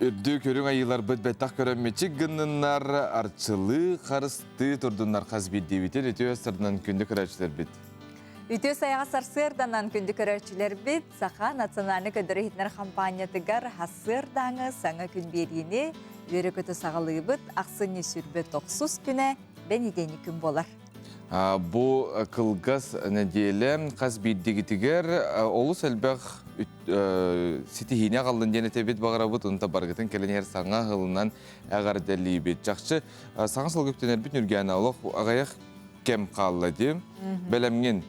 Үрдүк үрүҥ айыыларбыт бэттэх көрөн мичик гынныннар, арчылыы, харыстыы турдуннар хас биирдиибитин үтүө сырдынан күндү көрөөччүлэрбит. Үтүө сайаҕа сарсыарданан күндү көрөөччүлэрбит Саха национальнай көрдөрөр иһитиннэр хампаанньатыгар сарсыардааҥы саҥа күн биэриини үөрэ-көтө саҕалыыбыт. Ахсынньы сүрбэ тохсус күнэ бэнидиэнньик күн буолар. Бу кылгас нэдиэлэ хас биирдигитигэр олус элбэх ситиһиини аҕаллын диэн этэбит баҕарабыт онто барыгытын кэлэн иһэр саҥа сылынан эҕэрдэлиибит. Чахчы саҥа сылга үктэнэрбит Нүргээнэ олох аҕыйах кэм хаалла дии. Бэлэмҥин?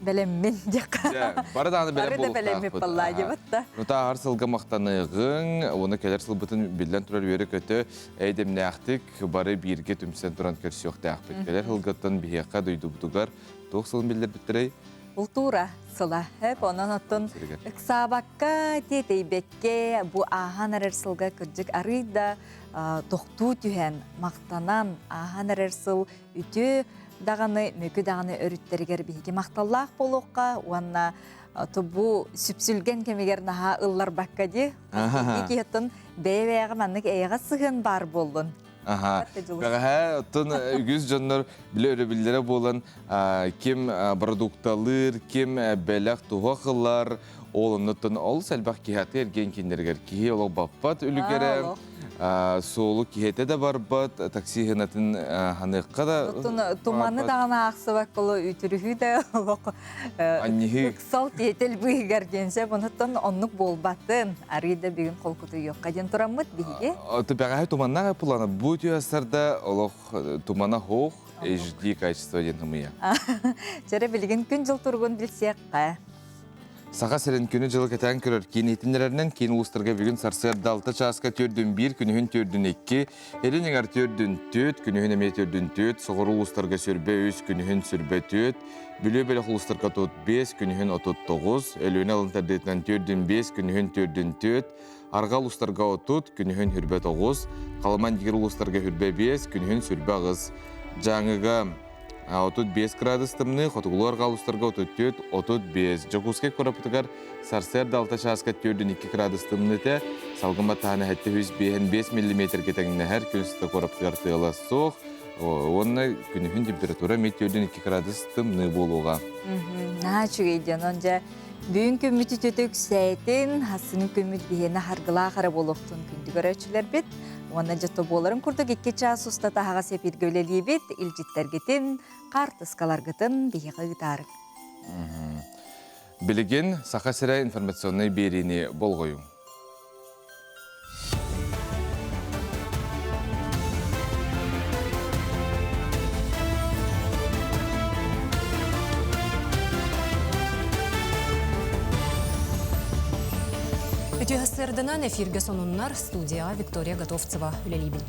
Бэлэммин диэххэ. Бары даҕаны бэлэм Бары да бэлэммит буолуохтаахпыт. диэбит да. Нутааһар сылга махтаныаҕыҥ, уонна кэлэр сылбытын биллэн турар үөрэ-көтө эйдэмнээхтик бары бииргэ түмсэн туран көрсүөхтээхпит. Кэлэр сылгаттан биһиэхэ дойдубутугар туох сылын биллэрбиттэрэй? Култуура сыла. Эп онон оттон ыксаабакка, тиэтэйбэккэ бу ааһан эрэр сылга кырдьык арыый да тохтуу түһэн, махтанан ааһан эрэр сыл үтүө даҕаны, мөкү даҕаны өрүттэригэр биһиги махталлаах буолуохха уонна бу сүпсүлгэн кэмигэр наһаа ылларбакка дии. Киһиттэн бэйэ-бэйэҕэ маннык эйэҕэс сыһыан баар буоллун. Аха. Бэҕэһээ оттон үгүс дьоннор билэ өрөбүллэрэ буолан ким продукталыыр, ким бэлэх туһах ылар, ол оннуттан олус элбэх киһи аты эргиэн кинилэригэр киһи олох баппат үлүгэрэ суолу киһитэ да барбат, такси хынатын ханыахха да Оттон туманы даҕаны аахсыбакка үтүрүһүү да олох ыксал тиэтэл быыһыгар диэн сөп онуттан оннук буолбатын арыый да бүгүн холкутуйуохха диэн тураммыт биһиги. Бэҕэһээ туманнаах пулана бу үтүө олох тумана хоох HD качество диэн хымыйа. Чэрэ билигин күн-дьыл туругун билсиэххэ. Саха сирин күнү-дьылы кэтээн көрөр киин иһитиннэрэринэн киин улуустарга бүгүн сарсыарда 6 чааска төрдүн 1, күнүһүн төрдүн 2, илин эҥэр төрдүн 4, күнүһүн эмиэ төрдүн 4, соҕуруу улуустарга сүрбэ 3, күнүһүн сүрбэ 4, Бүлүү бөлөх улуустарга 35, күнүһүн 39, Өлүөнэ алын тардыытынан төрдүн 5, күнүһүн төрдүн 4, Арҕаа улуустарга 30, күнүһүн хүрбэ 9, Халыман дигир улуустарга хүрбэ 5, күнүһүн сүрбэ 8, Дьааҥыга 35 градус тымныы, хотугулуу арҕаа улуустарга 34, 35. Дьокуускай куораппытыгар сарсыарда 6 чааска 4,2 градус тымныыта, салгын баттаһана 705 миллиметргэ тэҥнэһэр, күн устата куораппытыгар тыала суох, уонна күнүһүн температура эмиэ 4,2 градус тымныы буолуоҕа. Наһаа үчүгэй диэн, он дьэ бүгүн күммүт үтүөтэ үксээтин, хассыҥы күммүт биһиэнэ харгылаах эрэ буолуохтун күндү көрөөччүлэрбит. Уонна дьэ буоларын курдук икки чаас устата аһаҕас эпииргэ үлэлиибит, илдьиттэргитин, хаартыскаларгытын биһиэхэ ыытаарыҥ. Билигин Саха сирэ информационнай биэриини болҕойуҥ. Үтүө сарсыарданан эфиргэ сонуннар студияҕа Виктория Готовцева үлэлиибин.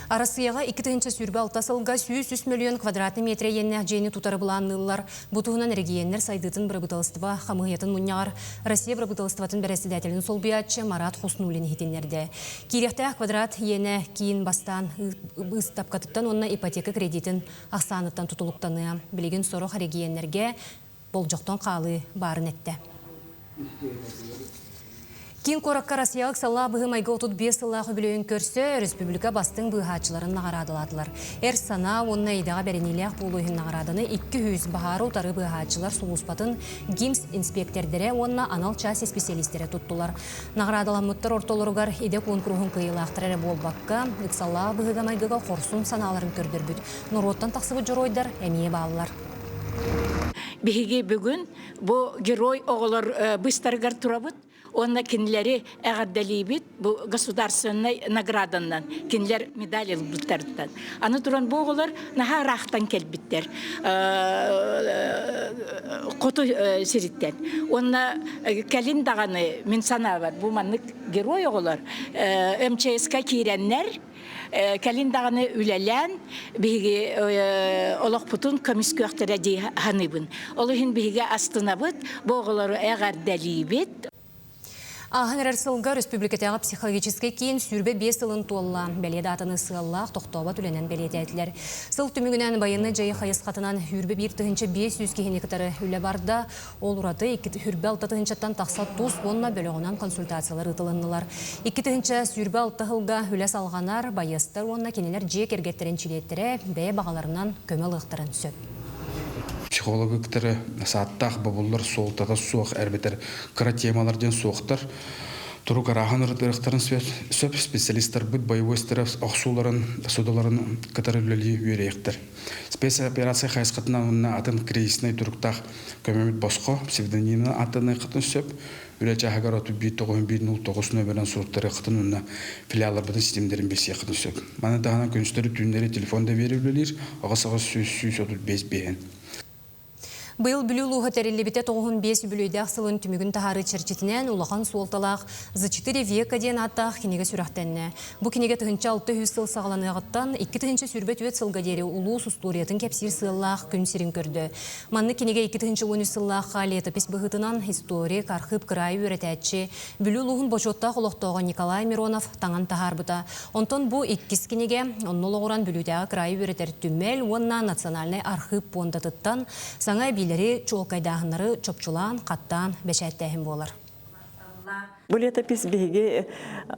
Арассыыйаҕа 2026 сылга 103 мөлүйүөн квадратный метр иэннээх дьиэни тутары былаанныыллар. Бу туһунан эрэгийиэннэр сайдыытын бырабыыталыстыба хамыыһыйатын мунньаҕар Россия бырабыыталыстыбатын бэрэссэдээтэлин солбуйааччы Марат Хуснуллин иһитиннэрдэ. Киириэхтээх квадрат иэнэ киин бастаан быыстапкатыттан уонна ипотека кредитин ахсааныттан тутулуктаныа. Билигин сорох эрэгийиэннэргэ болдьохтон хаалыы баарын эттэ. Киин куоракка Россияҕа ыксаллаах быһыы-майгы 35 сыллаах үбүлүөйүн көрсө республика бастыҥ быыһааччыларын наҕараадалаатылар. Эр санаа уонна идэҕэ бэриниилээх буолуу иһин наҕарааданы 200 баһаары утары быыһааччылар сулууспатын ГИМС инспиэктэрдэрэ уонна анал чаас исписэлиистэрэ туттулар. Наҕараадаламмыттар ортолоругар идэ куонкуруһун кыайыылаахтара эрэ буолбакка, ыксаллаах быһыыга-майгыга хорсун санааларын көрдөрбүт норуоттан тахсыбыт дьоруойдар эмиэ бааллар. Биһиги бүгүн бу герой оҕолор быыстарыгар турабыт уонна кинилэри эҕэрдэлиибит бу государственнай награданан кинилэр медаль ылбыттарыттан. Аны туран бу оҕолор наһаа ыраахтан кэлбиттэр хоту сириттэн. Уонна кэлин даҕаны мин санаабар бу маннык герой оҕолор МЧС-ка киирэннэр Кэлин даҕаны үлэлээн биһиги олохпутун көмүскүөхтэрэ дии саныыбын. Ол иһин биһиги астынабыт, бу оҕолору эҕэрдэлиибит. Ааһан эрэр сылга Өрөспүүбүлүкэтээҕи психологическай киин 25 сылын туолла. Бэлиэ даатаны сыаллаах тохтообот үлэнэн бэлиэтээтилэр. Сыл түмүгүнэн байыаннай дьайыы хайысхатынан 21 500 киһини кытары үлэ барда. Ол ураты 226 тыһыынчаттан тахса тус уонна бөлөҕүнэн консультациялар ыытылыннылар. 2026 сылга үлэ салҕанар, байыастар уонна кинилэр дьиэ кэргэттэрин чилиэттэрэ бэйэ баҕаларынан көмө ылыахтарын сөп. Психологы кытары сааттаах бобуллар суолтата суох эрбэтэр кыра темалар диэн суохтар. Турук арааһын ырытыахтарын сөп специалистарбыт боевой стресс охсууларын, содуларын кытары үлэлии үөрэйэхтэр. Спецоперация хайысхатынан уонна атын кризиснэй туруктаах көмөбүт босхо псевдонимынан аттаныаххытын сөп. Үлэ чааһыгар 31 9 1 09 нөмерин суруттарыаххытын уонна филиалларбытын ситимнэрин билсиэххитин сөп. Маны таһынан күнүстэри түүннэри телефон да биэрэ үлэлиир 8 8 135 биэһин. Быйыл Бүлүү улууһа тэриллибитэ 95 үбүлүөйдээх сылын түмүгүн таһаарыы чэрчитинэн улахан суолталаах «За четыре века» диэн ааттаах кинигэ сүрэхтэннэ. Бу кинигэ 1600 сыл саҕаланыаҕыттан 2024 сылга диэри улуус устуоруйатын кэпсиир сыаллаах күн сирин көрдө. Маннык кинигэ 2013 сыллаахха летопись быһыытынан историк, архыып кыраайы үөрэтээччи, Бүлүү улууһун бочуоттаах олохтооҕо Николай Миронов таҥан таһаарбыта. Онтон бу иккис кинигэ онно олоҕуран Бүлүүтээҕи кыраайы үөрэтэр түмэл уонна Национальнай архыып пуондатыттан саҥа эбиилэри, чуолкайдааһыннары чопчулаан, хаттаан бэчээттээһин буолар. Бу летопись биһиги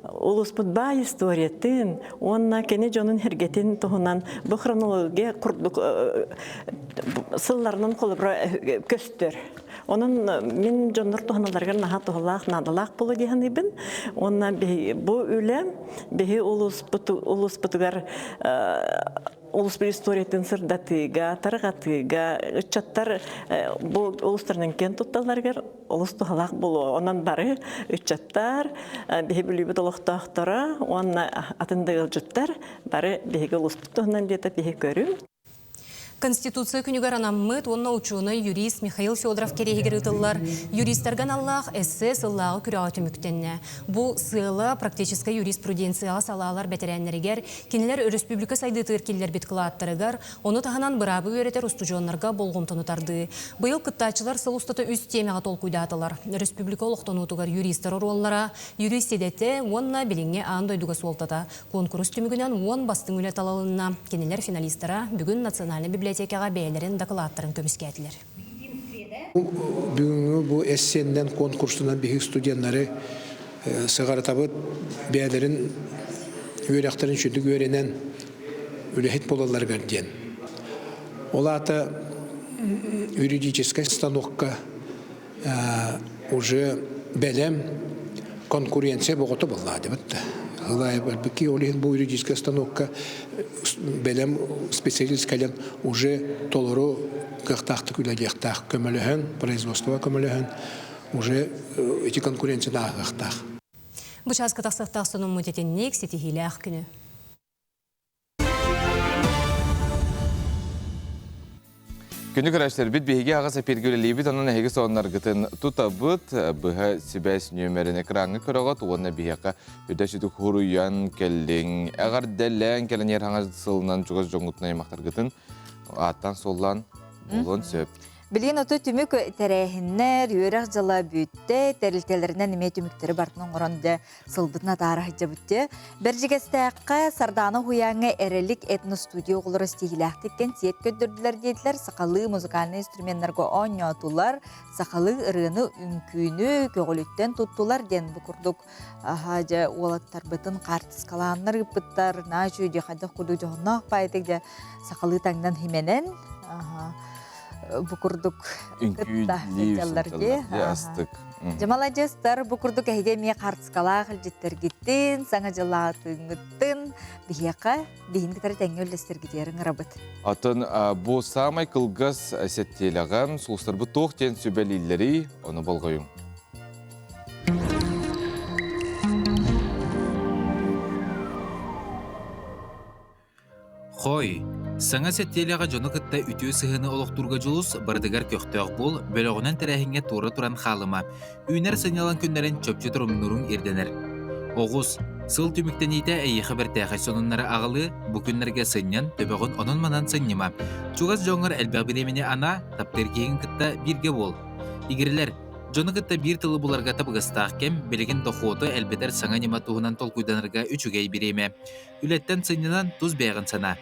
улууспут баай историятын уонна кини дьонун сэргэтин туһунан бу хронология курдук сылларынан холобура көстөр. Онон мин дьоннор туһаналарыгар наһаа туһалаах, наадалаах буолуо дии саныыбын. Уонна бу үлэ биһи улууспутугар улус историятын сырдатыыга, тарҕатыыга, ыччаттар бу улустарынан киэн тутталларыгар олус туһалаах буолуо. Онон бары ыччаттар, биһи бүлүүбүт олохтоохторо уонна атын да ыалдьыттар бары биһиги улууспут туһунан диэтэ биһи көрүҥ. Конституция күнүгэр анаммыт уонна учуонай юрист Михаил Федоров кэриэһигэр ыытыллар юристарга аналлаах эссе сыллааҕы күрэҕэ түмүктэннэ. Бу сыала практическай юриспруденцияҕа салаалар бэтэрээннэригэр, кинилэр өрөспүүбүлүкэ сайдыытыгар киллэрбит кылааттарыгар, ону таһынан быраабы үөрэтэр устудьуоннарга болҕомтону тардыы. Быйыл кыттааччылар сыл устата үс тиэмэҕэ толкуйдаатылар. Өрөспүүбүлүкэ олохтонуутугар юристар оруоллара, юрист идэтэ уонна билиҥҥи аан дойдуга суолтата. Куонкурус түмүгүнэн уон бастыҥ үлэ талылынна. Кинилэр финалистара бүгүн Национальнай библиотекаҕа бэйэлэрин дакылааттарын көмүскээтилэр. Бүгүҥҥү бу эссеннэн конкурсунан биһиги студеннары сыҕарытабыт, бэйэлэрин үөрэхтэрин сүдүк үөрэнэн үлэһит буолалларыгар диэн. Ол аата юридическай станокка уже бэлэм конкуренция боҕото буоллаадыбыт да. Ылаайбыки ол иһин бу юридическай станокка бэлэм специалист кэлэн уже толору кыахтаахтык үлэлиэхтээх көмөлөһөн, производство көмөлөһөн уже ити конкуренцияны ааһыахтаах. Бу чааска тахсыахтаах сонуммут итинник ситиһиилээх күнү. Күнү көрөөччүлэрбит биһиги аҕыс эпииргэ үлэлиибит, онон эһиги сонуннаргытын тутабыт, быһа сибээс нүөмэрин экраҥҥа көрөҕүт уонна биһиэхэ үдэ сүтүк хуруйан кэллиҥ, эҕэрдэлээн кэлэн иһэр хаҥас сылынан чугас дьоҥҥутун аймахтаргытын ааттаан-суоллаан буолуон сөп. Билигин ото түмүк тэрээһиннэр, үөрэх дьыла бүттэ, тэрилтэлэринэн эмиэ түмүктэри барытын оҥорон дьэ сылбытын атаара сылдьабыт дьэ. Бэрдьигэстээххэ Сардаана уһуйааҥҥа Эрэлик этностудия оҕолоро ситиһиилээхтик кэнсиэт көрдөрдүлэр диэтилэр, сахалыы музыкальнай инструменнарга оонньоотулар, сахалыы ырыаны, үҥкүүнү көҕүлүттэн туттулар диэн бу курдук аһа дьэ уолаттарбытын хаартыскалааннар ыыппыттар, наһаа үчүгэй хайдах курдук дьоһуннаах баайдык дьэ сахалыы таҥнан химэнэн бу курдук кытта сылдьаллар дии. Астык. Дьэ маладьыастар, бу курдук эһиги эмиэ хаартыскалаах илдьиттэргитин, саҥа дьыллаатыҥҥыттын биһиэхэ биһин кытары тэҥҥэ үллэстэргитигэр ыҥырабыт. Атын бу саамай кылгас сэттиэлэҕэ сулустарбыт туох диэн сүбэлииллэрий, ону болҕойуҥ. Хой, саҥа сэттиэлэҕэ дьону кытта үтүө сыһыаны олохтуурга дьулус, барытыгар көхтөөх буол, бөлөҕүнэн тэрээһиҥҥэ туора туран хаалыма. Үүнэр сынньалаҥ күннэрин чопчу торумнууруҥ ирдэнэр. Оҕус, сыл түмүктэниитэ эйиэхэ бэртээхэй сонуннары аҕалыы, бу күннэргэ сынньан, төбөҕүн онон-манан сынньыма. Чугас дьоҥҥор элбэх бириэмэни анаа, таптыыр киһигин кытта бииргэ буол. Игирэлэр, Дьону кытта биир тылы буларга табыгастаах кэм, билигин дохуоту элбэтэр саҥа ньыма туһунан толкуйданарга үчүгэй бириэмэ. Үлэттэн сынньанан тус бэйэҕин санаа.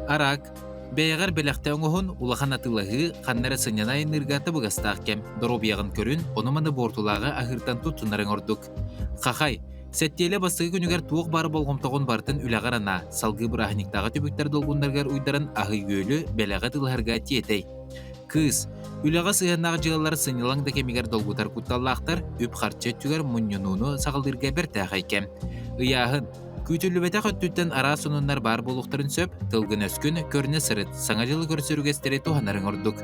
Араак, бэйэҕэр бэлэхтэ оҥоһун, улахан атыылаһыы, ханна эрэ сынньана айанныырга табыгастаах кэм. Доруобуйаҕын көрүн, ону-маны буортулааҕы аһыыртан туттунарыҥ ордук. Хахай, сэттиэлэ бастакы күнүгэр туох баар болҕомтоҕун барытын үлэҕэр анаа, салгыы бырааһынньыктааҕы түбүктэр долгуннарыгар уйдаран аһы-үөлү, бэлэҕи тылыһарга тиэтэй. Кыыс, үлэҕэ сыһыаннаах дьыалалар сынньалаҥ да кэмигэр долгутар кутталлаахтар, үп-харчы өттүгэр мунньунууну саҕалыырга бэртээхэй кэм. Ыйааһын, Күүтүллүбэтэх өттүттэн араас сонуннар баар буолуохтарын сөп, тылгын-өскүн көрүнэ сырыт, Саҥа дьылы көрсөр үгэстэри туһанарыҥ ордук.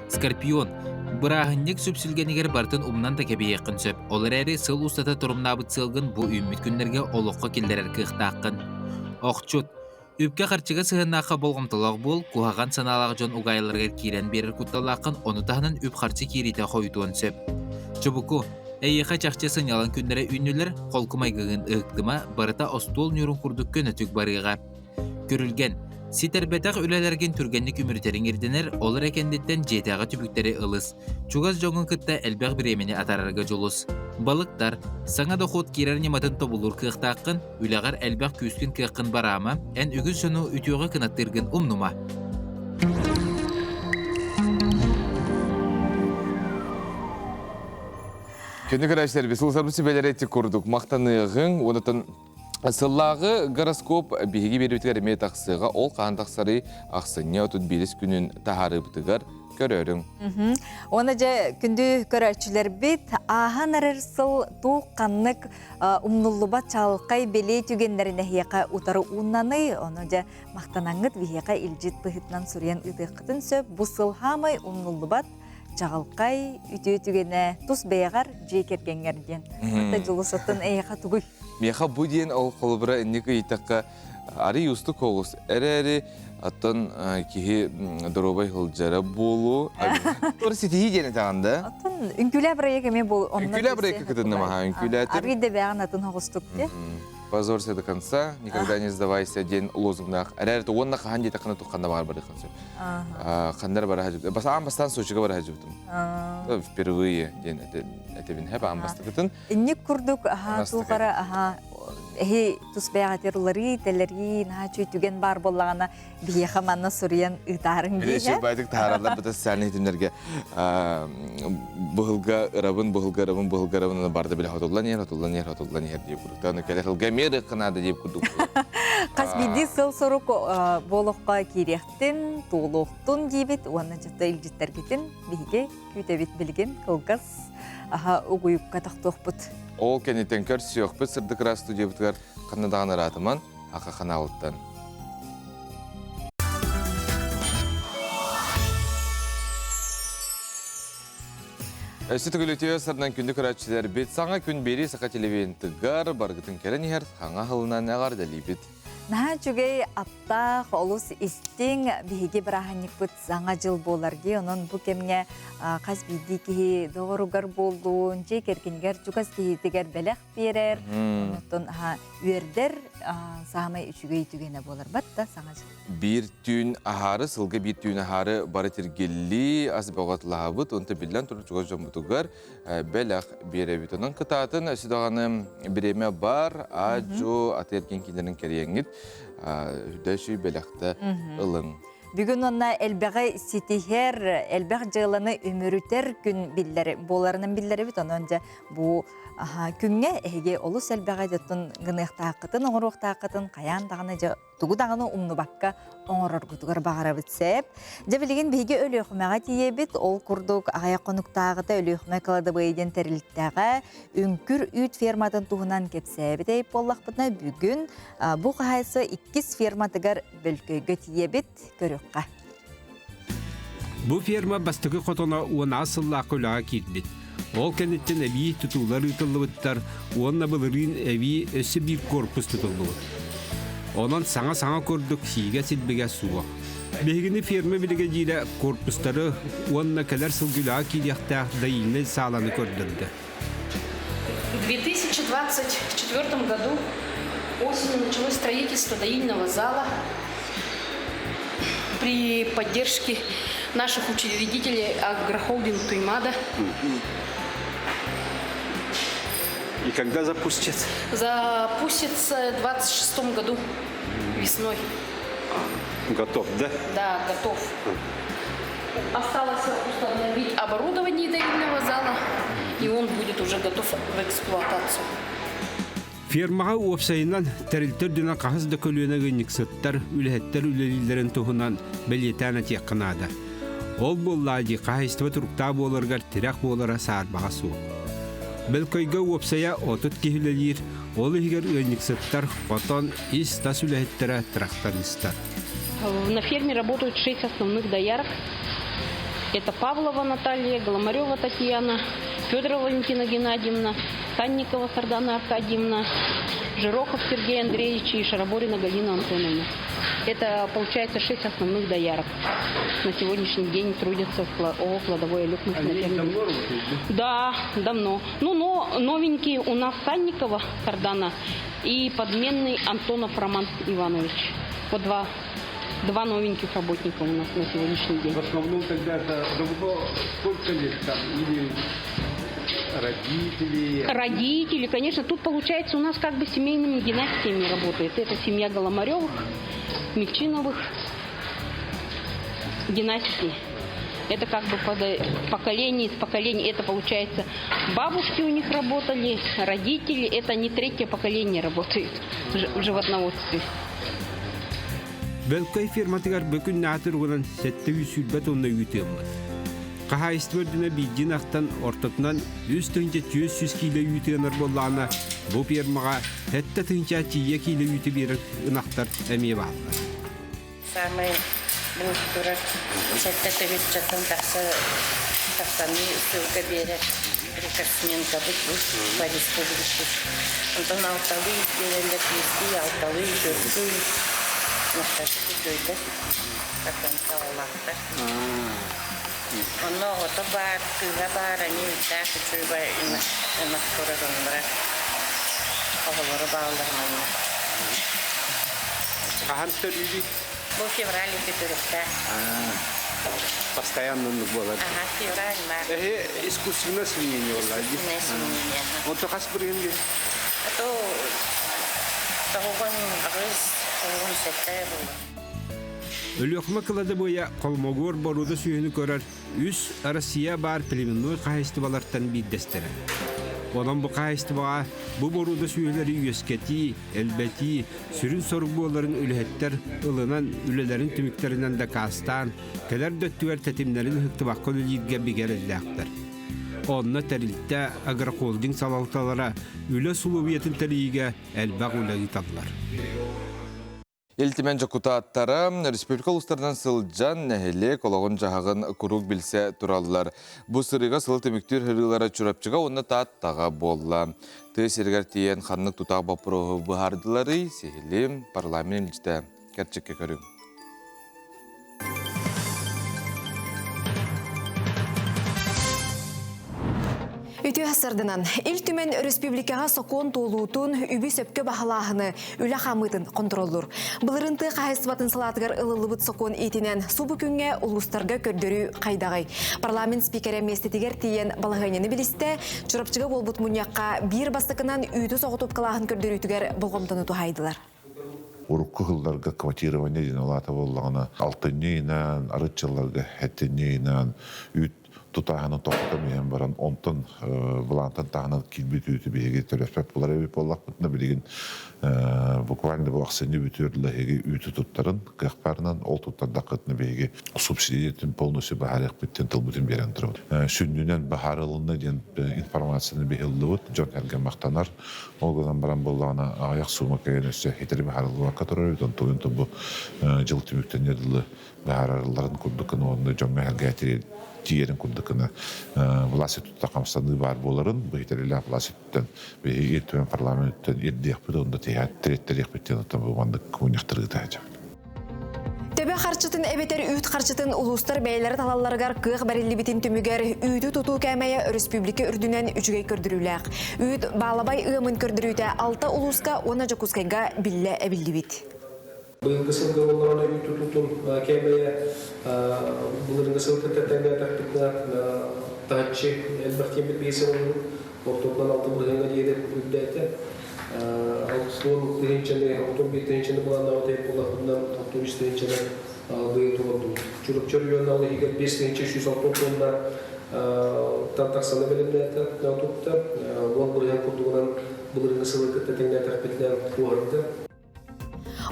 Скорпион, бырааһынньык сүпсүлгэнигэр барытын умнан да кэбиһиэххин сөп, ол эрээри сыл устата торумнаабыт сыалгын бу үүммүт күннэргэ олоххо киллэрэр кыахтааххын. Охчут, Үпкэ-харчыга сыһыаннаахха болҕомтолоох буол, куһаҕан санаалаах дьон угаайыларыгар киирэн биэрэр кутталлааххын, ону таһынан үп-харчы киириитэ хойутуон сөп. Чубуку, эйиэхэ чахчы сынньалаҥ күннэрэ үүннүлэр, холку майгыгын ыһыктыма, барыта остуол ньуурун курдук көнөтүк барыаҕа. Күрүлгэн, ситэрбэтэх үлэлэргин түргэнник үмүрүтэриҥ ирдэнэр, ол эрэ кэнниттэн дьиэтээҕи түбүктэри ылыс. Чугас дьоҥҥун кытта элбэх бириэмэни атаарарга дьулус. Балыктар, саҥа дохуот киирэр ньыматын тобулуур кыахтааххын, Үлэҕэр элбэх күүскүн-кыаххын бараама, эн үгүс дьону үтүөҕэ кынаттыыргын умнума. Күнү көрөөччүлэр сылсарбыт сүбэлэри ити курдук махтаныаҕыҥ уонатан сыллааҕы гороскоп биһиги биэрбитигэр эмиэ тахсыаҕа ол хаһан тахсарый ахсынньы 31 күнүн таһаарыыбытыгар көрөрүҥ. Уонна дьэ күндү көрөөччүлэрбит ааһан эрэр сыл туох ханнык умнуллубат чаҕылхай бэлиэ түгэннэрин эһиэхэ утары ууннаный, ону дьэ махтанаҥҥыт биһиэхэ илдьит быһыытынан суруйан ыытыаххытын сөп. Бу сыл хаамай умнуллубат чаҕылхай үтүө түгэнэ тус бэйэҕэр дьиэ кэргэҥҥэр диэн. Ата дьулусаттан эйиэхэ тугуй? Миэхэ бу диэн ол холобура инник ыйытахха арый устук оҕус эрээри оттон киһи доруобай сылдьара буолуо. Туора ситиһии диэн этэҕин да? Оттон үҥкүүлээ проект эмиэ бол онно Үҥкүүлээ проекка кытынным аха үҥкүүлээтим. Арый да бэҕэн атын оҕустук де. Позорься до конца, никогда не сдавайся диэн лозунгнаах. Эрээри уонна хаһан диэтэххинэ тухханна баҕар барыаххын сөп. Ханнар бара сылдьыбытым. Бас аан бастаан Сочига бара сылдьыбытым. Впервые диэн этэбин хэп аан бастакытын. Инник курдук аха туохара аха эһи тус бэйэҕитигэр уларыы, тэлэрии, наһаа үчүгэй түгэн баар буоллаҕына биһиэхэ манна суруйан ыытаарыҥ диye. Байтык таһаараллар быта социальный ситимнэргэ быһылга ырабын, быһылга ырабын, быһылга ырабын барда биле хотуллан иһэр, хотуллан иһэр, хотуллан иһэр диye курдук. Аны кэлэ сылга эмиэ ырыахха наада диye курдук. Хас биирдии сыл сорук буолуохха киириэхтин, туолуохтун диибит уонна дьата илдьиттэргитин биһиги күүтэбит билигин кылгас аха угуйукка тохтуохпут. Ол кэнниттэн көрсүөхпүт сырдык ыраас студиябытыгар ханна даҕаны ыраатыман, аха ханаалыттан. Өссө төгүл сарынан күндү көрөөччүлэрбит саҥа күн биэрии саха телевидениетыгар баргытын кэлэн иһэр саҥа аһылынан эҕэрдэлиибит. Наһаа үчүгэй аптаах, олус истиҥ биһиги бырааһынньыкпыт Саҥа дьыл буолар дии, онон бу кэмҥэ хас биирдии киһи доҕоругар буоллун, дьиэ кэргэнигэр чугас киһитигэр бэлэх биэрэр, онтон үөрдэр саамай үчүгэй түгэнэ буолар. Батта Саҥа дьыл. Биир түүн аһаары, сылга биир түүн аһаары бары тиргиллии, ас бөҕөтулаһабыт, онто биллэн турар чугас дьоммутугар бэлэх биэрэбит. Онон кытаатын өссө даҕаны бириэмэ бар, аа-дьуо аты-эргин кииннэрин кэрийэҥҥит, үрдэ бэлэхтэ ылыҥ. Бүгүн уонна элбэҕи ситиһэр, элбэх дьыаланы үмүрүтэр күн биллэр буоларынан биллэрэбит. Онон дьэ бу күҥҥэ эһиги олус элбэҕи дьоттун гыныахтааххытын, оҥоруохтааххытын хайаан даҕаны дьэ тугу даҕаны умнубакка оҥороргутугар баҕарабыт сэп. Дьэ билигин биһиги Өлүөхүмэҕэ тиийэбит. Ол курдук аҕыйах хонуктааҕыта Өлүөхүмэ кыладабыай диэн тэрилтэҕэ Үҥкүр үүт ферматын туһунан кэпсээбит буоллахпытына бүгүн бу хаһаайыстыба иккис ферматыгар Бөлкөйгө тиийэбит, көрүөххэ. Бу ферма бастакы хотоно 16 сыллаахха үлэҕэ киирбит. Ол кэнниттэн эбии тутуулар ыытыллыбыттар уонна былырыын эбии өссө биир корпус тутуллубут. Онон саҥа-саҥа курдук сиигэ-силбигэ суох. Биһигини ферма биригэдьиирэ корпустары уонна кэлэр сылга үлэҕэ киириэхтээх доильнай сааланы көрдөрдө. В 2024 году осенью началось строительство доильного зала при поддержке наших учредителей агрохолдинг Туймада. И когда запустят? Запустится в 26 году весной. Готов, да? Да, готов. Осталось установить оборудование доильного зала, и он будет уже готов в эксплуатацию. Фермаҕа уопсайынан тэрилтэ үрдүнэн хаһыс да көлүөнэ ыанньыксыттар, үлэһиттэр үлэлииллэрин туһунан бэлиэтээн этиэххэ наада. Ол буоллаа дии хаһайыстыба туруктаах буоларыгар тирэх буолара саарбаҕа суох. Бөлкөйгө уопсайа 30 киһи үлэлиир, ол иһигэр ыанньыксыттар, хотон ис-тас үлэһиттэрэ, трактористар. На ферме работают шесть основных доярок. Это Павлова Наталья, Голомарева Татьяна, Федорова Валентина Геннадьевна, Санникова Сардана Аркадьевна, Жирохов Сергей Андреевич и Шараборина Галина Антоновна. Это, получается, шесть основных доярок. На сегодняшний день трудятся в ООО «Кладовой Алюкмых» на ферме. давно работают, Да, давно. Ну, но новенькие у нас Санникова Сардана и подменный Антонов Роман Иванович. Вот два новеньких работника у нас на сегодняшний день. В основном тогда это давно, сколько лет там, или родители? Родители, конечно. Тут, получается, у нас как бы семейными династиями работает. Это семья Голомаревых, Мельчиновых династии. Это как бы поколение из поколения. Это, получается, бабушки у них работали, родители. Это не третье поколение работает в животноводстве. Бөлкөй ферматыгар бу күннээҕи туругунан 720 тонна үүт ыаммыт. Хаһаайыстыба үрдүнэ биирдии ынахтан ортотунан 3 400 киилэ үүт ыанар буоллаҕына, бу фермаҕа 7 тыһыынча тиийэ киилэ үүтү биэрэр ынахтар эмиэ бааллар. Самый турар 7 тыһыынчаттан тахса тахсаны сылга биэрэр рекордсменкабыт бу по республике. Онтон алталыы биэрэллэр биэстии, алталыы, төртүү. Махтасы көйдө. Картон саҕалаахтар. Онно оҕото баар, кыыһа баар, они үттээх үчүгэй ынах турар оннора. Оҕолоро бааллар манна. Хаһан төрүүрүй? Бу февраль төрүөхтээх. Постоянно буолар. Ага, февраль, март. Эһи искусственное осеменение буолла. Искусственное осеменение, ага. Онто хас бырыһын А то 98, 97 буолла. Өлүөхүмэ кыладабыайа Холмогор боруода сүөһүнү көрөр үс Россия баар племенной хаһайыстыбалартан биирдэстэрэ. Онон бу хаһайыстыбаҕа бу боруода сүөһүлэри үөскэтии, элбэтии сүрүн сорук буоларын үлэһиттэр ылынан үлэлэрин түмүктэринэн дакаастаан, кэлэр да өттүгэр тэтимнэрин ыһыктыбакка үлэлииргэ бигэ эрэллээхтэр. Онно тэрилтэ агрохолдинг салалталара үлэ усулуобуйатын тэрийиигэ элбэх үлэ ыыталлар. Ил Түмэн дьокутааттара республика улуустарынан сылдьан нэһилиэк олоҕун-дьаһаҕын куруук билсэ тураллар. Бу сырыыга сыл түмүктүүр сырыылара Чурапчыга уонна Тааттаҕа буолла. Тыа сиригэр тиийэн ханнык тутаах боппуруоһу быһаардыларый, сиһилии парламент илдьитэ кэрчиккэ көрүҥ. Үтүө сарсыарданан, Ил Түмэн өрөспүүбүлүкэҕэ сокуон туолуутун, үбү сөпкө баһылааһыны, үлэ хаамыытын хонтуруоллуур. Былырыын тыа хаһаайыстыбатын салаатыгар ылыллыбыт сокуон иитинэн субу күҥҥэ улуустарга көрдөрүү хайдаҕый? Парламент спикерэ миэстэтигэр тиийэн балаһыанньаны билистэ, Чурапчыга буолбут мунньахха биир бастакынан үүтү соҕотуопкалааһын көрдөрүүтүгэр болҕомтону туһаайдылар. Урукку сылларга квотирование диэн улаата буоллаҕына алтынньы ыйынан, арыт дьылларга сэттинньи ыйынан үүт тутааһынын тохтотон иһэн баран, онтон былаантан таһынан киирбит үүтү биһиги төлөспөт булар эбит буоллахпытына, билигин буквально бу ахсынньы бүтүөр эһиги үүтү туттарын кыах баарынан, ол туттардаххытына биһиги субсидиятын полностью баһаарыахпыт тылбытын биэрэн турабыт. Сүнньүнэн баһаарылынна диэн информацияны биһиллибит, дьон эргэ махтанар. Ол гынан баран буоллаҕына аҕыйах суума кэлэн өссө хитри баһаарыллыбакка турар эбит, онтугун бу дьыл түмүктэнэр дылы баһааралларын курдук гына уонна дьоҥҥо эһэргэ тиийэрин курдук гына власть өттүттэн хамсаныы баар буоларын, бу хитэрилээх власть өттүттэн биһиги Ил Түмэн парламент өттүттэн ирдиэхпит уонна тиһэт тириэттэриэхпит диэн оттон бу маннык мунньахтары ыытааччы. Төбө харчытын эбэтэр үүт харчытын улуустар бэйэлэрэ талалларыгар кыах бэриллибитин түмүгэр үүтү тутуу кээмэйэ өрөспүүбүлүкэ үрдүнэн үчүгэй көрдөрүүлээх. Үүт баалабай ыамын көрдөрүүтэ алта улууска уонна Дьокуускайга биллэ эбиллибит. Быйылгы сылга буоллаҕына үүт тутуутун кээмэйэ былырыҥҥы сыл кытта тэҥнээтэхпитинэ таһыччы элбэх диэммит биир сылын. Ортотунан 6 бырыһыаҥҥа диэри үрдээтэ. 60 тыһыынчаны, 31 тыһыынчаны былааннаабыт эбит буоллахпытына, 63 тыһыынчаны быйыл толордубут. Чурапчы оройуонун ол иһигэр 5360 тонна тан тахсаны бэлэмнээтэ, тутта. 10 бырыһыан курдугунан былырыыҥҥы сылы кытта тэҥнээтэхпитинэ куоһарда.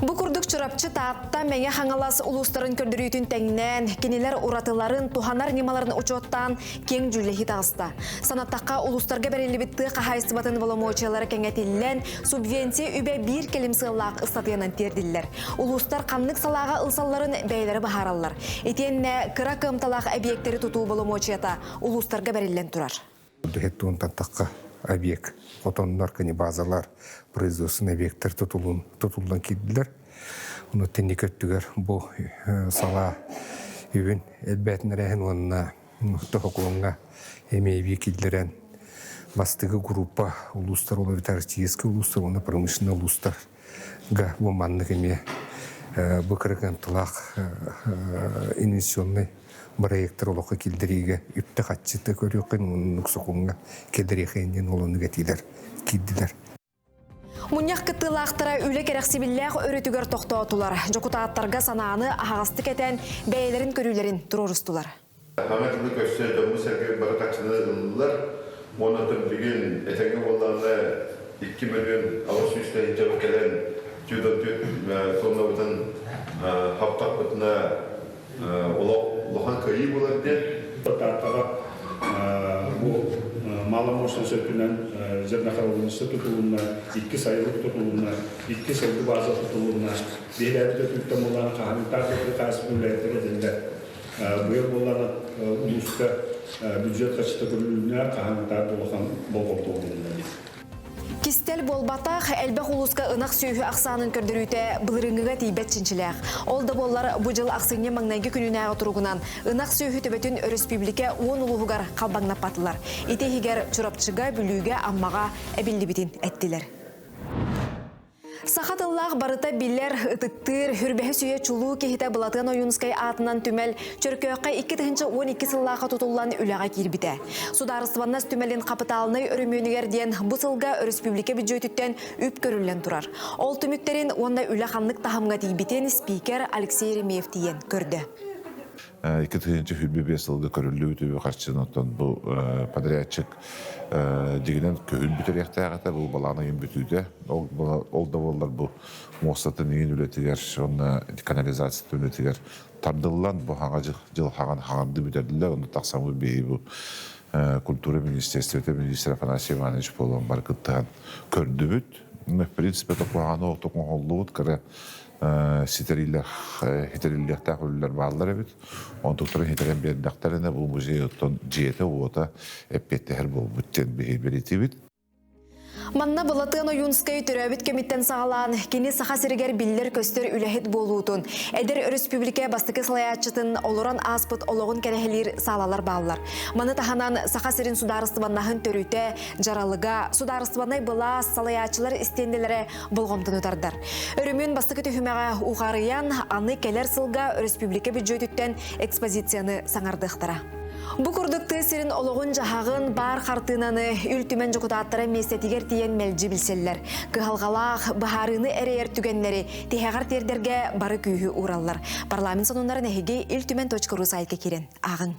Бу курдук Чурапчы, Таатта, Мэҥэ Хаҥалас улуустарын көрдөрүүтүн тэҥнээн, кинилэр уратыларын, туһанар ньымаларын учуоттаан киэҥ дьүүллэһии таҕыста. Санаттахха, улуустарга бэриллибит тыа хаһаайыстыбатын боломуочуйалара кэҥэтиллэн, субвенция үбэ биир кэлим сыаллаах ыстатыйанан тиэрдиллэр. Улуустар ханнык салааҕа ылсалларын бэйэлэрэ быһаараллар. Итиэннэ кыра кыамталаах эбийиэктэри тутуу боломуочуйата улуустарга бэриллэн турар. Туһуттан тахха объект, хотоннор, базалар, производственный объекттэр тутулун, тутуллан киирдилэр. Ону тинник өттүгэр бу салаа үбүн элбээтин уонна тоһокуоҥҥа эмиэ киллэрэн бастыгы группа улуустар ол эбэтэр арктическай улуустар уонна промышленный улуустарга бу маннык эмиэ бу кырыгантылаах инвестиционный бырайыактар олоххо киллэриигэ үптэ-хаччыта көрүөххүн оннук сокуоҥҥа киллэриэххин диэн олонук этиилэр киирдилэр. Мунньах кыттыылаахтара үлэ кэрэхсибиллээх өрүтүгэр тохтоотулар. Дьокутааттарга санааны аһаҕастык этэн, бэйэлэрин көрүүлэрин туруорустулар. Саҥа дьылы көрсө дьоммут-сэргэбит бары хаччыны ыллылар. Уонна билигин этэҥҥэ буоллаҕына 2 мөлүйүөн 800 тыһыынча кэлэн 44 тоннабытын хаптахпытына олох улахан кыайыы буолар диэн. Тааттаҕа бу маломощный өттүнэн зернохранилище тутулунна, икки сайылык тутулунна, икки сылгы база тутулунна. Биһилээбит өтүүттэн буоллаҕына хаһаныытаах приказ үлэһиттэр этиллэр. Быйыл буоллаҕына улууска бюджет хаччыта көрүлүннэ, хаһаныытаах улахан болҕомто уурулунна диэн. Кистэл буолбатах, элбэх улууска ынах сүөһү ахсаанын көрдөрүүтэ былырыыҥҥыга тиийбэт чинчилээх. Ол да буоллар, бу дьыл ахсынньы маҥнайгы күнүнээҕи туругунан ынах сүөһү төбөтүн өрөспүүбүлүкэ уон улууһугар халбаҥнаппатылар. Ити иһигэр Чурапчыга, Бүлүүгэ, Аммаҕа эбиллибитин эттилэр. Саха тыллаах барыта билэр, ытыктыыр, Хүрбэһи сүүйэ чулуу киһитэ Былатыан Ойуунускай аатынан түмэл Чөркөөххө 2012 сыллаахха тутуллан үлэҕэ киирбитэ. Судаарыстыбаннас түмэлин хапытаалынай өрөмүөнүгэр диэн бу сылга өрөспүүбүлүкэ бүддьүөтүттэн үп көрүллэн турар. Ол түмүктэрин уонна үлэ ханнык таһымҥа тиийбитин спикер Алексей Еремеев тиийэн көрдө. 2025 сылга көрүллүбүт үбү харчыны оттон бу подрядчик дьигинэн күһүн бүтэриэхтээх этэ бу балаан ыйын бүтүүтэ ол да буоллар бу муостатын иин үлэтигэр уонна канализациятын үлэтигэр тардыллан бу хаҥа дьыл хаҥан хаҥарды бүтэрдилэр онно тахсаммыт биһиги бу культура министерствота министр Афанасий Иванович буолан бары кыттыһан көрдүбүт в принципе токуһааны отток оҥоһуллубут кыра ситэриллиэхтээх үлэлэр бааллар эбит. Онтуктарын ситэрэн биэрдэхтэринэ бу музей оттон дьиэтэ-уота эппиэттэһэр буолбут диэн биһи бэлиэтиибит. Манна Былатыан Ойуунскай төрөөбүт кэмиттэн саҕалаан, кини Саха сиригэр биллэр-көстөр үлэһит буолуутун, эдэр өрөспүүбүлүкэ бастакы салайааччытын олорон ааспыт олоҕун кэрэһэлиир саалалар бааллар. Маны таһынан Саха сирин судаарыстыбаннаһын төрүтэ, дьаралыга, судаарыстыбаннай былаас, салайааччылар истиэндэлэрэ болҕомтону тардар. Өрөмүөн бастакы түһүмэҕэ уҕарыйан, аны кэлэр сылга өрөспүүбүлүкэ бүддьүөтүттэн экспозицияны саҥардыахтара. Бу курдук тыа сирин олоҕун-дьаһаҕын, баар хартыынаны Ил Түмэн дьокутааттара миэстэтигэр тиийэн мэлдьи билсэллэр. Кыһалҕалаах, быһаарыыны эрэйэр түгэннэри тиһэҕэр тиэрдэргэ бары күүһү уураллар. Парламент сонуннарын эһиги Ил Түмэн.ру сайтка киирэн ааҕыҥ.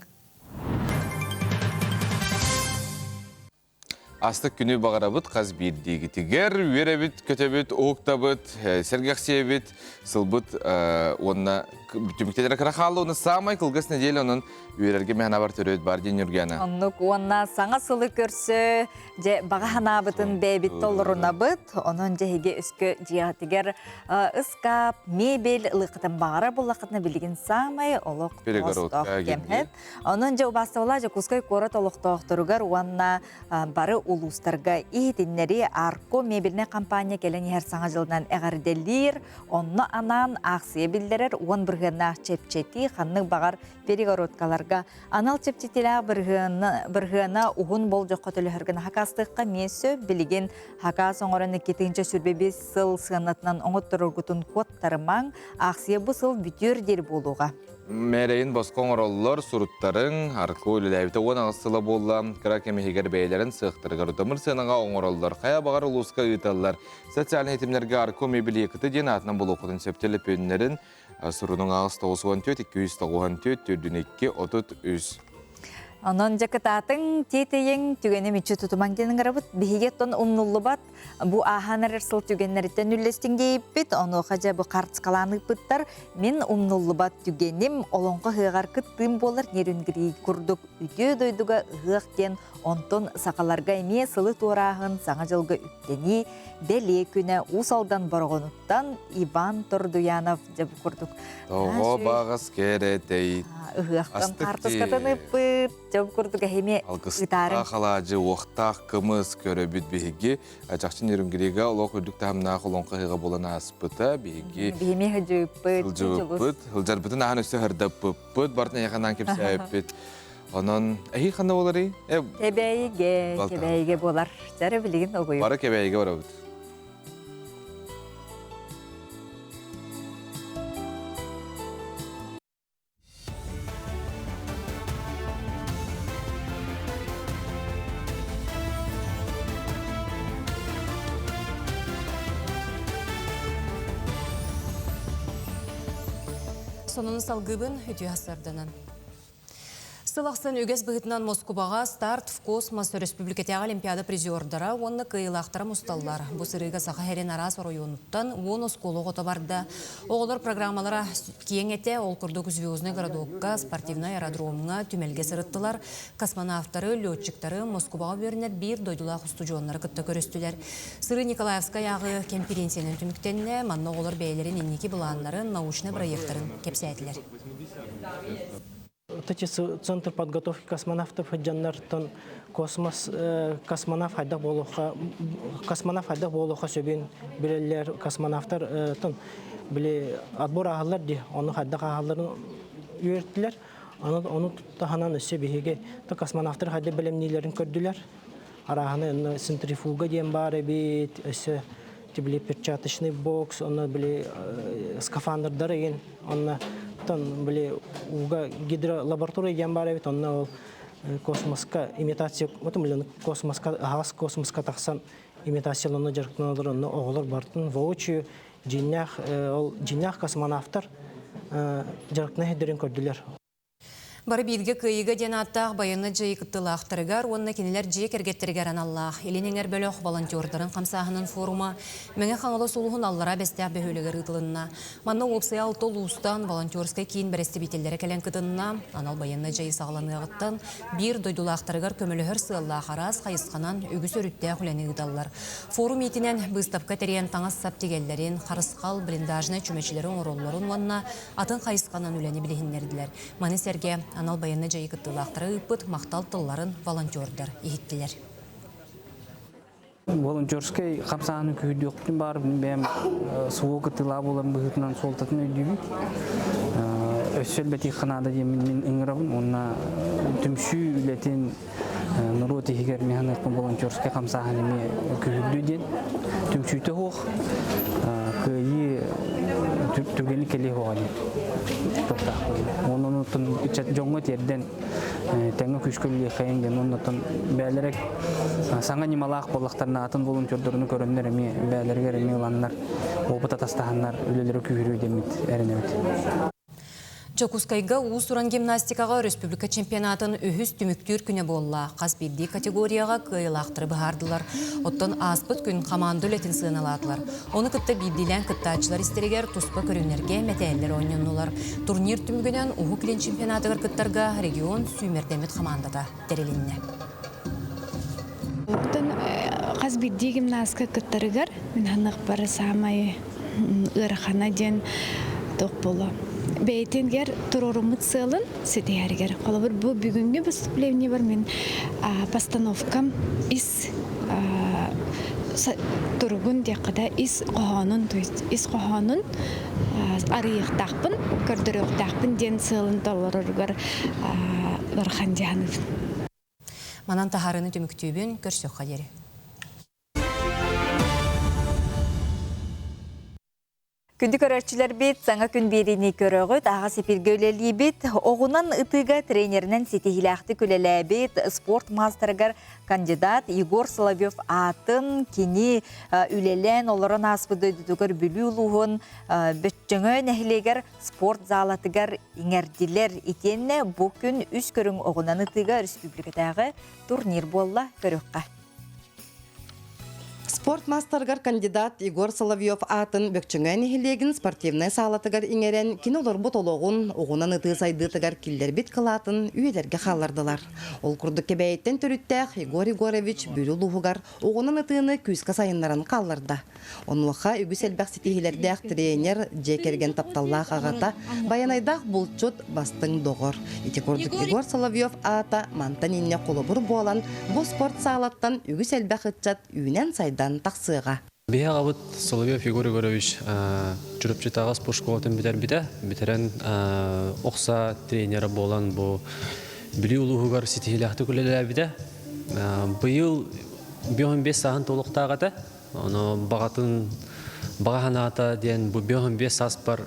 Астык күнү баҕарабыт хас биирдиигитигэр үөрэбит, көтөбүт, уһуктабыт, сэргэхсийэбит, сылбыт уонна түмүктэнэрэ кыра хаалла уонна саамай кылгас неделя онон үөрэргэ мэхэнабар төрөөт бар диэн Ньургиана. Оннук уонна саҥа сылы көрсө дьэ баҕа санаабытын бэйэбит толорунабыт. Онон дьэһиги өскө дьиэҕитигэр ыскаап, мебель ылыаххытын баҕарар буоллаххытына билигин саамай олох тоҕоостоох кэм. Онон дьэ убаастабылаах Дьокуускай куорат олохтоохторугар уонна бары улуустарга иһитиннэрии Арко мебельнай компания кэлэн иһэр саҥа дьылынан эҕэрдэлиир, онно анаан аахсыйа биллэрэр 10 бырыһыан. бырыһыаннаах чэпчэтии ханнык баҕар перегородкаларга анал чэпчэтиилээх бырыһыана уһун болдьоххо төлөһөргө хакаастыахха эмиэ сөп. Билигин хакаас оҥорон 2025 сыл сыанатынан оҥоттороргутун куоттарымаҥ. Аахсыйа бу сыл бүтүөр диэри буолуоҕа. Мэрэйин босхо оҥороллор, суруттарыҥ, арку үлэлээбитэ 18 сыла буолла, кыра кэм иһигэр бэйэлэрин сыахтарыгар удамыр сыанаҕа оҥороллор, хайа баҕар улууска ыыталлар. Социальнай ситимнэргэ Арко мебель Якуты диэн аатынан булуоххутун сөп төлөпүөннэрин сурунуҥ аҕыс 94 294 402 33. Онон дьэ кытаатыҥ, тиэтэйиҥ, түгэни мүччү тутумаҥ диэн ыҥырабыт. Биһиги оттон умнуллубат бу ааһан эрэр сыл түгэннэриттэн үллэстиҥ диэйиппит. Онуоха дьэ бу хартыскалаан ыыппыттар. Мин умнуллубат түгэним олоҥхо ыһыаҕар кыттыым буолар Нерюнгри курдук үтүө дойдуга ыһыах диэн онтон сахаларга эмиэ сылы туорааһын, саҥа дьылга үктэнии бэлиэ күнэ Уус Алдан Бороҕонуттан Иван Тордуянов дьэ бу курдук Тоҕо баҕас кэрэтэй ыһыахтан хаартыскатын ыппыт дьэ бу курдук эһими Алгыстаах алаадьы, уохтаах кымыс көрөбүт биһиги. Чахчы Нерюнгрига олох үрдүк таһымнаах олоҥхо ыһыаҕа буолан ааспыта. Биһиги биһими сылдьыбыппыт, сылдьыбыппыт, сылдьарбытын аһан өссө һырдаппыппыт, бартын эйэхэнан кэпсээбиппит. Онон эһи ханна боларый? Кэбээйигэ, Кэбээйигэ буолар. Дьэ билигин огуйу. Бары Кэбээйигэ барабыт. Сонуну салгыбын үтүө сарданан. Сыл ахсын үгэс быһыытынан Москубаҕа «Старт в космос» өрөспүүбүлүкэтээҕи олимпиада призердара уонна кыайыылаахтара мусталлар. Бу сырыыга Саха сирин араас оройуонуттан 10 оскуола оҕото барда. Оҕолор программалара киэҥ этэ, ол курдук Звездный городокка, спортивнай аэродромҥа, түмэлгэ сырыттылар. Космонавтары, летчиктары Москубаҕа үөрэнэр биир дойдулаах устудьуоннары кытта көрүстүлэр. Сырыы Николаевскай ааҕыы кэмпириэнсийэнэн түмүктэннэ. Манна оҕолор бэйэлэрин инники былааннарын, научнай бырайыактарын кэпсээтилэр. Вот эти центр подготовки космонавтов дьоннортон космос космонавт хайдах буолуохха космонавт хайдах буолуохха сөбүн билэллэр космонавтар тон били отбор ааһаллар дии ону хайдах ааһалларын үөртүлэр ону ону таһынан өссө биһиги космонавтар хайдах бэлэмниилэрин көрдүлэр арааһаны онно центрифуга диэн баар эбит өссө били перчаточный бокс онно били скафандрдар игин онно тон били ууга гидролаборатория диэн баар эбит онно ол космоска имитация вот блин космоска аһаҕас космоска тахсан имитацияланна дьарыктаналар онно оҕолор бартын воочию дьиҥнээх ол дьиҥнээх космонавтар дьарыктана сирдэрин көрдүлэр. Бары бииргэ кыайыыга диэн ааттаах байыаннай дьайыы кыттыылаахтарыгар уонна кинилэр дьиэ кэргэттэригэр аналлаах Илин Эҥэр бөлөх волонтердарын хамсааһынын форума Мэҥэ Хаҥалас улууһун Аллараа Бэстээх бөһүөлэгэр ыытылынна. Манна уопсайа алта улуустан волонтерскай киин бэрэстэбиитэллэрэ кэлэн кытынна. Анал байыаннай дьайыы саҕаланыаҕыттан биир дойдулаахтарыгар көмөлөһөр сыаллаах араас хайысханан үгүс өрүттээх үлэни ыыталлар. Форум иитинэн быыстапка тэрийэн таҥас-сап тигэллэрин, харысхал, блиндажнай чүмэчилэри оҥороллорун уонна атын хайысханан үлэни билиһиннэрдилэр. Маны сэргэ анал байыаннай дьайыы кыттыылаахтара ыыппыт махтал тылларын волонтердар иһиттилэр. Волонтерскай хамсааһыны күүһүрдүөхпүтүн баар бэйэм СВО кыттыылаах буолан быһыытынан суолтатын өйдүүбүн. Өссө элбэтиэххэ наада диэммин мин ыҥырабын уонна түмсүү үлэтин норуот иһигэр механизм волонтерскай хамсааһын эмиэ күүһүрдүү диэн түмсүүтэ суох кыайыы түргэнник кэлиэ суоҕа диэн туохтаахпын. Онон ыччат дьоҥҥо тиэрдэн тэҥҥэ күүскэ үлэлиэххэйиҥ диэн оннуттан бэйэлэрэ саҥа ньымалаах буоллахтарына атын волонтердорunu көрөннөр эмиэ бэйэлэригэр эмиэ ыланнар опыт атастаһаннар үлэлэрэ күүһүрүө диэммит эрэнэбит. Дьокуускайга уус-уран гимнастикаҕа өрөспүүбүлүкэ чемпионатын үһүс түмүктүүр күнэ буолла. Хас биирдии категорияҕа кыайыылаахтары быһаардылар. Оттон ааспыт күн хамаанда үлэтин сыаналаатылар. Ону кытта биирдиилээн кыттааччылар истэригэр туспа көрүҥнэргэ мэтээллэр оонньоннулар. Турнир түмүгүнэн Уһук Илин чемпионатыгар кыттарга регион сүүмэрдэммит хамаандата тэрилиннэ. Оттон хас биирдии гимнастка кыттарыгар мин саныахпар саамай ыарахана диэн туох буолуо. Бэйэтигэр туруоруммут сыалын ситиһэригэр. Холобур, бу бүгүҥҥү выступлениебар мин постановкам ис туругун диэххэ да ис хоһоонун, то есть ис хоһоонун арыйыахтаахпын, көрдөрүөхтээхпин диэн сыалын толороругар ыарахан дии саныыбын. Манан таһаарыыны түмүктүүбүн, көрсүөххэ диэри. Күндү көрөөччүлэрбит, саҥа күн биэриини көрөҕүт, аҕа сипиргэ үлэлиибит. Оҕунан ытыыга тренеринэн ситиһиилээхтик үлэлээбит спорт маастарыгар кандидат Егор Соловьев аатын кини үлэлээн олорон ааспыт дойдутугар Бүлүү улууһун Бөччөҥө нэһилиэгэр спорт залатыгар иҥэрдилэр. Итиэннэ бу күн үс көрүҥ оҕунан ытыыга республикатааҕы турнир буолла. Көрүөххэ. Спорт маастарыгар кандидат Егор Соловьев аатын Бөкчөҥөө нэһилиэгин спортивнай саалатыгар иҥэрэн, кини олорбут олоҕун, оҕунан ытыы сайдыытыгар киллэрбит кылаатын үйэлэргэ хааллардылар. Ол курдук Кэбээйиттэн төрүттээх Егор Егорович Бүлүү улууһугар оҕунан ытыыны күүскэ сайыннаран хаалларда. Онуоха үгүс элбэх ситиһиилэрдээх тренер, дьиэ кэргэн тапталлаах аҕата, байанайдаах булчут, бастыҥ доҕор. Ити курдук Егор Соловьев аата мантан инньэ холобур буолан, бу спорт саалаттан үгүс элбэх ыччат үүнэн-сайдан тахсыаҕа. Биһи аҕабыт Соловьев Егор Егорович Чурапчытааҕы спорт школатын бүтэрбитэ. Бүтэрэн охса тренера буолан бу Бүлүү улууһугар ситиһиилээхтик үлэлээбитэ. Быйыл 55 сааһын толуктаах этэ. Ону баҕатын баҕа санаата диэн бу 55 сааспар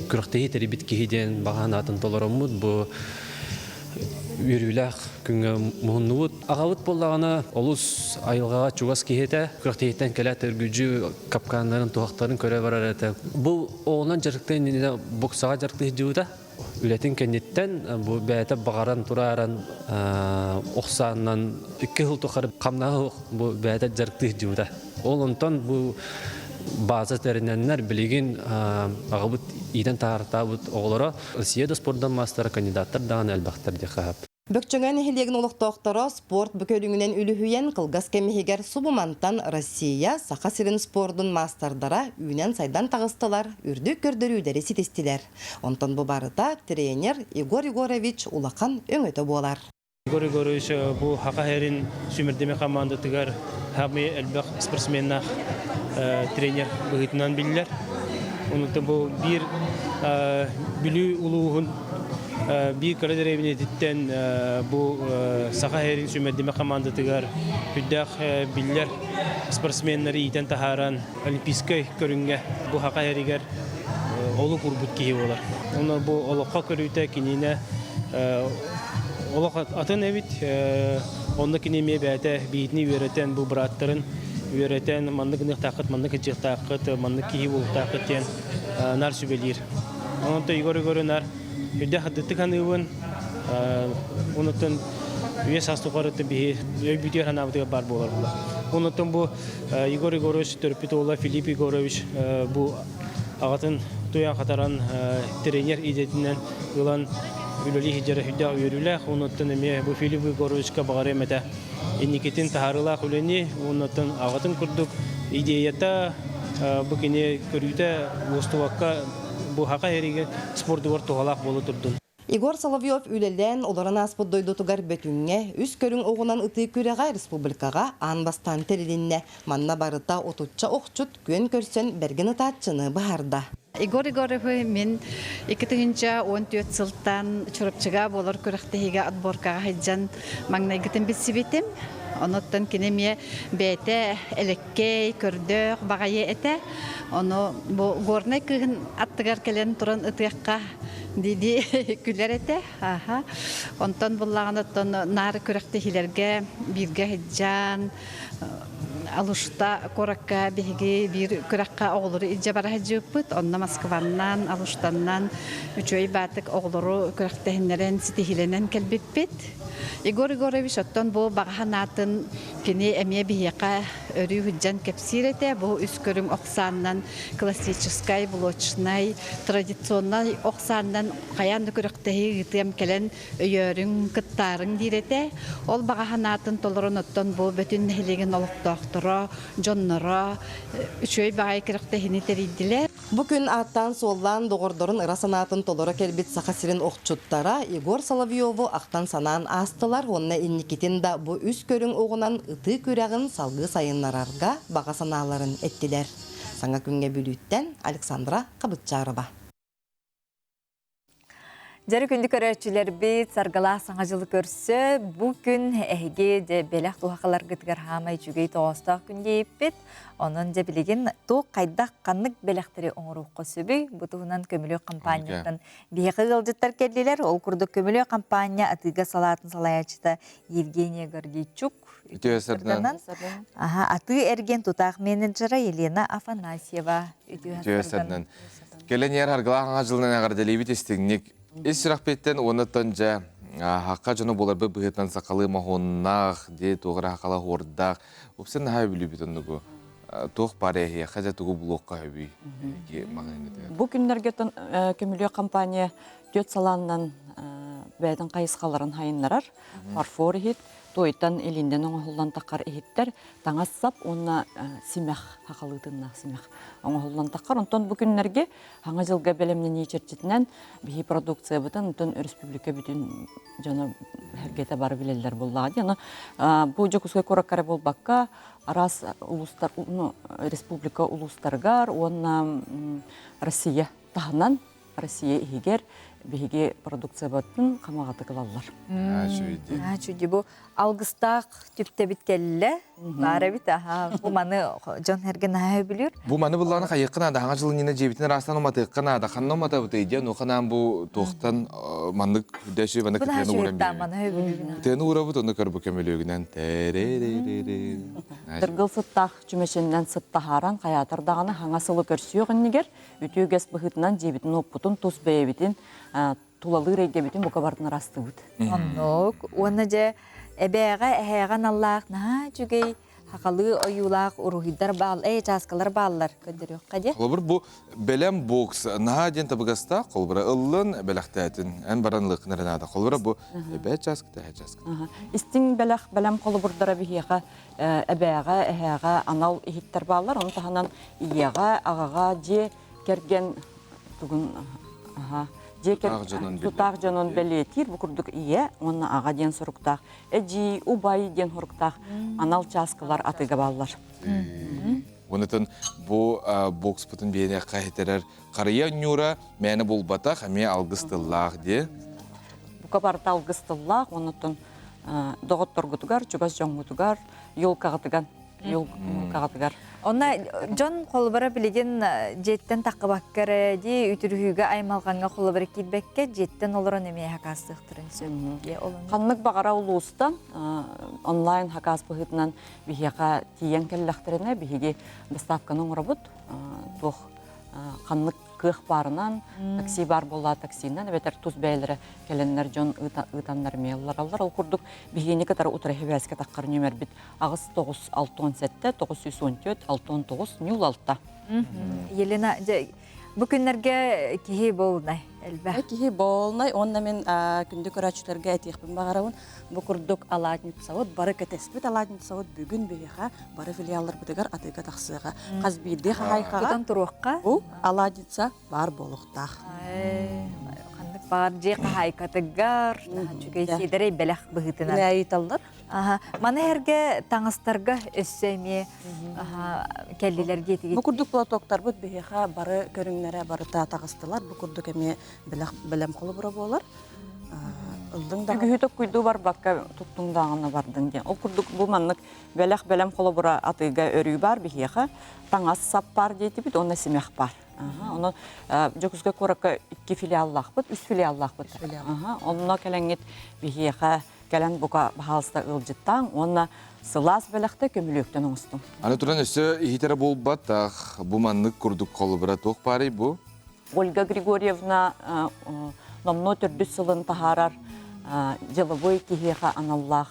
күрэхтэһии тэрийбит киһи диэн баҕа санаатын толороммут бу үөрүүлээх күҥҥэ муһуннубут. Аҕабыт буоллаҕына олус айылҕаҕа чугас киһи этэ. Күрэхтэһииттэн кэлээт өргүдьү капкааннарын, туһахтарын көрө барар этэ. Бу оҕонон дьарыктыан иннинэ боксаҕа дьарыктыы сылдьыбыта. Үлэтин кэнниттэн бу бэйэтэ баҕаран турааран охсааннан икки сыл тухары хамнаһы бу бэйэтэ дьарыктыы сылдьыбыта. Ол онтон бу база тэринэннэр билигин аҕабыт иитэн таһаартаабыт оҕолоро Россия да спордан маастара кандидаттар даҕаны элбэхтэр диэххэ сөп. Бөкчөҥөө нэһилиэгин олохтоохторо спорт бу көрүҥүнэн үлүһүйэн кылгас кэм иһигэр субумантан Россия, Саха сирин спордун маастардара үүнэн-сайдан таҕыстылар, үрдүк көрдөрүүлэри ситистилэр. Онтон бу барыта тренер Егор Егорович улахан өҥөтө буолар. Егор Егорович бу Саха сирин сүүмэрдэмэ хамаандатыгар саамай элбэх спортсменнаах тренер быһыытынан биллэр. Онуттан бу биир Бүлүү улууһун биир кыра дэриэбинэтиттэн бу Саха сирин сүүмэрдэмэ хамаандатыгар үрдээх биллэр спортсменнары иитэн таһааран олимпийскай көрүҥҥэ бу Саха сиригэр олук урбут киһи буолар. Онно бу олоххо көрүүтэ кининэ олох атын эбит. Онно кини эмиэ бэйэтэ биитини үөрэтэн бу бырааттарын үөрэтэн маннык гыныахтааххыт, маннык кыдьыахтааххыт, маннык киһи буолуохтааххыт диэн наар сүбэлиир. Онон Егор Егорович наар үрдэх ардыттык аныыбын. Онуттан үйэ саас тухары биһи өйбүтүгэр санаабытыгар баар буолар була. Онуттан бу Егор Егорович төрөппүт уола Филипп Егорович бу аҕатын туйан хатаран тренер идэтинэн ылан үлэлии сылдьара сүрдээх үөрүүлээх. Онуттан эмиэ бу Филипп Егоровичка баҕарыам этэ инникитин таһаарыылаах үлэни уоннаттан аҕатын курдук идеята бу кини көрүүтэ уостубакка бу хака эригэ спордугар туһалаах буола турдун. Егор Соловьев үлэлээн олорон ааспыт дойдутугар Бөтүҥҥэ үс көрүҥ оҕунан ытыы күрэҕэ республикаҕа аан бастаан тэрилиннэ. Манна барыта отучча охчут күөн көрсөн бэргэн ытааччыны быһаарда. Егор Егоровы мин 2014 сылтан Чурапчыга буолар күрэхтэһиигэ отборкаҕа сылдьан маҥнайгытын билсибитим. Онуттан кини эмиэ бэйэтэ элэккэй, көрдөөх баҕайы этэ. Ону бу Горнай кыыһын аттыгар кэлэн туран ытыахха дии-дии күлэр этэ. Аха. Онтон буллаҕына оттон наар күрэхтэһиилэргэ бииргэ сылдьан Алушта куоракка биһиги биир күрэххэ оҕолору илдьэ бара сылдьыбыппыт. Онно Москваннан, Алуштаннан үчүгэй баатык оҕолору күрэхтэһиннэрэн ситиһиилэнэн кэлбиппит. Егор Егорович оттон бу баҕа санаатын кини эмиэ биһиэхэ өрүү сылдьан кэпсиир этэ. Бу үс көрүҥ ох сааннан классическай, блочнай, традиционнай ох сааннан хайаан да күрэхтэһии ыытыам кэлэн өйөөрүҥ, кыттаарыҥ диир этэ. Ол баҕа санаатын толорон оттон бу Бөтүн нэһилиэгин олохтоохторо, дьонноро үчүгэй баҕайы күрэхтэһиини тэрийдилэр. Бу күн ааттаан-суоллаан доҕордорун ыра санаатын толоро кэлбит Саха сирин охчуттара Егор Соловьеву ахтан-санаан аастылар уонна инникитин да бу үс көрүҥ оҕунан ытыы күрэҕин салгыы сайыннарарга баҕа санааларын эттилэр. Саҥа күҥҥэ Бүлүүттэн Александра Хабытчарова. Дьэрэ күндү көрөөччүлэрбит, саргылаах саҥа дьылы көрсө, бу күн эһиги дьэ бэлэх туһахаларгытыгар хаамай үчүгэй тоҕоостоох күн диэппит. Онон дьэ билигин туох хайдах ханнык бэлэхтэри оҥоруохха сөбүй? Бу туһунан Көмүлүөк компанияттан биһиэхэ ыалдьыттар кэллилэр. Ол курдук Көмүлүөк компания атыыга салаатын салайааччыта Евгения Гордейчук Үтүө сарданан. Аха, атыы эргиэн тутаах менеджера Елена Афанасьева. Үтүө сарданан. Кэлэн иһэр аргылаах аҥа дьылынан эҕэрдэлиибит истиҥник. Ис сүрэхпиттэн уонна дьэ хахха дьоно буоларбыт быһыытынан сахалыы моһуоннаах, дии туох эрэ хахала хуордаах. Упсан наһаа үбүлүүбүт оннугу. Туох баар эһиэхэ дьэ тугу булуохха сөбүй маҕаһыыҥҥытыгар? Бу күннэргэ көмүлүөк компания түөрт салааннан бэйэтин хайысхаларын хайыннарар. Фарфор иһит, туойтан илииннэн оҥоһуллан таххар иһиттэр, таҥас-сап уонна симэх, хахалыытыннаах симэх оҥоһуллан таххар. Онтон бу күннэргэ Хаҥа дьылга бэлэмнэнии чэрчитинэн биһи продукциябытын онтон өрөспүүбүлүкэ бүтүн дьоно эргэтэ бары билэллэр буоллаҕа дии. Аны бу Дьокуускай куоракка эрэ буолбакка, араас улуустар, ну, республика улуустарыгар уонна Россия таһынан Россия иһигэр биһиги продукциябытын хамаҕатык ылаллар. Үчүгэй. Бу алгыстаах түптэбит кэллэ. Баар эбит аха. Бу маны дьон эргэ наһаа өбүлүүр. Бу маны буллааны хайыахха наада. Хаҥа дьыл иннинэ дьиэбитин ыраастан уматыахха наада. Ханна уматабытый диэн уханаан бу туохтан маннык дэши маннык кытыаны ууран биэрэбит. Кытыаны уурабыт, ону көрбү көмөлүөгүнэн тэ Дыргыл сыттаах чүмэчиннэн сыттаһааран хайаатар даҕаны хаҥа сылы көрсүөх иннигэр үтүө үгэс быһыытынан дьиэбитин-уоппутун, тус бэйэбитин, тулалыыр эйгэбитин бука барытын ырастыыбыт. Оннук. Уонна дьэ эбээҕэ, эһээҕэ аналлаах наһаа үчүгэй хахалыы ойуулаах уруһуйдар баал, ээ, чааскалар бааллар көрдөрүөххэ дьэ. Холобур, бу бэлэм бокс наһаа диэн табыгастаах, холобура ыллын, бэлэхтээтин, эн баран ылыаххын эрэ наада. Холобура, бу эбээ чааскыта, эһээ чааскыта. Истиҥ бэлэх, бэлэм холобурдара биһиэхэ эбээҕэ, эһээҕэ анал иһиттэр бааллар. Ону таһынан ийэҕэ, аҕаҕа дьиэ кэргэн тугун дьиэ тутаах дьонун бэлиэтиир бу курдук ийэ уонна аҕа диэн суруктаах, эдьиий, убай диэн суруктаах анал чааскылар атыыга бааллар. Онутун бу бокспутун биэниэххэ хитэрэр харыйа ньуура мээнэ булбатах, эмиэ алгыс тыллаах дии. Бука барыта алгыс тыллаах, онутун доҕотторгутугар, чугас дьоҥҥутугар, елкаҕытыгар елкаҕытыгар. Онно дьон холобура билигин дьиэттэн таххыбакка эрэ дии үтүрүһүүгэ аймалҕаҥҥа холобура киирбэккэ дьиэттэн олорон эмиэ хакаастыахтарын сөп. Ханнык баҕара улуустан онлайн хакаас быһыытынан биһиэхэ тиийэн кэллэхтэринэ биһиги доставканы оҥоробут. Туох ханнык кыах баарынан, такси баар буолла таксинан эбэтэр тус бэйэлэрэ кэлэннэр дьон ыытаннар эмиэ ыллараллар. Ол курдук биһигини кытары утары сибээскэ таххар нүөмэрбит 8 9 67 914 69 06. Елена, бу күннэргэ киһи болнай элбэх. Киһи болнай, онна мен күндү көрөөччүлэргэ этиэхпин баҕарабын. Бу курдук алаадньыт бары кэтэспит алаадньыт бүгүн биһиэхэ бары филиалларбытыгар атыыга тахсыаҕа. Хас биирдии хаһаайкаҕа тутан туруохха. Бу алаадьыца баар буолуохтаах. Ханнык баар дьиэ хаһаайкатыгар үчүгэй сиэдэрэй бэлэх быһыытынан. Ыйталлар. Маны эргэ таҥастарга өссө эмиэ кэллилэр диэтигит. Бу курдук платоктарбыт биһиэхэ бары көрүҥнэрэ барыта таҕыстылар. Бу курдук эмиэ бэлэм холобура буолар. Ыллыҥ да Үгүһү токкуйдуу барбакка туттуҥ даҕаны бардын диэн. Ол курдук бу маннык бэлэх бэлэм холобура атыыга өрүү баар биһиэхэ таҥас сап баар диэтибит уонна симэх баар. Онон Дьокуускай куоракка икки филиаллаахпыт, үс филиаллаахпыт. Онно кэлэҥҥит биһиэхэ кэлэн бука баһаалыста ыалдьыттааҥ уонна сылаас бэлэхтэ көмүлүөктэн оҥостуҥ. Аны туран өссө иһитэрэ буолбатах, бу маннык курдук холобура туох баарый бу? Ольга Григорьевна номнуо төрдүс сылын таһаарар дьылыбый киһиэхэ аналлаах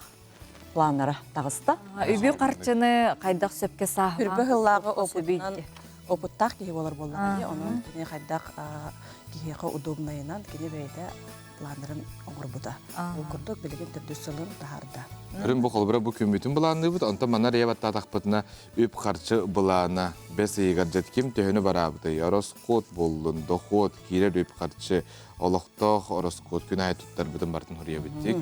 планнара таҕыста. Үбү харчыны хайдах сөпкө сааһылаан Хүрбэ сыллааҕы опытынан опыттаах киһи буолар буоллаҕа онон кини хайдах киһиэхэ удобнайынан кини бэйэтэ планнарын оҥорбута. Ол курдук билигин төрдүс сылын таһаарда. Өрүн бу холобура бу күммүтүн былаанныыбыт, онтон манна эрэ баттаатахпытына үп-харчы былаана бэс ыйыгар дьэт ким төһөнү бараабытый, ороскуот буоллун, дохуот, киирэр үп-харчы, олохтоох ороскуот күн аайы туттарбытын барытын хуруйабыт дик.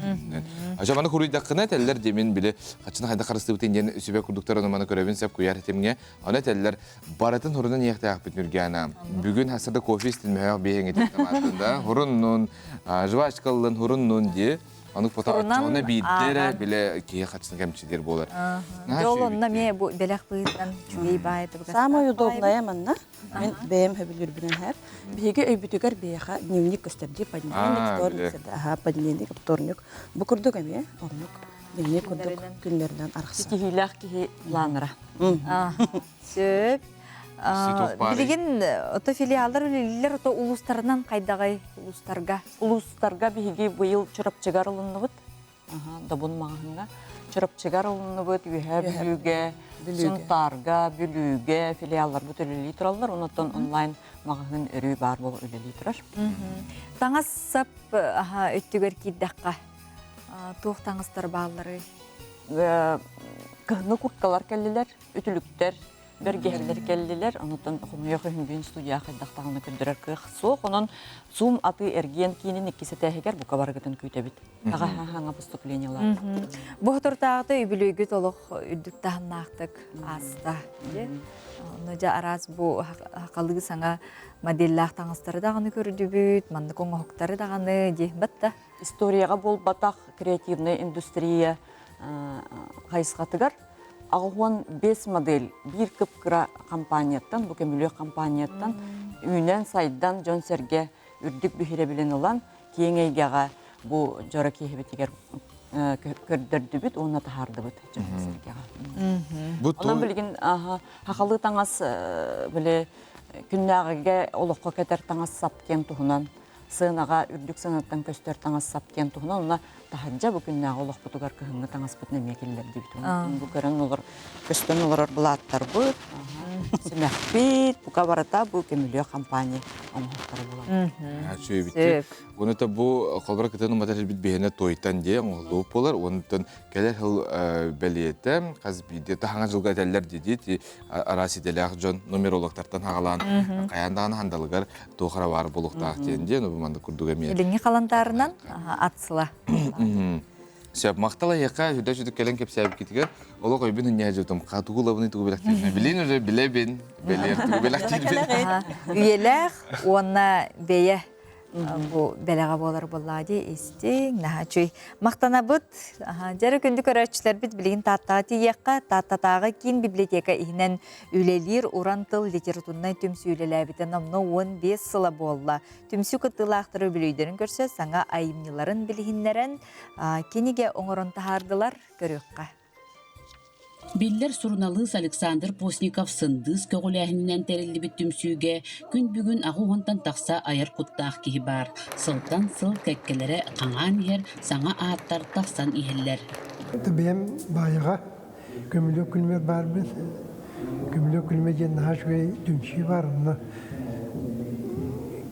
Ача маны хуруйдаххына этэллэр дии мин били хаччыны хайдах харыстыыбытын диэн сүбэ курдуктар ону маны көрөбүн сеп куйаар этимҥэ. Аны этэллэр барытын хурунан иэхтээхпит Нүргээнэ. Бүгүн хасса кофе истин мөһөөх биэһиҥитин тамаатын да хуруннун, жвачкаллын хуруннун дии. Ону фото оччоҕуна биирдэ эрэ биле киһи хаччыны кэмчилиир буолар. Дьол онно эмиэ бу бэлэх быһыытынан үчүгэй баай Самое удобное манна Мен бэйэм хөбүлүүрбүнэн һэр. Биһиги өйбүтүгэр биһиэхэ дневник көстөр дии, понедельник, вторник, аха, понедельник, вторник. Бу курдук эмиэ оннук дневник курдук күннэринэн арахсар. Ситиһиилээх киһи планера. Сөп. Билигин ото филиаллар үлэлииллэр ото улуустарынан хайдаҕай улуустарга? Улуустарга биһиги быйыл Чурапчыгар ылынныбыт. Добун маҕаһыҥҥа Чурапчыгар ылынныбыт, Үөһээ Бүлүүгэ, Сунтаарга, Бүлүүгэ филиалларбыт үлэлии тураллар. Онуттан онлайн маҕаһыын өрүү баар буола үлэлии турар. Таҥас-сап өттүгэр киирдэххэ туох таҥастар баалларый? Кыһыҥҥы курткалар кэллилэр, үтүлүктэр, бэргэһэлэр кэллилэр. Онуттан хомуйуох үһүн студия хайдах даҕаны көрдөрөр кыах суох. Онон Zoom атыы эргиэн киинин иккис этээһигэр бука барыгытын күүтэбит. Аҕа поступлениелар. Бу соторутааҕыта үбүлүөйгүт олох үрдүк таһымнаахтык ааста. Онно дьэ араас бу хахалыы саҥа моделлаах таҥастары даҕаны көрдүбүт, маннык оҥоһуктары даҕаны дии батта. Историяҕа буолбатах креативная индустрия хайысхатыгар 85 модель биир кып-кыра компанияттан, бу көмүлүөк компанияттан үүнэн-сайдан дьон-сэргэ үрдүк биһирэбилин ылан, киэҥ эйгэҕэ бу дьоро киэһэбитигэр көрдөрдүбүт уонна таһаардыбыт дьон-сэргэҕэ. Онон билигин хахалыы таҥас били күннээҕигэ олоххо кэтэр таҥас сап диэн туһунан сыанаҕа үрдүк сыанаттан көстөр таҥас сап диэн туһунан онно таһырдьа бу күннээҕи олохпутугар кыһыҥҥы таҥаспытын эмиэ киллэрдибит. Бу көрөн олор көстөн олорор былааттарбыт, симэхпит, бука барыта бу көмүлүөк компания оҥоһуктара буолар. Үчүгэйбит. Уонна бу холбора кытын уматар бит биһиэнэ туойтан дии оҥоһуллубут буолар. Онтон кэлэр сыл бэлиэтэ хас биирдии таһаҥа дьылга этэллэр дии араас идэлээх дьон нумерологтартан хаҕалаан хайаан даҕаны хандалыгар туох эрэ баар буолуохтаах диэн диэн бу маннык курдук эмиэ. Илиҥҥи халантаарынан ат сыла. Сөп, махтал эйиэхэ сүрдэ сүдүк кэлэн кэпсээбиккитигэр олох өйбүн ынньаа дьутум. Тугу ылабыный тугу бэлэхтиирбин. Билин уже билэбин, бэлиэр тугу бэлэхтиирбин. Үйэлээх уонна бэйэ бу бэлэҕэ буолар буоллаа дии истиҥ наһаа үчүгэй махтанабыт дьэрэ күндү көрөөччүлэрбит билигин Тааттаҕа тиийиэххэ Тааттатааҕы киин библиотека иһинэн үлэлиир уран тыл литературнай түмсүү үлэлээбитэ номнуо 15 сыла буолла түмсүү кыттыылаахтара үбүлүөйдэрин көрсө саҥа айымньыларын билиһиннэрэн кинигэ оҥорон таһаардылар көрүөххэ Биллэр суруналыыс Александр Постников сындыыс көҕүлээһининэн тэриллибит түмсүүгэ күн бүгүн 80-тан тахса айар куттаах киһи баар. Сылтан сыл кэккэлэрэ хаҥаан иһэр, саҥа ааттар тахсан иһэллэр. Бэйэм баайаҕа көмүлүөк күлүмэр баарбын. Көмүлүөк күлүмэ диэн наһаа үчүгэй түмсүү баар. Онно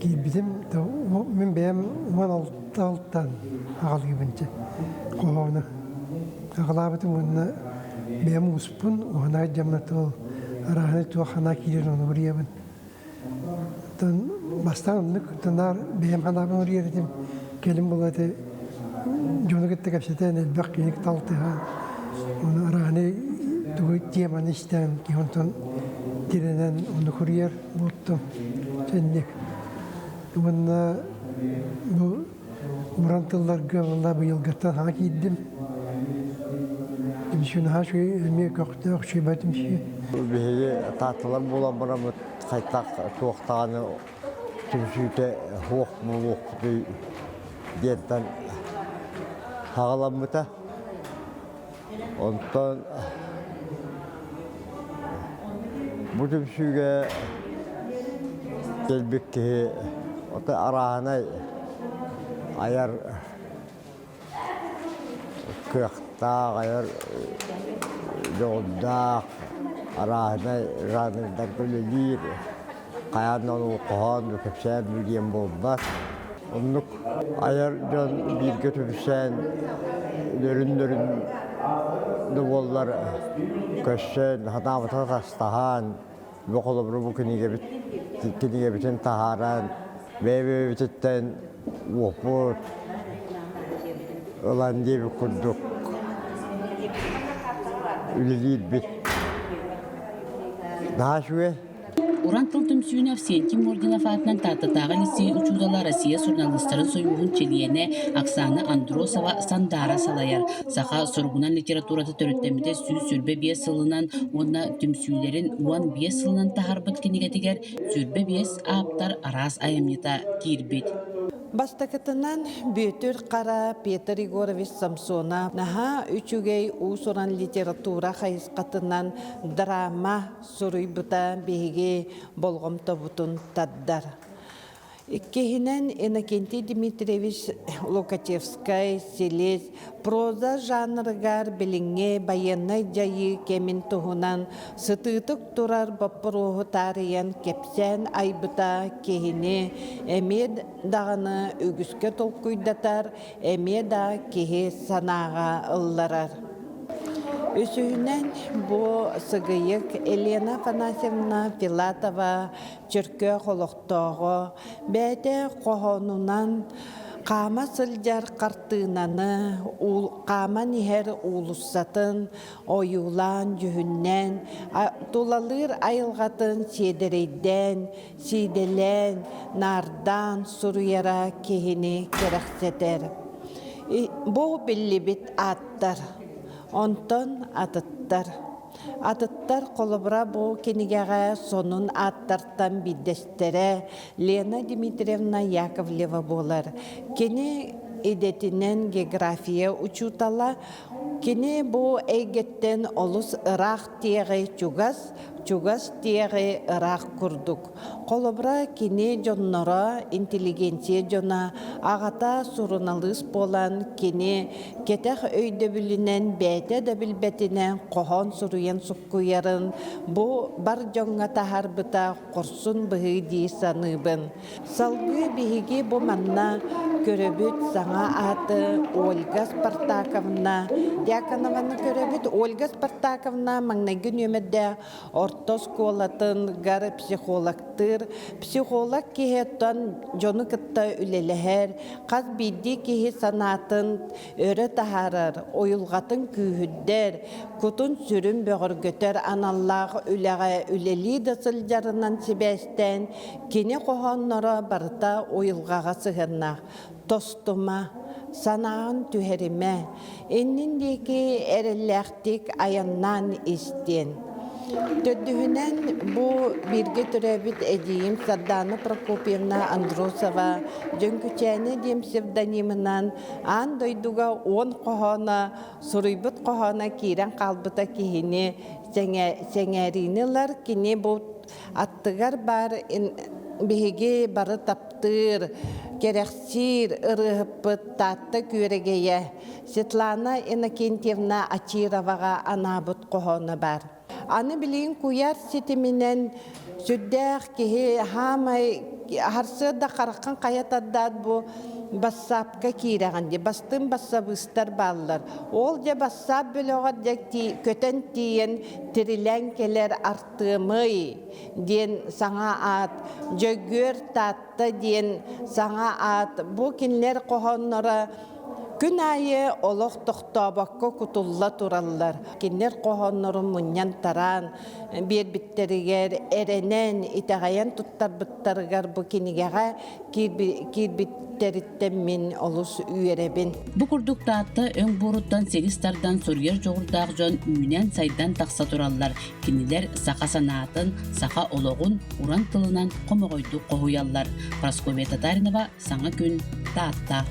киирбитим, мин бэйэм 16 алтан аҕалыыбын хоһоону. Аҕалаабытым уонна бэйэм ууспун, уһанаай дьамна тыл арааһынай туох санаа киирэр ону уруйабын. Оттон бастаан оннук наар бэйэм санаабын уруйар этим. Кэлин буолла ити дьону кытта кэпсэтэн элбэх киһини кытта алтыһан, ону арааһынай тугу теманы истэн, киһи онтон тирэнэн ону суруйар буолтум. Инник. Уонна бу Уран тылларга уонна быйылгыттан саҥа киирдим. Түмсүү наһаа үчүгэй, эмиэ көхтөөх үчүгэй түмсүү. Биһиги таатталар буолан бараммыт хайтах туох даҕаны түмсүүтэ суох буолуохпутуй диэнтэн саҕаламмыта. Онтон бу түмсүүгэ кэлбит киһи ото арааһынай айар кыахтаах, айар дьоҕурдаах, арааһынай жанрдарга үлэлиир, хайаан да ону хоһоон, кэпсээн диэн буолбат. Оннук айар дьон бииргэ түмсэн, дөрүн-дөрүн. да буоллар көрсөн, санаабытын атастаһан, бу холобуру бу кинигэбит кинигэбитин таһааран, бэйэ-бэйэбититтэн уопут ылан диэбит курдук үлэлиирбит наһаа үчүгэй. Уран тыл түмсүүнү Авсентий Мординов аатынан Тааттатааҕы лицей учуутала Россия суруналыыстарын сойууһун чилиэнэ Оксана Андросова Сандаара салайар. Саха суругунан литературата төрүттэммитэ 125 сылынан уонна түмсүүлэрин 15 сылынан таһаарбыт кинигэтигэр 25 ааптар араас айымньыта киирбит. Бастакытынан Бүөтүр Хара Петр Егорович Самсонов наһаа үчүгэй уус-уран литература хайысхатынан драма суруйбута биһиги болҕомтобутун тардар. Иккиһинэн Иннокентий Дмитриевич Лукачевскай «Силис» проза жанрыгар билиҥҥи байыаннай дьайыы кэмин туһунан сытыытык турар боппуруоһу таарыйан кэпсээн айбыта киһини эмиэ даҕаны үгүскэ толкуйдатар, эмиэ да киһи санааҕа ылларар. Үсүһүнэн бу сыгыйык Елена Афанасьевна Филатова Чөркөөх олохтооҕо бэйэтэ хоһоонунан хаама сылдьар хартыынаны, хааман иһэр уулуссатын ойуулаан, дьүһүннээн, тулалыыр айылҕатын сиэдэрэйдээн, сиидэлээн, наардаан суруйара киһини кэрэхсэтэр. Бу биллибит ааттар, онтон атыттар. Атыттар холобура бу кинигэҕэ сонун ааттартан биирдэстэрэ Лена Дмитриевна Яковлева буолар. Кини идэтинэн география учуутала. Кини бу эйгэттэн олус ыраах тиэҕи чугас, чугас тиэҕи ыраах курдук. Холобура, кини дьонноро, интеллигенция дьоно, аҕата суруналыыс буолан, кини кэтэх өйдөбүлүнэн бэйэтэ да билбэтинэн хоһоон суруйан суккуйарын бу бар дьоҥҥо таһаарбыта хорсун быһыы дии саныыбын. Салгыы биһиги бу манна көрөбүт саҥа ааты Ольга Спартаковна Дьяконованы көрөбүт. Ольга Спартаковна маҥнайгы нүөмэрдээх орто оскуолатыгар психологтыыр. Психолог киһи оттон дьону кытта үлэлэһэр, хас биирдии киһи санаатын өрө таһаарар, уйулҕатын күүһүрдэр, кутун-сүрүн бөҕөргөтөр аналлаах үлэҕэ үлэлии да сылдьарынан сибээстээн, кини хоһоонноро барыта уйулҕаҕа сыһыаннаах. Тостума, санааҕын түһэримэ, иннин диэки эрэллээхтик айаннаан ис диэн. Төрдүһүнэн, бу бииргэ төрөөбүт эдьиийим Сардаана Прокопьевна Андросова Дьөҥкүчээнэ диэн псевдонимынан аан дойдуга уон хоһооно суруйбут хоһооно киирэн хаалбыта киһини сэҥээриини ылар. Кини бу аттыгар баар биһиги бары таптыыр, кэрэхсиир ырыаһыппыт Таатта Күөрэгэйэ Светлана Иннокентьевна Ачироваҕа анаабыт хоһооно баар. Аны билигин куйаар ситиминэн сүрдээх киһи хаамай харсыарда хараххын хайа тардаат бу бассаапка киирэҕин дии бастыҥ бассабыыстар бааллар. Ол дьэ бассаап бөлөҕөр дьэ көтөн тиийэн тирилээн кэлэр Артыамый диэн саҥа аат, Дьөгүөр Таатта диэн саҥа аат бу кинилэр хоһоонноро күн аайы олох тохтообокко кутулла тураллар. Кинилэр хоһооннорун мунньан-тараан биэрбиттэригэр эрэнэн, итэҕэйэн туттарбыттарыгар бу кинигэҕэ киирбиттэриттэн мин олус үөрэбин. Бу курдук Таатта өҥ буоруттан силис тардан суруйар дьоҕурдаах дьон үүнэн-сайдан тахса тураллар. Кинилэр саха санаатын, саха олоҕун уран тылынан хомоҕойдук хоһуйаллар. Прасковья Татаринова, Саҥа күн, Таатта.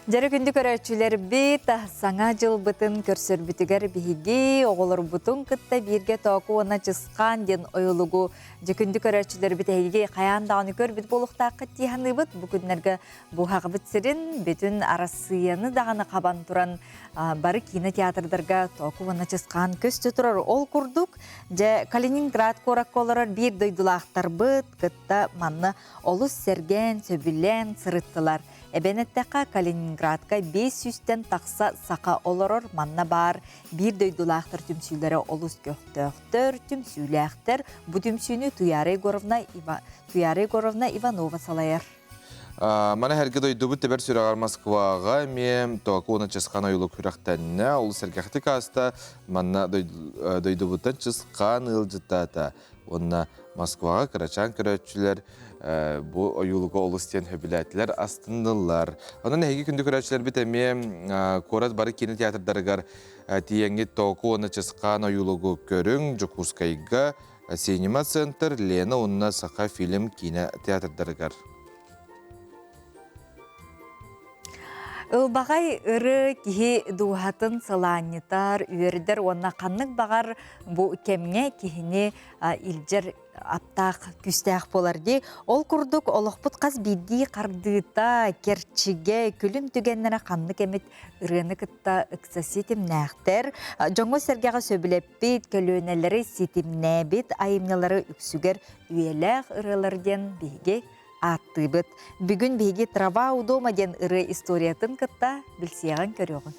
Дьэрэ күндү көрөөччүлэрбит, саҥа дьылбытын көрсөрбүтүгэр биһиги оҕолорбутун кытта бииргэ тооку уонна чысхаан диэн ойулугу дьэ күндү көрөөччүлэрбит эһиги хайаан даҕаны көрбүт буолуохтааххыт дии саныыбыт. Бу күннэргэ бу хаҕыбыт сирин бүтүн Арассыыйаны даҕаны хабан туран бары кинотеатрдарга тооку уонна чысхаан көстө турар. Ол курдук, дьэ Калининград куоракка олорор биир дойдулаахтарбыт кытта манна олус сэргээн, сөбүлээн сырыттылар. Эбэн эттэххэ, Калининград. Ленинградка 500-тэн тахса саха олорор, манна баар биир дойдулаахтар түмсүүлэрэ олус көхтөөхтөр, түмсүүлээхтэр. Бу түмсүүнү Туяра Егоровна, Туяра Егоровна Иванова салайар. Маны эргэ дойдубут тэбэр сүрэҕэр Москваҕа эмиэ Току уонна Чысхаан ойуулук күрэхтэннэ. Ол сэргэхтик ааста. Манна дойдубуттан Чысхаан ыалдьыттаата. Уонна Москваҕа кырачаан көрөөччүлэр бу ойуулугу олус диэн сөбүлээтилэр, астыннылар. Онон эһиги күндү көрөөччүлэрбит эмиэ куорат бары киинэ театрдарыгар тиийэҥҥит Току уонна Чысхаан ойуулугу көрүҥ, Дьокуускайга Синема Центр, Лена уонна Саха фильм киинэ театрдарыгар. Ылбаҕай ыры киһи дууһатын сылаанньытар, үөрдэр уонна ханнык баҕар бу кэмҥэ киһини илдьэр аптаах күүстээх буолар дии. Ол курдук олохпут хас биирдии хардыыта, кэрчигэ, күлүм түгэннэрэ ханнык эмит ырыаны кытта ыкса ситимнээхтэр. Дьоҥҥо-сэргэҕэ сөбүлэппит, көлүөнэлэри ситимнээбит айымньылары үксүгэр үйэлээх ырыалар диэн биһиги ааттыыбыт. Бүгүн биһиги «Трава у дома» диэн ырыа историятын кытта билсиэҕин көрүөҕүҥ.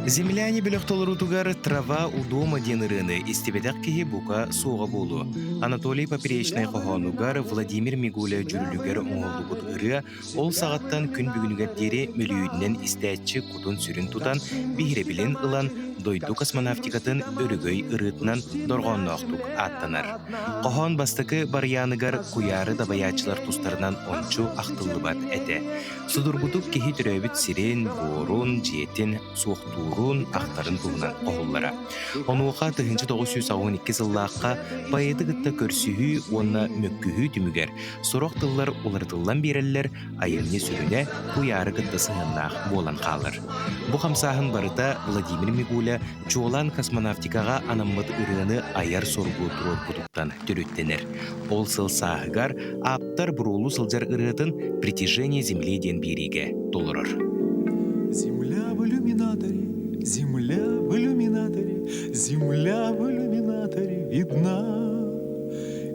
Земляне бөлөх толоруутугар «Трава у дома» диэн ырыаны истибэтэх киһи бука суоҕа буолуо. Анатолий Поперечнай хоһоонугар Владимир Мигуля дьүрүлүгэр оҥоһуллубут ырыа Ол саҕаттан күн бүгүнүгэр диэри мөлүйүөнүнэн истээччи кутун-сүрүн тутан, биһирэбилин ылан, дойду космонавтикатын өрөгөй ырыатынан дорҕоонноохтук ааттанар. Хоһоон бастакы барыйааныгар куйаары дабайааччылар тустарынан ончу ахтыллыбат этэ. Судургутук киһи төрөөбүт сирин, буорун, дьиэтин, суохтуурун, ахтарын туһунан хоһуллара. Онуоха 1982 сыллаахха поэты кытта көрсүһүү уонна мөккүһүү түмүгэр сорох тыллар уларытыллан биэрэллэр, айымньы сүрүнэ куйаары кытта сыһыаннаах буолан хаалар. Бу хамсааһын барыта Владимир Мигуля чуолаан космонавтикаҕа анаммыт ырыаны айар соругу туруорбутуттан төрүттэнэр. Ол сыл сааһыгар ааптар буруолуу сылдьар ырыатын «Притяжение Земли» диэн биэриигэ толорор. Земля в иллюминаторе, земля в иллюминаторе, земля в иллюминаторе видна.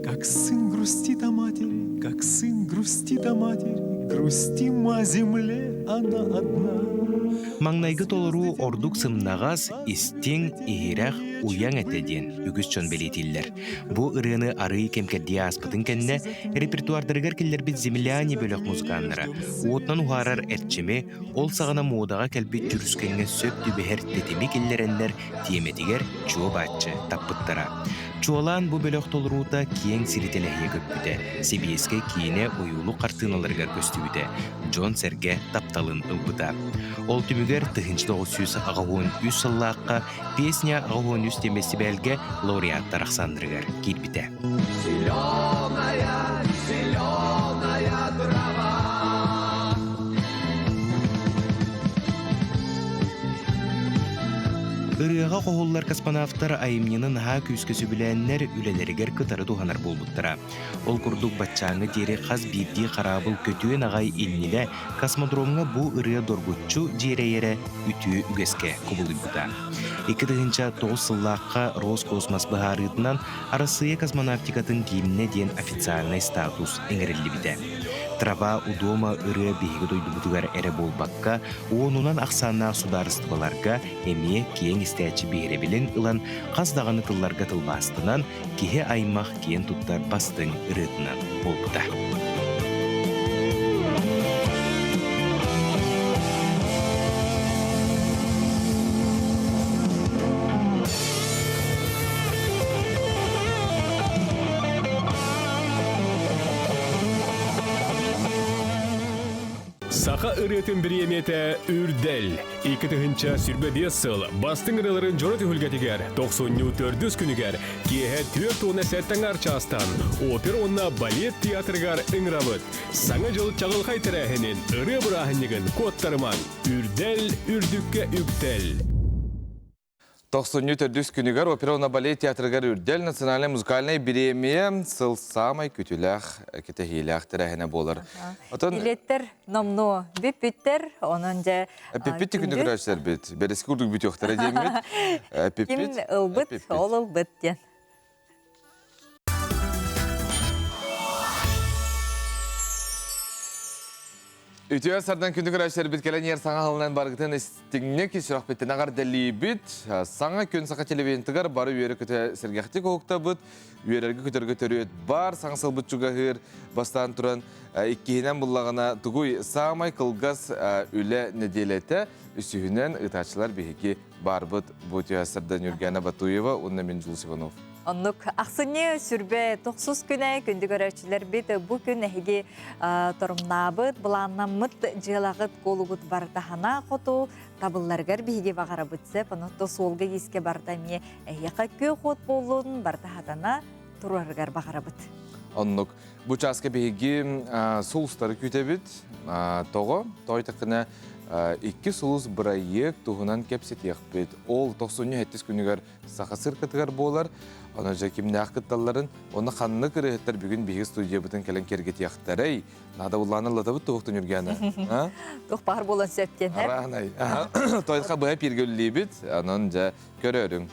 Как сын грустит о матери, как сын грустит о матери, грустим о земле, она одна. Маҥнайгы толоруу ордук сымнаҕас, истиҥ, иһирэх, уйаҥ этэ диэн үгүс дьон бэлиэтииллэр. Бу ырыаны арыый кэм-кэрдии ааспытын кэннэ репертуардарыгар киллэрбит «Земляне» бөлөх музыканнара уотунан уһаарар эрчими, ол саҕана муодаҕа кэлбит дьүрүскэҥҥэ сөп түбэһэр тэтими киллэрэннэр тиэмэтигэр чуо-бааччы таппыттара. Чуолаан бу бөлөх толоруута киэҥ сири тэлэһийэ көппүтэ, сэбиэскэй киинэ ойуулук хартыыналарыгар көстүбүтэ, дьон-сэргэ тапталын ылбыта. Ол түмүгэр 1983 сыллаахха Песня 83 диэн бэстибээлгэ лауреаттар ахсааннарыгар киирбитэ. Зеленая, зеленая трава. Ырыаҕа хоһуллар космонавтар айымньыны наһаа күүскэ сөбүлээннэр үлэлэригэр кытары туһанар буолбуттара. Ол курдук баччааҥҥа диэри хас биирдии хараабыл көтүөн аҕай иннинэ космодромҥа бу ырыа доргуччу дьиэрэйэрэ үтүө үгэскэ кубулуйбута. 2009 сыллаахха Роскосмос быһаарыытынан Арассыыйа космонавтикатын гимнэ диэн официальнай статус иҥэриллибитэ. Трава у дома ырыа биһиги дойдубутугар эрэ буолбакка, уонунан ахсааннаах судаарыстыбаларга эмиэ киэҥ истээччи биһирэбилин ылан, хас даҕаны тылларга тылбаастанан, киһи аймах киэн туттар бастыҥ ырыатынан буолбута. Саха ырыатын бириэмийэтэ Үрдэл. 2025 сыл бастыҥ ырыаларын дьоро түһүлгэтигэр тохсунньу төрдүс күнүгэр киэһэ 47 аҥаар чаастан опера уонна балет театрыгар ыҥырабыт. Саҥа дьыл чаҕылхай тэрээһинин, ырыа бырааһынньыгын куоттарымаҥ. Үрдэл, үрдүккэ үктэл! Тохсунньу төрдүс күнүгэр опера уонна балет театрыгар Үрдэл национальнай музыкальнай бириэмийэ сыл саамай күтүлээх, кэтэһиилээх тэрээһинэ буолар. Отон Билеттер номнуо бүппүттэр, онон дьэ Эппиппит күнү көрөөччүлэрбит, бэрэски курдук бүтүөхтэрэ диэммит. Ким ылбыт, ол ылбыт диэн. Үтүө сардан күндү көрөөччүлэрбит кэлэн иһэр саҥа аһылынан барыгытын истиҥник сүрэхпиттэн эҕэрдэлиибит. Саҥа күн саха телевидениетыгар бары үөрэ-көтө сэргэхтик уһуктабыт. Үөрэргэ-көтөргө төрүөт бар, саҥа сылбыт чугаһыыр. Бастаан туран иккиһинэн буллаҕына тугуй саамай кылгас үлэ нэдиэлэтэ. Үсүһүнэн ыытааччылар биһиги баарбыт. Бу үтүө сардан Юргена Батуева уонна мин Дьулус Иванов. Оннук ахсынньы сүрбэ тохсус күнэ күндү көрөөччүлэрбит бу күн эһиги торумнаабыт, былааннаммыт дьыалаҕыт куолугут барытаһана хоту табылларыгар биһиги баҕарабыт сөп. Онутту суолга иискэ барыта эмиэ эһиэхэ күөх уот буоллун барытаһатана турарыгар баҕарабыт. Оннук. Бу чааска биһиги сулустары күүтэбит. Тоҕо? Той такына икки сулус бырайыак туһунан кэпсэтиэхпит. Ол тохсунньу сэттис күнүгэр саха циркатыгар буолар. Онон дьэ кимнээх кытталларын, оны ханнык ырыаһыттар бүгүн биһиги студиябытын кэлэн киэргэтиэхтэрэй. Наада буллааны ыллатабыт туһуктун Юргена. Туох баар буолан сөп диэн. Араанай. Тойха быһа пииргэ үллиибит. Онон дьэ көрөрүҥ.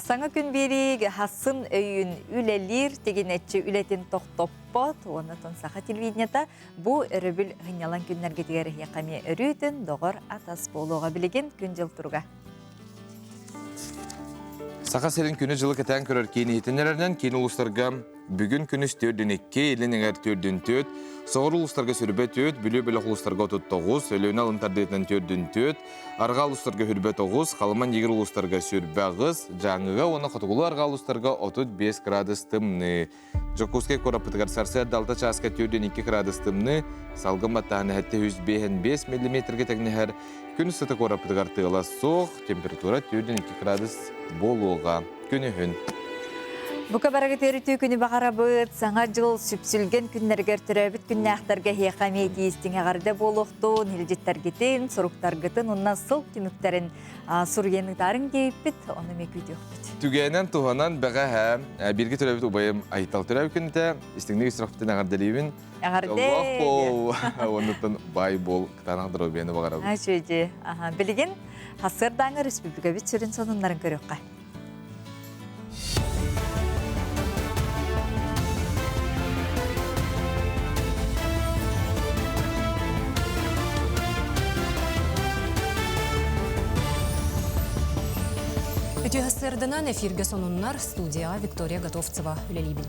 Саҥа күн биэрииг хассын өйүн үлэлиир тигинэччи үлэтин тохтоппот. Оннотон саха телевидениета бу өрөбүл һынньалаҥ күннэргитигэр эһиэхэ эмиэ өрүүтүн доҕор атас буолуоҕа билигин күн-дьыл туруга. Саха сирин күнү-дьылы кэтээн көрөр киин иһитиннэрэринэн киин улуустарга бүгүн күнүс 4-2, илин эҥэр 4-4, соҕуруу улуустарга сүрбэ 4, Бүлүү бөлөх улуустарга 39, Өлүөнэ алын тардыытынан 4-4, арҕаа улуустарга сүрбэ 9, Халыман Дьигир улуустарга сүрбэ 8, Дьааҥыга уонна хотугулуу арҕаа улуустарга 35 градус тымныы. Дьокуускай куораппытыгар сарсыарда 6 чааска 4-2 градус тымныы, салгын баттааһына 755 миллиметргэ тэҥнэһэр. Күн устата куораппытыгар тыала суох, температура 4-2 градус буолуоҕа. Күнүһүн. Бука барыгыт өрүтүү күнү баҕарабыт. Саҥа дьыл сүпсүлгэн күннэригэр төрөөбүт күннээхтэргэ эһиэхэ эмиэ тиистиҥ эҕэрдэ буолуохтун, илдьиттэргитин, суруктаргытын уонна сыл түмүктэрин суруйан ыытаарыҥ диэбиппит, ону эмиэ күүтүөхпүт. Түгэнэн туһанан бэҕэһээ бииргэ төрөөбүт убайым Айтал төрөөбүт күнүтэ истиҥник истирэхпитин эҕэрдэлиибин. Эҕэрдэ! Дьоллоох буол, уоннуттан баай буол, кытаанах доруобуйаны баҕарабын. Үчүгэй. Билигин сарсыардааҥы республикабыт сүрүн сонуннарын көрүөххэ. Үтүө сырдынан эфиргэ сонуннар студияға Виктория Готовцева үлэлиибин.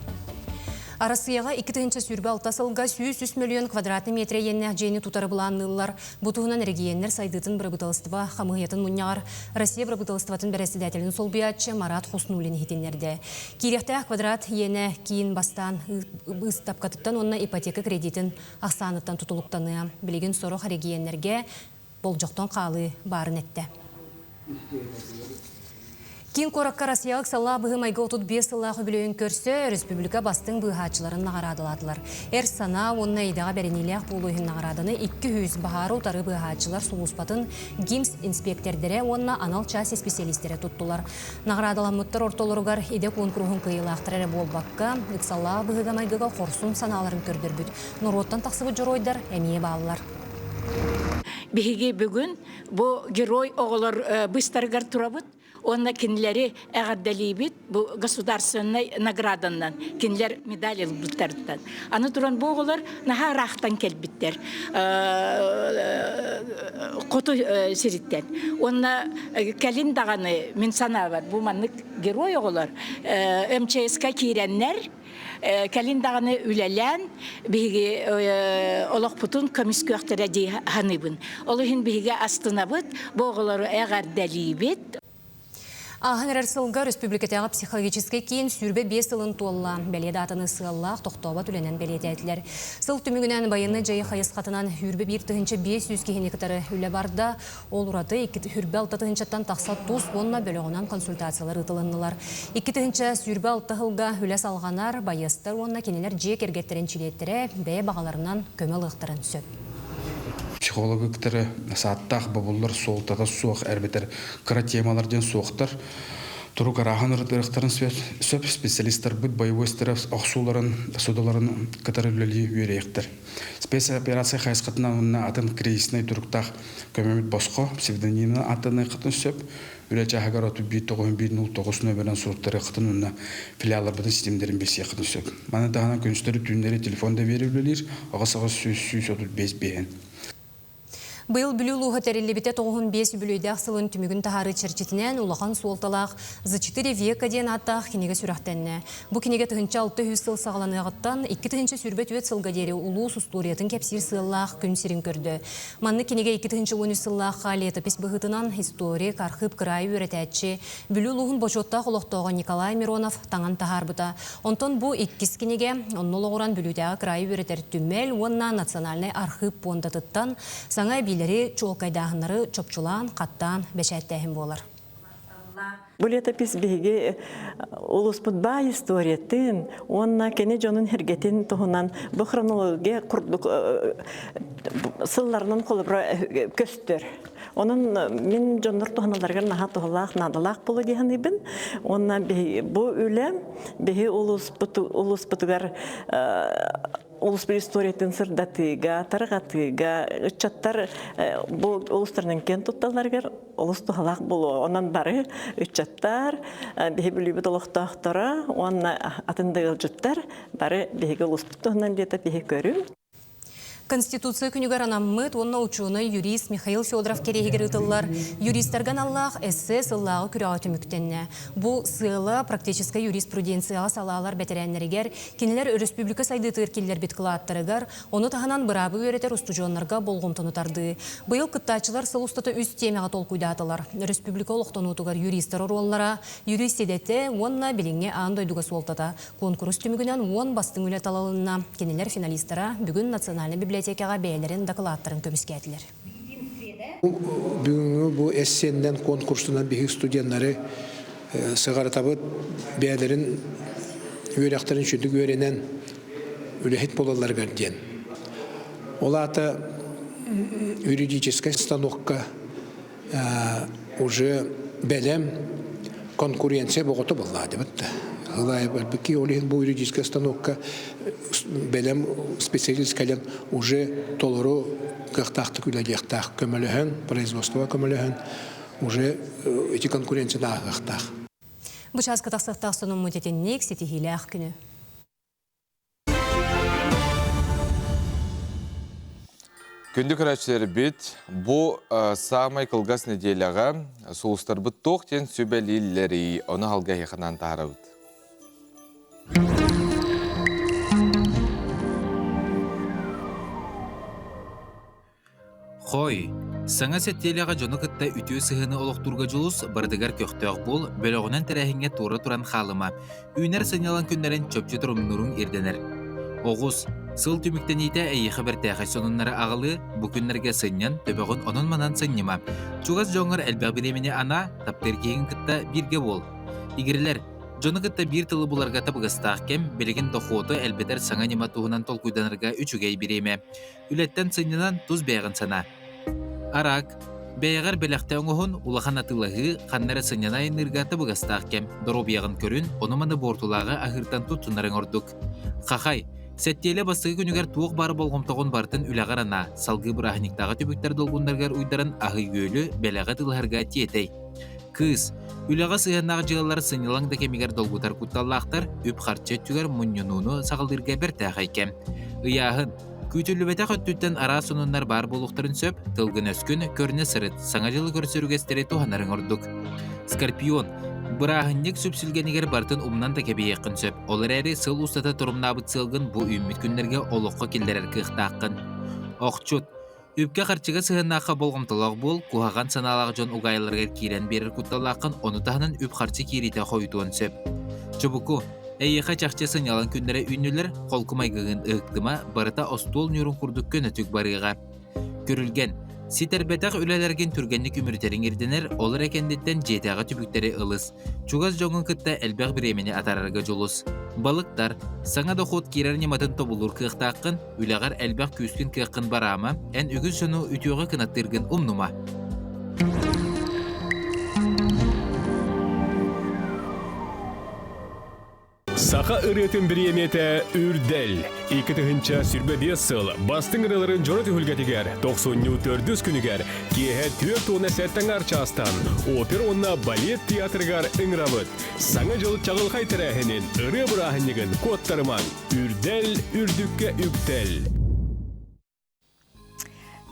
Арассыйаҕа 2026 сылга 103 миллион квадратный метр иэннээх дьиэни тутары былаанныыллар. Бу туһунан эрэгийиэннэр сайдыытын бырабыыталыстыба хамыыһыйатын мунньаҕар Россия бырабыыталыстыбатын бэрэссэдээтэлин солбуйааччы Марат Хуснуллин иһитиннэрдэ. Киириэхтээх квадрат иэнэ киин бастаан быыстапкатыттан уонна ипотека кредитин ахсааныттан тутулуктаныа. Билигин сорох эрэгийиэннэргэ болдьохтон хаалыы баарын эттэ. Киин куоракка Россияҕа ыксаллаах быһыы-майгы 35 сыллаах үбүлүөйүн көрсө республика бастыҥ быыһааччыларын наҕараадалаатылар. Эр санаа уонна идэҕэ бэриниилээх буолуу иһин наҕарааданы 200 баһаары утары быыһааччылар сулууспатын ГИМС инспиэктэрдэрэ уонна анал чаас исписэлиистэрэ туттулар. Наҕараадаламмыттар ортолоругар идэ куонкуруһун кыайыылаахтара эрэ буолбакка, ыксаллаах быһыыга-майгыга хорсун санааларын көрдөрбүт норуоттан тахсыбыт дьоруойдар эмиэ бааллар. Биһиги бүгүн бу герой оҕолор быыстарыгар турабыт уонна кинилэри эҕэрдэлиибит бу государственнай награданан кинилэр медаль ылбыттарыттан. Аны туран бу оҕолор наһаа ыраахтан кэлбиттэр хоту сириттэн. Уонна кэлин даҕаны мин санаабар бу маннык герой оҕолор МЧС-ка киирэннэр Кэлин даҕаны үлэлээн биһиги олохпутун көмүскүөхтэрэ дии саныыбын. Ол иһин биһиги астынабыт, бу оҕолору эҕэрдэлиибит. Ааһан эрэр сылга республикатааҕы психологическай киин 25 сылын туолла. Бэлиэ даатаны сыаллаах тохтообот үлэнэн бэлиэтээтилэр. Сыл түмүгүнэн байыаннай дьайыы хайысхатынан 21 500 киһини кытары үлэ барда. Ол ураты 246 тыһыынчаттан тахса тус уонна бөлөҕүнэн консультациялар ыытылыннылар. 2026 сылга үлэ салҕанар, байыастар уонна кинилэр дьиэ кэргэттэрин чилиэттэрэ бэйэ баҕаларынан көмө ылыахтарын сөп. Психологы кытары сааттаах бобуллар суолтата суох эрбэтэр кыра темалар диэн суохтар. Турук арааһын ырытыахтарын сөп специалистарбыт боевой стресс охсууларын, судаларын кытары үлэлии үөрүйэхтэр. Спецоперация хайысхатынан уонна атын кризиснэй туруктаах көмөбүт босхо, псевдонимынан ааттаныаххытын сөп. Үлэ чааһыгар 31 9 1 09 нөмөрүнэн суруттарыаххытын уонна филиалларбытын ситимнэрин билсиэххитин сөп. Маны таһынан күнүстэри-түүннэри телефон да биэрэ үлэлиир, аҕыс аҕыс сүүс сүүс отут биэс биэһин. Быйыл Бүлүү улууһа тэриллибитэ 95 үбүлүөйдээх сылын түмүгүн таһаарыы чэрчитинэн улахан суолталаах «За четыре века» диэн ааттаах кинигэ сүрэхтэннэ. Бу кинигэ 1600 сыл саҕаланыаҕыттан 2024 сылга диэри улуус устуоруйатын кэпсиир сыаллаах күн сирин көрдө. Маннык кинигэ 2013 сыллаахха летопись быһыытынан историк, архыып кыраайы үөрэтээччи, Бүлүү улууһун бочуоттаах олохтооҕо Николай Миронов таҥан таһаарбыта. Онтон бу иккис кинигэ онно олоҕуран Бүлүүтээҕи кыраайы үөрэтэр түмэл уонна Национальнай архыып пуондатыттан саҥа эбиилэри, чуолкайдааһыннары чопчулаан, хаттаан бэчээттээһин буолар. Бу летопись биһиги улууспут баай историятын уонна кини дьонун сэргэтин туһунан бу хронология курдук сылларынан холобура көстөр. Онон мин дьоннор туһаналарыгар наһаа туһалаах, наадалаах буолуо дии саныыбын. Уонна бу үлэ биһи улууспутугар улууспут историятын сырдатыыга, тарҕатыыга, ыччаттар бу улуустарынан киэн тутталларыгар олус туһалаах буолуо. Онон бары ыччаттар, биһи бүлүүбүт олохтоохторо уонна атын да ыалдьыттар бары биһиги улууспут туһунан диэтэ биһи көрүҥ. Конституция күнүгэр анаммыт уонна учуонай-юрист Михаил Федоров кэриэһигэр ыытыллар юристарга аналлаах эссе сыллааҕы күрэҕэ түмүктэннэ. Бу сыала практическай юриспруденцияҕа салаалар бэтэрээннэригэр, кинилэр өрөспүүбүлүкэ сайдыытыгар киллэрбит кылааттарыгар, ону таһынан быраабы үөрэтэр устудьуоннарга болҕомтону тардыы. Быйыл кыттааччылар сыл устата үс тиэмэҕэ толкуйдаатылар. Өрөспүүбүлүкэ олохтонуутугар юристар оруоллара, юрист идэтэ уонна билиҥҥи аан дойдуга суолтата. Куонкурус түмүгүнэн уон бастыҥ үлэ талылынна. Кинилэр финалистара бүгүн Национальнай библиотекаҕа бэйэлэрин дакылааттарын көмүскээтилэр. Бүгүҥҥү бу эссеннэн конкурсунан биһиги студеннары сыҕарытабыт, бэйэлэрин үөрэхтэрин сүдүк үөрэнэн үлэһит буолалларыгар диэн. Ол аата юридическай станокка уже бэлэм конкуренция боҕото буоллаадыбыт да. Ылаайбыки ол иһин бу юридическай станокка бэлэм специалист кэлэн уже толору кыахтаахтык үлэлиэхтээх көмөлөһөн, производство көмөлөһөн уже ити конкуренцияны ааһыахтаах. Бу чааска тахсыахтаах сонуммут итинник ситиһиилээх күнү. Күндү көрөөччүлэрбит, бу саамай кылгас нэдиэлэҕэ сулустарбыт туох диэн сүбэлииллэрий, ону халга эһиэхэ таһаарабыт. Хой, саҥа сэттиэлэҕэ дьону кытта үтүө сыһыаны олохтуурга дьулус, барытыгар көхтөөх буол, бөлөҕүнэн тэрээһиҥҥэ туора туран хаалыма. Үүнэр сынньалаҥ күннэрин чопчу торумнууруҥ ирдэнэр. Оҕус, сыл түмүктэниитэ эйиэхэ бэртээхэй сонуннары аҕалыы, бу күннэргэ сынньан, төбөҕүн онон-манан сынньыма. Чугас дьоҥҥор элбэх бириэмэни анаа, таптыыр киһигин кытта бииргэ буол. Игирэлэр, дьону кытта биир тылы буларга табыгастаах кэм, билигин дохуоту элбэтэр саҥа ньыма туһунан толкуйданарга үчүгэй бириэмэ. Үлэттэн сынньанан тус бэйэҕин санаа. Араак, бэйэҕэр бэлэхтэ оҥоһун, улахан атыылаһыы, ханна эрэ сынньана айанныырга табыгастаах кэм. Доруобуйаҕын көрүн, ону-маны буортулааҕы аһыыртан туттунарыҥ ордук. Хахай, сэттиэлэ бастакы күнүгэр туох баар болҕомтоҕун барытын үлэҕэр анаа, салгыы бырааһынньыктааҕы түбүктэр долгуннарыгар уйдаран аһы-үөлү, бэлэҕи тылыһарга тиэтэй. Кыыс, үлэҕэ сыһыаннаах дьыалалар сынньалаҥ да кэмигэр долгутар кутталлаахтар, үп-харчы өттүгэр мунньунууну саҕалыырга бэртээхэй кэм. Ыйааһын, Күүтүллүбэтэх өттүттэн араас сонуннар баар буолуохтарын сөп, тылгын-өскүн көрүнэ сырыт, саҥа дьылы көрсөр үгэстэри туһанарыҥ ордук. Скорпион, бырааһынньык сүпсүлгэнигэр барытын умнан да кэбиһиэххин сөп, ол эрээри сыл устата торумнаабыт сыалгын бу үүммүт күннэргэ олоххо киллэрэр кыахтааххын. Охчут, үпкэ-харчыга сыһыаннаахха болҕомтолоох буол, куһаҕан санаалаах дьон угаайыларыгар киирэн биэрэр кутталлааххын, ону таһынан үп-харчы киириитэ хойутуон сөп. Чубуку, эйиэхэ чахчы сынньалаҥ күннэрэ үүннүлэр, холку майгыгын ыһыктыма, барыта остуол ньуурун курдук көнөтүк барыаҕа. Күрүлгэн, ситэрбэтэх үлэлэргин түргэнник үмүрүтэриҥ ирдэнэр, ол эрэ кэнниттэн дьиэтээҕи түбүктэри ылыс. Чугас дьоҥҥун кытта элбэх бириэмэни атаарарга дьулус. Балыктар, саҥа дохуот киирэр ньыматын тобулуур кыахтааххын, үлэҕэр элбэх күүскүн-кыаххын бараама, эн үгүс дьону үтүөҕэ кынаттыыргын умнума. Саха ырыатын бириэмийэтэ Үрдэл. 2025 сыл бастыҥ ырыаларын дьоро түһүлгэтигэр тохсунньу төрдүс күнүгэр киэһэ 47 аҥаар чаастан опера уонна балет театрыгар ыҥырабыт. Саҥа дьыл чаҕылхай тэрээһинин, ырыа бырааһынньыгын куоттарымаҥ! Үрдэл, үрдүккэ үктэл!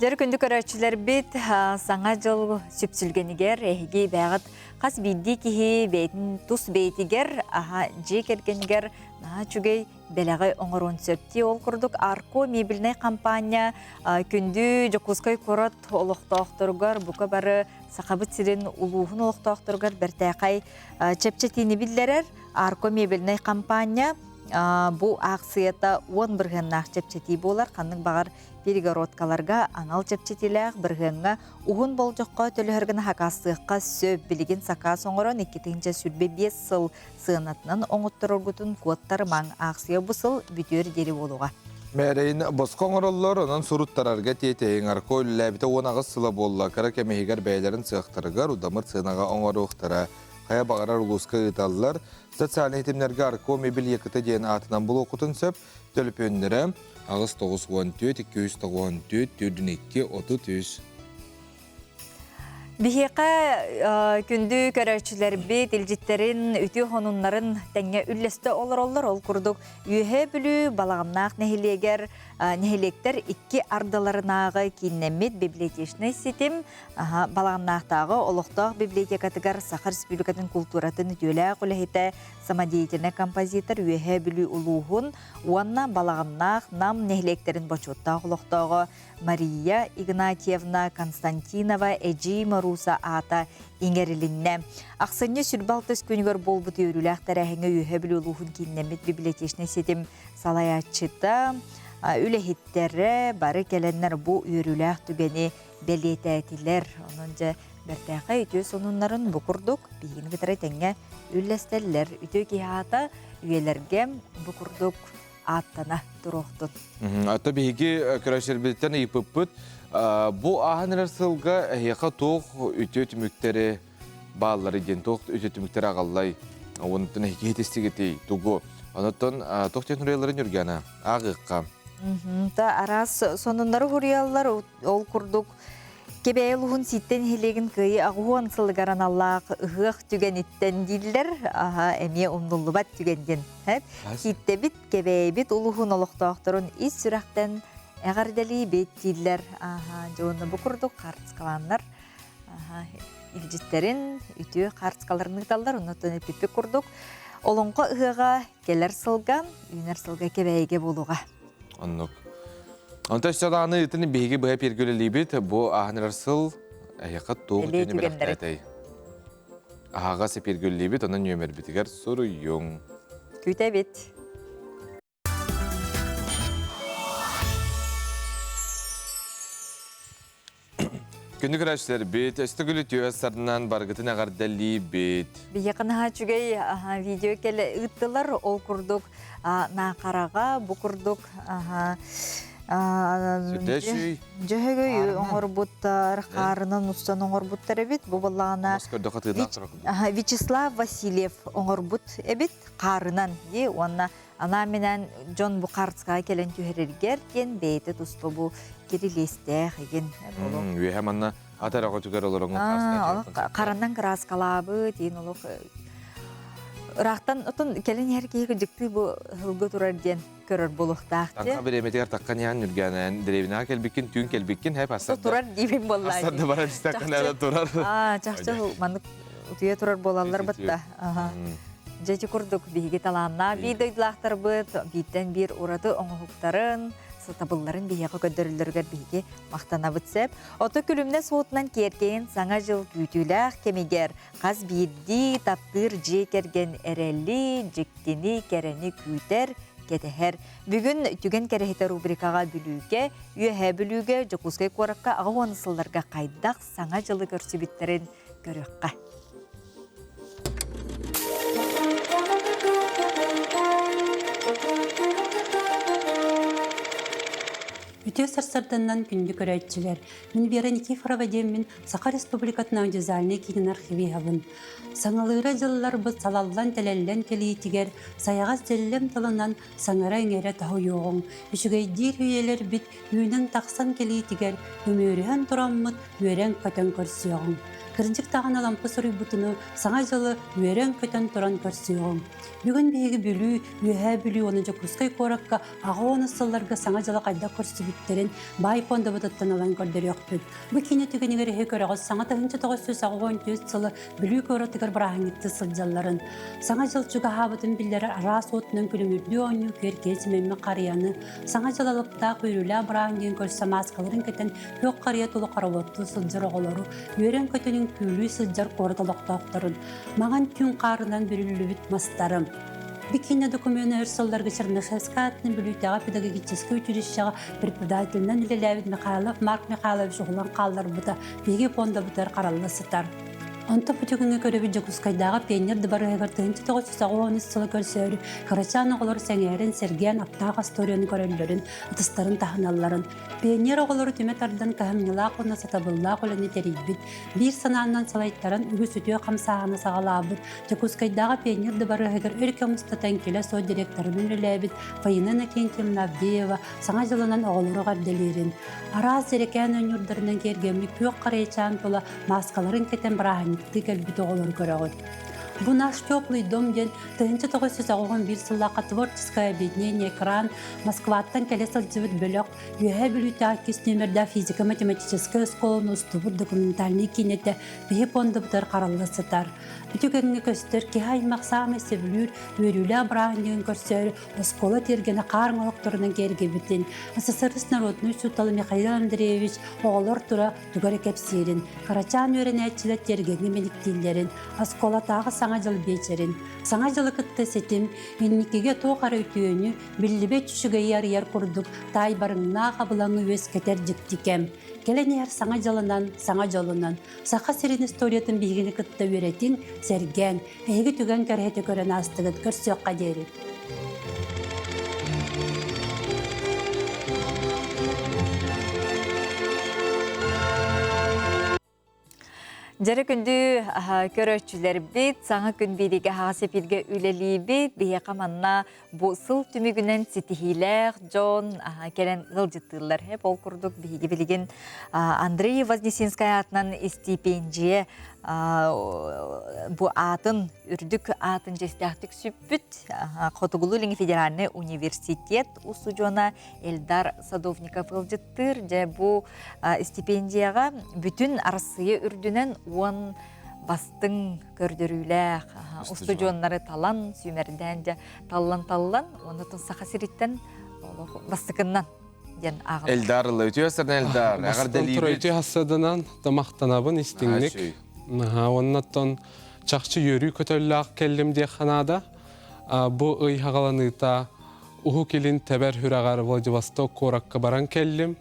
Дьэр күндү көрөөччүлэрбит саҥа дьыл сүпсүлгэнигэр эһиги бэйэҕит хас биирдии киһи бэйэтин тус бэйэтигэр аһа дьиэ кэргэнигэр наһаа үчүгэй бэлэҕи оҥоруон сөп дии. Ол курдук Арко мебельнай компания күндү Дьокуускай куорат олохтоохторугар бука бары Сахабыт сирин улууһун олохтоохторугар бэртээхэй чэпчэтиини биллэрэр. Арко мебельнай компания бу аахсыйата 10 бырыһыаннаах чэпчэтии буолар. Ханнык баҕар перегородкаларга анал чэпчэтиилээх бырыһыаҥҥа уһун болдьоххо төлөһөр гына сакаастыахха сөп. Билигин сакаас оҥорон 2025 сыл сыанатынан оҥоттороргутун куоттарымаҥ. Аахсыйа бу сыл бүтүөр диэри буолуоҕа. Мээрэйин босхо оҥороллор, онон суруттарарга тиэтэйиҥ. Арко үлэлээбитэ 18 сыла буолла. Кыра кэм иһигэр бэйэлэрин сыахтарыгар удамыр сыанаҕа оҥоруохтара. Хайа баҕарар улууска ыыталлар. Социальнай ситимнэргэ Арко мебель Якыты диэн аатынан булуоххутун сөп. Төлөпүөннэрэ 8 94 294 42 33. Биһиэхэ күндү көрөөччүлэрбит илдьиттэрин, үтүө хонуннарын тэҥҥэ үллэстэ олороллор. Ол курдук Үөһээ Бүлүү Балаҕаннаах нэһилиэгэр нэһилиэктэр икки ардыларынааҕы кииннэммит библиотечнай ситим Балаҕаннаахтааҕы олохтоох библиотекатыгар Саха Республикатын култууратын үтүөлээх үлэһитэ, самодеятельнай композитор Үөһээ Бүлүү улууһун уонна Балаҕаннаах Нам нэһилиэктэрин бочуоттаах олохтооҕо Мария Игнатьевна Константинова Эдьиий Морууса аата иҥэрилиннэ. Ахсынньы 26 күнүгэр буолбут үөрүүлээх тэрээһиҥҥэ Үөһээ Бүлүү улууһун кииннэммит библиотечнай ситим салайааччыта, үлэһиттэрэ бары кэлэннэр бу үөрүүлээх түгэни бэлиэтээтилэр. Онон дьэ бэртээхэй үтүө сонуннарын бу курдук биһигини кытары тэҥҥэ үллэстэллэр. Үтүө киһи аата үйэлэргэ бу курдук ааттана туруохтун. Ата биһиги көрөөччүлэрбититтэн ыйыппыппыт. Бу ааһан эрэр сылга эһиэхэ туох үтүө түмүктэри бааллары диэн туох үтүө түмүктэри аҕаллай? Онтон эһиги иһитистигитий тугу? Онтон туох диэн суруйалларын Юргана ааҕыахха. Та араас сонуннары суруйаллар ол курдук Кэбээйи улууһун Сииттэн нэһилиэгин Кыайыы аҕыһуон сылыгар аналлаах ыһыах түгэниттэн дииллэр. Аха, эмиэ умнуллубат түгэн диэн. Сииттэбит, Кэбээйибит улууһун олохтоохторун ис сүрэхтэн эҕэрдэлиибит дииллэр. Аха, дьэ уонна бу курдук хаартыскалааннар аха, илдьиттэрин үтүө хаартыскаларын ыыталлар. Оннуттан эппиппит курдук Олоҥхо ыһыаҕа кэлэр сылга, үүнэр сылга Кэбээйигэ буолуоҕа. Оннук. Онтон өссө даҕаны итини биһиги быһа пиргүлэлиибит. Бу ааһан сыл эһиэхэ туох үтүөнү бэлэхтээтэй? Аһаҕас эпиргүллиибит, онон нүөмэрбитигэр суруйуҥ. Күүтэбит. Күндү көрөөччүлэрбит, өстө күлү түөс сарынан баргытын эҕэрдэлиибит. Биһиэхэ наһаа үчүгэй видео кэлэ ыыттылар. Ол курдук Наахараҕа бу курдук Дьөһөгөй оҥорбуттар, хаарынан устан оҥорбуттар эбит. Бу буоллаҕына Вячеслав Васильев оҥорбут эбит хаарынан дии уонна Анаан-минээн дьон бу хаартыскаҕа кэлэн түһэрэргэр диэн бэйэтэ туспа бу кирилиэстээх игин Үөһэ манна ат эрэ өтүгэр олороҥҥун харанан кырааскалаабыт иин олох ыраахтан отон кэлин иһэр киһи кырдьыктыы бу һылгы турар диэн көрөр буолуохтаах Таҥха бириэмэтигэр таххан иһэн Нүргээнээн дэриэбинэҕэ кэлбиккин түүн кэлбиккин хэп ассарда турар диибин буоллаа ассарда барар истэххинэ турар чахчы маннык утуйа турар буолаллар батта Дьэ ити курдук биһиги талааннаах биир дойдулаахтарбыт бииртэн биир ураты оҥоһуктарын, сатабылларын биһиэхэ көрдөрөллөрүгэр биһиги махтанабыт сөп. Ото күлүмнэ суотунан киэркэйин Саҥа дьыл күүтүүлээх кэмигэр хас биирдии таптыыр дьиэ кэргэн эрэли, дьиктини, кэрэни күүтэр, кэтэһэр. Бүгүн Түгэн кэрэһитэ рубрикаҕа Бүлүүгэ, Үөһээ Бүлүүгэ, Дьокуускай куоракка 80 сылларга хайдах Саҥа дьылы көрсүбүттэрин көрүөххэ. Үтүө сарсарданнан күндү көрөөччүлэр! Мин Вера Никифорова диэммин Саха Республикатын аудиовизуальнай киинин архивиһабын. Саҥалыыра дьылларбыт салаллан-тэлэллэн кэлиитигэр сайаҕас дьэллэм тылынан саҥара-иҥэрэ тоһуйуоҕуҥ, үчүгэйдиир үйэлэрбит үүнэн тахсан кэлиитигэр үмүөрүһэн тураммыт үөрэн-көтөн көрсүөҕүҥ. Кырдьык даҕаны Алампа суруйбутуну Саҥа дьылы үөрэн-көтөн туран көрсүөҕүҥ. Бүгүн биһиги Бүлүү, Үөһээ Бүлүү уонна Дьокуускай куоракка аҕа уонус сылларга Саҥа дьылы хайдах көрсүбүт? көрсүбүттэрин баай пуондабытыттан ылан көрдөрүөхпүт. Бу киинэ түгэнигэр эһи көрөҕүт саҥа 1984 сылы Бүлүү куоратыгар бырааһынньыктыы сылдьалларын, Саҥа дьыл чугаһаабытын биллэрэр араас уотунан күлүмүрдүү оонньуу күөркэйэ симэммит харыйаны, Саҥа дьыл алыптаах үөрүүлээх бырааһынньыгын көрсө мааскаларын кэтэн күөх харыйа тула хороводтуу сылдьар оҕолору, үөрэн-көтөн үҥкүүлүү сылдьар куорат олохтоохторун, маҥан түүн хаарынан бүрүллүбүт мастары, Бикиинэ докумуона өр сылларга Чернышевскай аатынан Бүлүүтээҕи педагогическай училищеҕа преподавателинэн үлэлээбит Михайлов Марк Михайлович уһулан хаалларбыта биһиги фондабытыгар харалла сытар. Онтон бу түгэҥҥэ көрөбүт Дьокуускайдааҕы пионер дыбарыаһыгар 1993 сылы көрсөөрү кырачаан оҕолор сэҥээрэн, сэргээн аптаах остуоруйаны көрөллөрүн, ытыстарын таһыналларын, пионер оҕолору түмэ тардан кыһамньылаах уонна сатабыллаах үлэни тэрийбит, биир санаанан салайтаран үгүс үтүө хамсааһыны саҕалаабыт Дьокуускайдааҕы пионер дыбарыаһыгар өр кэм устата эҥкилэ суох директорынан үлэлээбит Фаина Иннокентьевна Авдеева Саҥа дьылынан оҕолору эҕэрдэлиирин, араас дьэрэкээн оонньуурдарынан киэргэммит күөх харыйачаан тула мааскаларын кэтэн бырааһынньыктыы кэлбит оҕолору көрөҕүт. Бу «Наш теплый дом» диэн 1991 сыллаахха творческое объединение «Экран» Москваттан кэлэ сылдьыбыт бөлөх Үөһээ Бүлүүтээҕи иккис нүөмэрдээх физико-математическай оскуоланы устубут документальнай киинэтэ биһи пуондабытыгар харалла сытар. Бүтү кэмҥэ көстөр киһи аймах саамай сөбүлүүр үөрүүлээх бырааһынньыгын көрсөөрү оскуола тиэргэнэ хаар оҥоһуктарынан киэргэбитин, СССР народнай учуутала Михаил Андреевич оҕолор тура тугу эрэ кэпсиирин, кырачаан үөрэнээччилэр тиэргэҥҥэ мэниктииллэрин, оскуолатааҕы Саҥа дьыл биэчэрин, Саҥа дьылы кытта ситим, инникигэ туох эрэ үтүөнү, биллибэт үчүгэйи арыйар курдук таайбарыҥнаах абылаҥы үөскэтэр дьикти кэм. Кэлэн иһэр Саҥа дьылынан, саҥа дьолунан, Саха сирин историятын биһигини кытта үөрэтиҥ, сэргээҥ, Эһиги түгэн кэрэһити көрөн аастыгыт, көрсүөххэ диэри. Дьэрэ күндү көрөөччүлэрбит, саҥа күн бииригэ аһаҕас эпииргэ үлэлиибит. Биһиэхэ манна бу сыл түмүгүнэн ситиһиилээх дьон кэлэн ыалдьыттыыллар. Ол курдук биһиги билигин Андрей Вознесенскай аатынан истипиэндьийэ бу аатын, үрдүк аатын чэстээхтик сүппүт Хотугулуу-Илиҥҥи федеральнай университет устудьуона Эльдар Садовников ыалдьыттыыр. Дьэ, бу стипендияҕа бүтүн Арассыыйа үрдүнэн 10 бастыҥ көрдөрүүлээх устудьуоннары талан, сүүмэрдээн дьэ таллан-таллан, уонна Саха сириттэн бастакыннан диэн ааҕыллар. Эльдар ылла үтүө сардан Эльдар. Эҕэрдэлиибит. Үтүө хассаданан тамахтанабын истиҥник. Оннаттан чахчы үөрүү көтөллөөх кэллим диэх ханаада. Бу ый хаҕаланыыта Уһук Илин тэбэр хүрэҕэр Владивосток куоракка баран кэллим.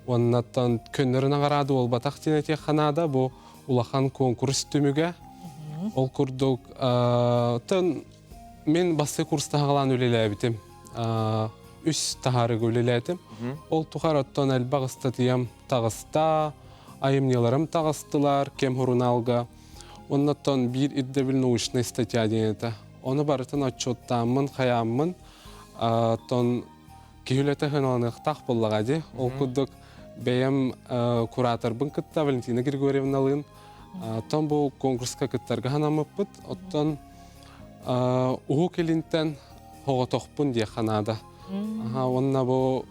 Оннаттан көннөрү наҕараада буолбатах диэн этиэх ханаада. Бу улахан конкурс түмүгэ. Ол курдук, тон Мин бастакы курста хаҕалаан үлэлээбитим. Үс таһаарыга үлэлээтим. Ол тухары оттон элбэх ыстатыйам таҕыста, айымньыларым таҕыстылар кэм сурунаалга. Оннуттан биир ирдэбил научнай статья диэн этэ. Ону барытын отчуоттааммын, хайааммын, оттон киһи үлэтэ сыаналаныахтаах буоллаҕа дии. Ол курдук бэйэм кураторбын кытта Валентина Григорьевналыын оттон бу конкурска кыттарга санаммыппыт. Оттон Уһук Илинтэн соҕотохпун диэххэ наада. Уонна бу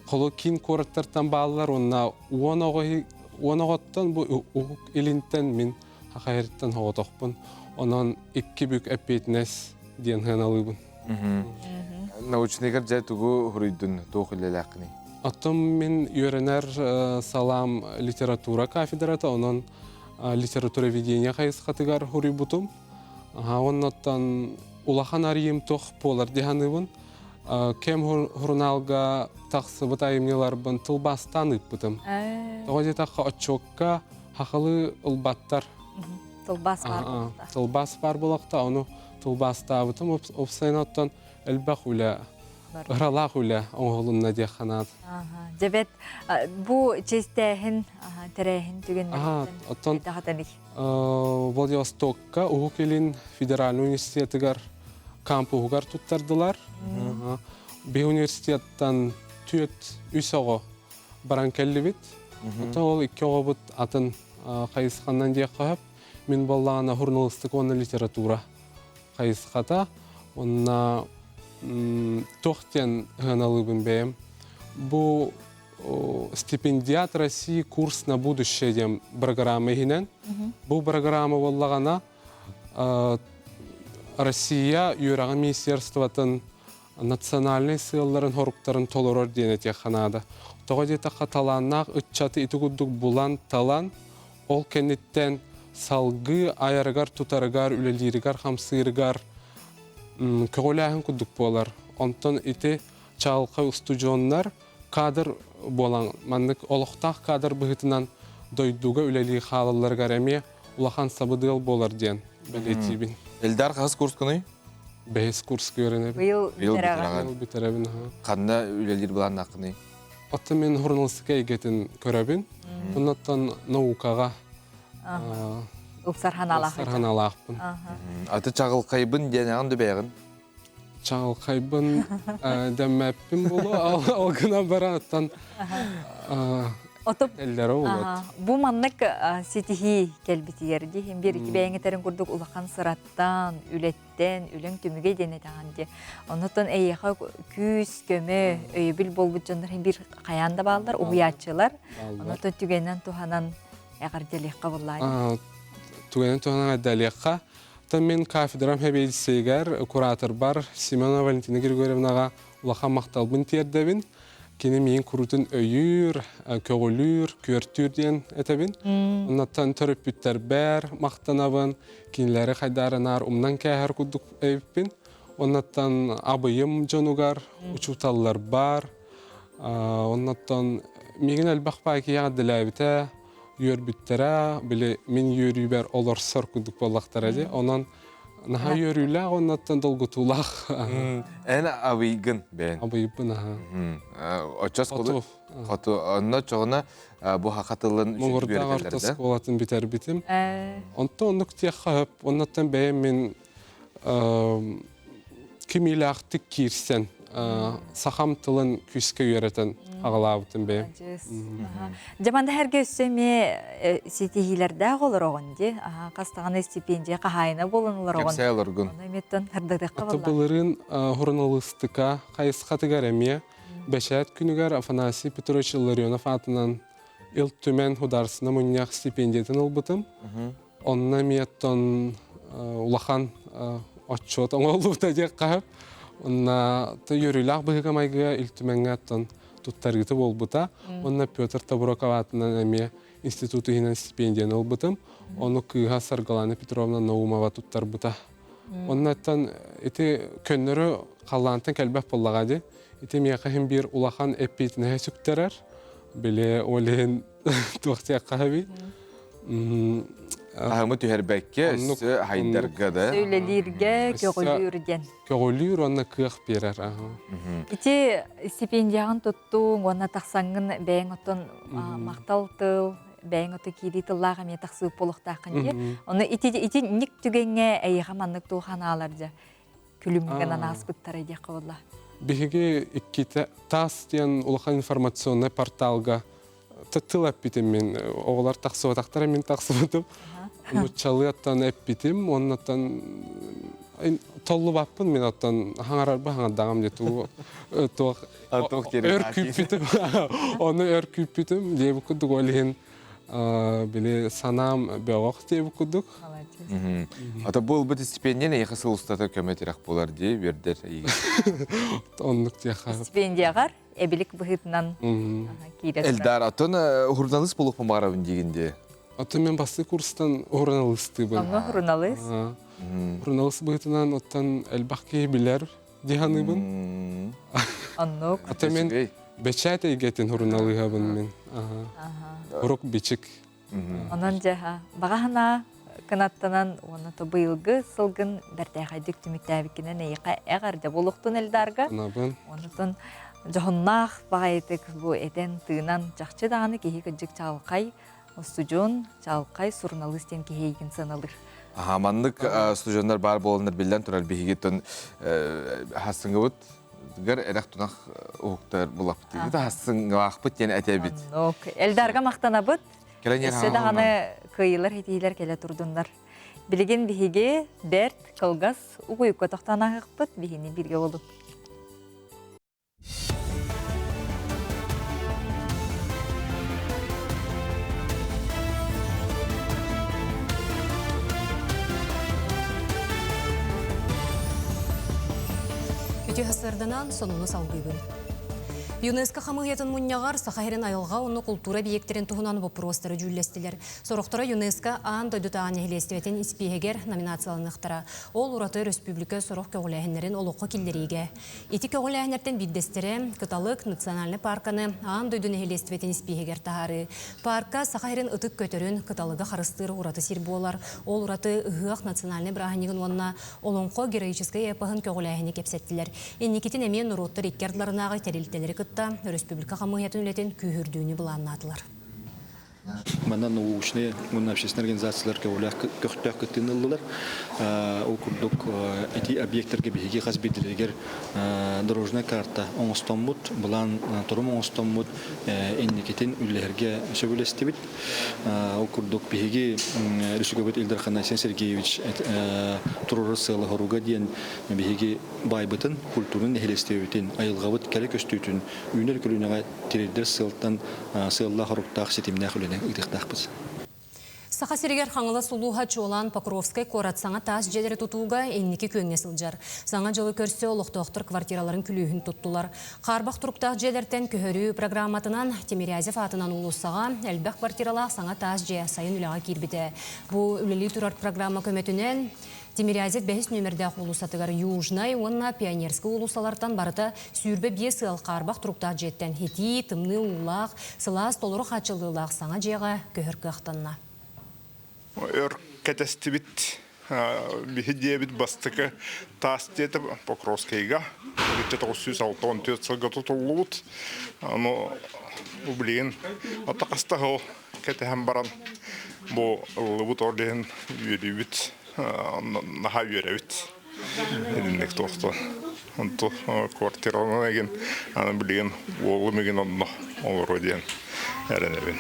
холу киин куораттартан бааллар уонна уон оҕо уон оҕоттон бу Уһук Илинтэн мин Хахайырыттан соҕотохпун. Онон икки бүк эппиэтинэс диэн сыаналыыбын. Научныйгар дьэ тугу хуруйдун, туох үлэлээххиний? Оттон мин үөрэнэр салаам литература кафедрата, онон литературоведение хайысхатыгар хуруйбутум. Оннуттан улахан арыйым туох буолар дии саныыбын. Кэм сурунаалга тахсыбыт айымньыларбын тылбаастаан ыыппытым. Тоҕо диэтэххэ, отчуокка хахалы ылбаттар. Тылбаас баар буолуохта. Тылбаас баар буолуохта, ону тылбаастаабытым. Уопсайынан оттон элбэх үлэ ыралаах үлэ оҥоһулунна диэххэ наада. Дьэбэт, бу чэстээһин, тэрээһин түгэннэриттэн даҕатаный? Владивостокка Уһук Илин федеральнай университетыгар кампуһугар туттардылар. Биһи университеттан түөрт үс оҕо баран кэллибит. Оттон ол икки оҕобут атын хайысханан диэххэ сөп. Мин буоллаҕына журналистика уонна литература хайысхата. Уонна туох диэн сыаналыыбын бэйэм. Бу стипендиат России курс на будущее диэн программа иһинэн. Бу программа буоллаҕына Россия үөрэҕин министерствотын национальнай сыалларын хоруктарын толорор диэн этиэххэ наада. Тоҕо диэтэххэ талааннаах ыччаты ити курдук булан талан ол кэнниттэн салгыы айарыгар-тутарыгар, үлэлииригэр-хамсыырыгар көҕүлээһин курдук буолар. Онтон ити чаҕылхай устудьуоннар кадр буолан маннык олохтоох кадр быһыытынан дойдуга үлэлии хаалалларыгар эмиэ улахан сабыдыал буолар диэн бэлиэтиибин. Элдар хаһыс курскуный? Бэһис курска үөрэнэбин. Быйыл бүтэрэҕин. Быйыл бүтэрэбин. Ханна үлэлиир былааннааххыный? Оттон мен журналистика эйгэтин көрөбүн. Оннуттан наукаҕа Ылсар ханаалаах. Ылсар ханаалаахпын. Аты чаҕылхайбын диэн аҕын дүбэҕин? Чаҕылхайбын дэммэппин болу, ол гына баран Отуп эллere болот. Бу маннык ситиһии кэлбитигэр дии бир бэйэҥ курдук улахан сыраттан, үлэттэн, үлэҥ түмүгэ диэн этэҕин дии. Оннуттан эйиэхэ күүс, көмө, өйөбүл буолбут дьоннор бир хайаан да бааллар, уһуйааччылар. Оннуттан түгэнэн туһанан эҕэрдэлиэххэ буллаай. Түгэнэн туһанан эҕэрдэлиэххэ. Оттон мин кафедрам сэбиэдиссэйигэр, кураторбар Семенова Валентина Григорьевнаҕа улахан махталбын тиэрдэбин. Кини миин курутун өйүүр, көҕүлүүр, күөртүүр диэн этэбин. Оннуттан төрөппүттэрбэр махтанабын, кинилэри хайдаарынаар умнан кээһэр курдук эбиппин. Оннуттан абыйым дьонугар, учууталларбар, оннуттан миигин элбэх баай киһиэҕэ үөрбүттэрэ, били мин үөрүүбэр олорсор курдук буоллахтара дии. Онон наһаа үөрүүлээх уоннаттан долгутуулаах. Эн абыйгын бэйэн. Абыйбын аха. Оччос хоту. Хоту онно чоҕуна бу хаха тылын Муҥурдаах орто оскуолатын бүтэрбитим. Онтон оннук тиэххэ хөп. Оннуттан бэйэм мин кимиилээхтик киирсэн сахам тылын күүскэ үөрэтэн аҕалаабытым бэйэм. Дьэ манна эргэ өссө эмиэ ситиһиилэрдээх олороҕун дии. Хас даҕаны стипендия хаһаайына буолан олороҕун. Кэпсээ олоргун. Ону эмиэттэн хардатыахха Аты былырыын журналистика хайысхатыгар эмиэ бэчээт күнүгэр Афанасий Петрович Илларионов аатынан Ил Түмэн художественнай мунньах стипендиятын ылбытым. Онно эмиэ оттон улахан отчуот оҥоһуллубута диэххэ сөп. Онно үөрүүлээх быһыыга-майгыга Ил Түмэҥҥэ оттон туттарыыта буолбута. Уонна Петр Табуроков аатынан эмиэ институт иһинэн стипендияны ылбытым. Ону кыыһа Саргылана Петровна Наумова туттарбыта. Оннуттан ити көннөрү халлаантан кэлбэх буоллаҕа дии. Ити миэхэ иһин биир улахан эппиэтинэһи сүктэрэр. Били ол иһин туох диэххэ сөбүй? Таһымы түһэрбэккэ, өссө хайдарга да. Үлэлииргэ көҕүлүүр диэн. Көҕүлүүр уонна кыах биэрэр. Ити стипендияҕын туттуҥ уонна тахсаҥҥын бэйэҥ оттон махтал тыл, бэйэҥ ото киирии тыллаах эмиэ тахсыы буолуохтааххын дии. Ону ити итинник түгэҥҥэ эйиэхэ маннык туох анаалар дьэ күлүмҥэ ааспыттара диэххэ буолла. Биһиги иккитэ ТАСС диэн улахан информационнай порталга тыл эппитим мин. Оҕолор тахсыбатахтара мин тахсыбытым. Нуччалыаттан эппитим, оннуттан толлубаппын мин оттон хаҥарарбы хаҥардаҕым дии тугу туох өр күүппүтүм ону өр күүппүтүм диэбит курдук ол иһин били санаам бөҕөх диэбит курдук Ата бу ылбыт стипендияны эйиэхэ сыл устата көмө тирэх буолар дии үөрдэр эйигин. Оннук диэхэ. Стипендияҕар эбилик быһыытынан киирэр. Элдар, атын журналист буолуохпун баҕарабын диигин дии. Атын мен бастакы курстан журналистыыбын. Онно журналист? Журналист быһыытынан оттон элбэх киһи билэр дии саныыбын. Оннук. Ата мен бэчээт эйгэтин журналыһабын мин. Урук бичик. Онон дьэ баҕа санаа кынаттанан уонна то быйылгы сылгын бэртээхэйдик түмүктээбиккинэн эйиэхэ эҕэрдэ буолуохтун Эльдарга. Онутун дьоһуннаах баҕайытык бу этэн тыынан чахчы даҕаны киһи кырдьык чаҕылхай устудьуон, чаҕылхай суруналыыс диэн киһи эйигин сыаналыыр. Аха, маннык студеннар баар буоланнар биллэн турар биһигиттэн хассыҥыбыт гар эрэх тунах уһуктар булаппыт. Хассыҥылаахпыт диэн этэбит. Оннук. Эльдарга махтанабыт. Өссө даҕаны кыайыылар хитиилэр кэлэ турдуннар. Билигин биһиги бэрт кылгас угуйукка тохтоон ааһыахпыт биһини бииргэ болун. Үтүө сарсыарданан сонуну салгыыбын. ЮНЕСКО хамыыһыйатын мунньаҕар Саха сирин айылҕа уонна култуура объектэрин туһунан боппуруостары дьүүллэстилэр. Сорохторо ЮНЕСКО аан дойдутааҕы нэһилиэстибэтин испииһэгэр номинацияланыахтара. Ол ураты өрөспүүбүлүкэ сорох көҕүлээһиннэрин олоххо киллэриигэ. Ити көҕүлээһиннэртэн биирдэстэрэ Кыталык национальнай паарканы аан дойду нэһилиэстибэтин испииһэгэр таһаарыы. Паарка Саха сирин ытык көтөрүн кыталыга харыстыыр ураты сир буолар. Ол ураты ыһыах национальнай бырааһынньыгын уонна Олоҥхо героическай эпоһын көҕүлээһини кэпсэттилэр. Инникитин эмиэ норуоттар икки ардыларынааҕы тэрилтэлэри кытта өрөспүүбүлүкэ хамыыһыйатын үлэтин күүһүрдүүнү былааннаатылар. Манна научнай уонна общественнай организациялар көхтөөх кыттыыны ыллылар. Ол курдук ити объектарга биһиги хас биирдилэригэр дорожная карта оҥостоммут, былаан торум оҥостоммут инникитин үлэлэһэргэ сөбүлэстибит. Ол курдук биһиги Республикабыт Ил Дархан Айсен Сергеевич туруорар сыала-соруга диэн биһиги байбытын, культурнай нэһилиэстибэбитин, айылҕабыт кэрэ көстүүтүн үүнэр көлүөнэҕэ тириэрдэр сыалтан сыаллаах-соруктаах ситимнээх үлэни ыытыахтаахпыт. Саха сиригэр Хаҥалас улууһа чуолаан Покровскай куорат саҥа таас дьиэлэри тутууга инники күөҥҥэ сылдьар. Саҥа дьылы көрсө олохтоохтор квартираларын күлүүһүн туттулар. Хаарбах туруктаах дьиэлэртэн көһөрүү программатынан Тимирязев аатынан уулуссаҕа элбэх квартиралаах саҥа таас дьиэ сайын үлэҕэ киирбитэ. Бу үлэлии турар программа көмөтүнэн Тимирязев бэһис нүөмэрдээх уулуссатыгар Южнай уонна Пионерскай уулуссалартан барыта 25 ыал хаарбах туруктаах дьиэттэн итии, тымныы уулаах, сылаас толору хааччыллыылаах саҥа дьиэҕэ көһөр кыахтанна. Өр кэтэстибит биһи диэбит бастакы таас диэтэ Покровскайга 1964 сылга тутуллубут. Ону билигин атаҕаста сыл кэтэһэн баран бу ыллыбыт ол иһин үөрүүбүт наһаа үөрэбит. Итинник туохтан. Онту квартиранан эгин аны билигин уолум игин онно олоруо диэн эрэнэбин.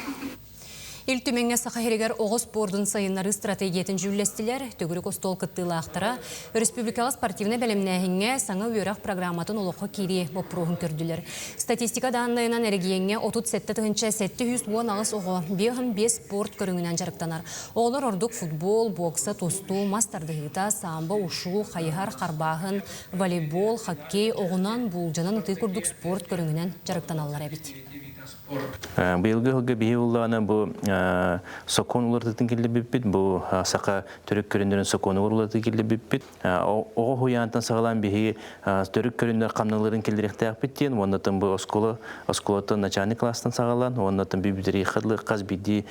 Ил Түмэҥҥэ Саха сиригэр оҕо спордун сайыннарыы стратегиятын дьүүллэстилэр. Төгүрүк остуол кыттыылаахтара республикаҕа спортивнай бэлэмнээһиҥҥэ саҥа үөрэх программатын олоххо киирии боппуруоһун көрдүлэр. Статистика дааннайынан эрэгийиэҥҥэ 37 718 оҕо 55 спорт көрүҥүнэн дьарыктанар. Оҕолор ордук футбол, бокса, тустуу, мас тардыһыыта, самбо, ушу, хайыһар, харбааһын, волейбол, хоккей, оҕунан, буулдьанан ытыы курдук спорт көрүҥүнэн дьарыктаналлар эбит. Быйылгы сылга биһи уллаана бу сокуон уларытытын киллэрбиппит, бу саха төрүт көрүннэрин сокуонугар уларытыы киллэрбиппит. Оҕо уһуйаантан саҕалаан биһиги төрүт көрүннэр хамналарын киллэриэхтээхпит диэн, уоннатан бу оскуола оскуолаттан начальник класстан саҕалаан, уоннатан бүбүтэрии хас биирдии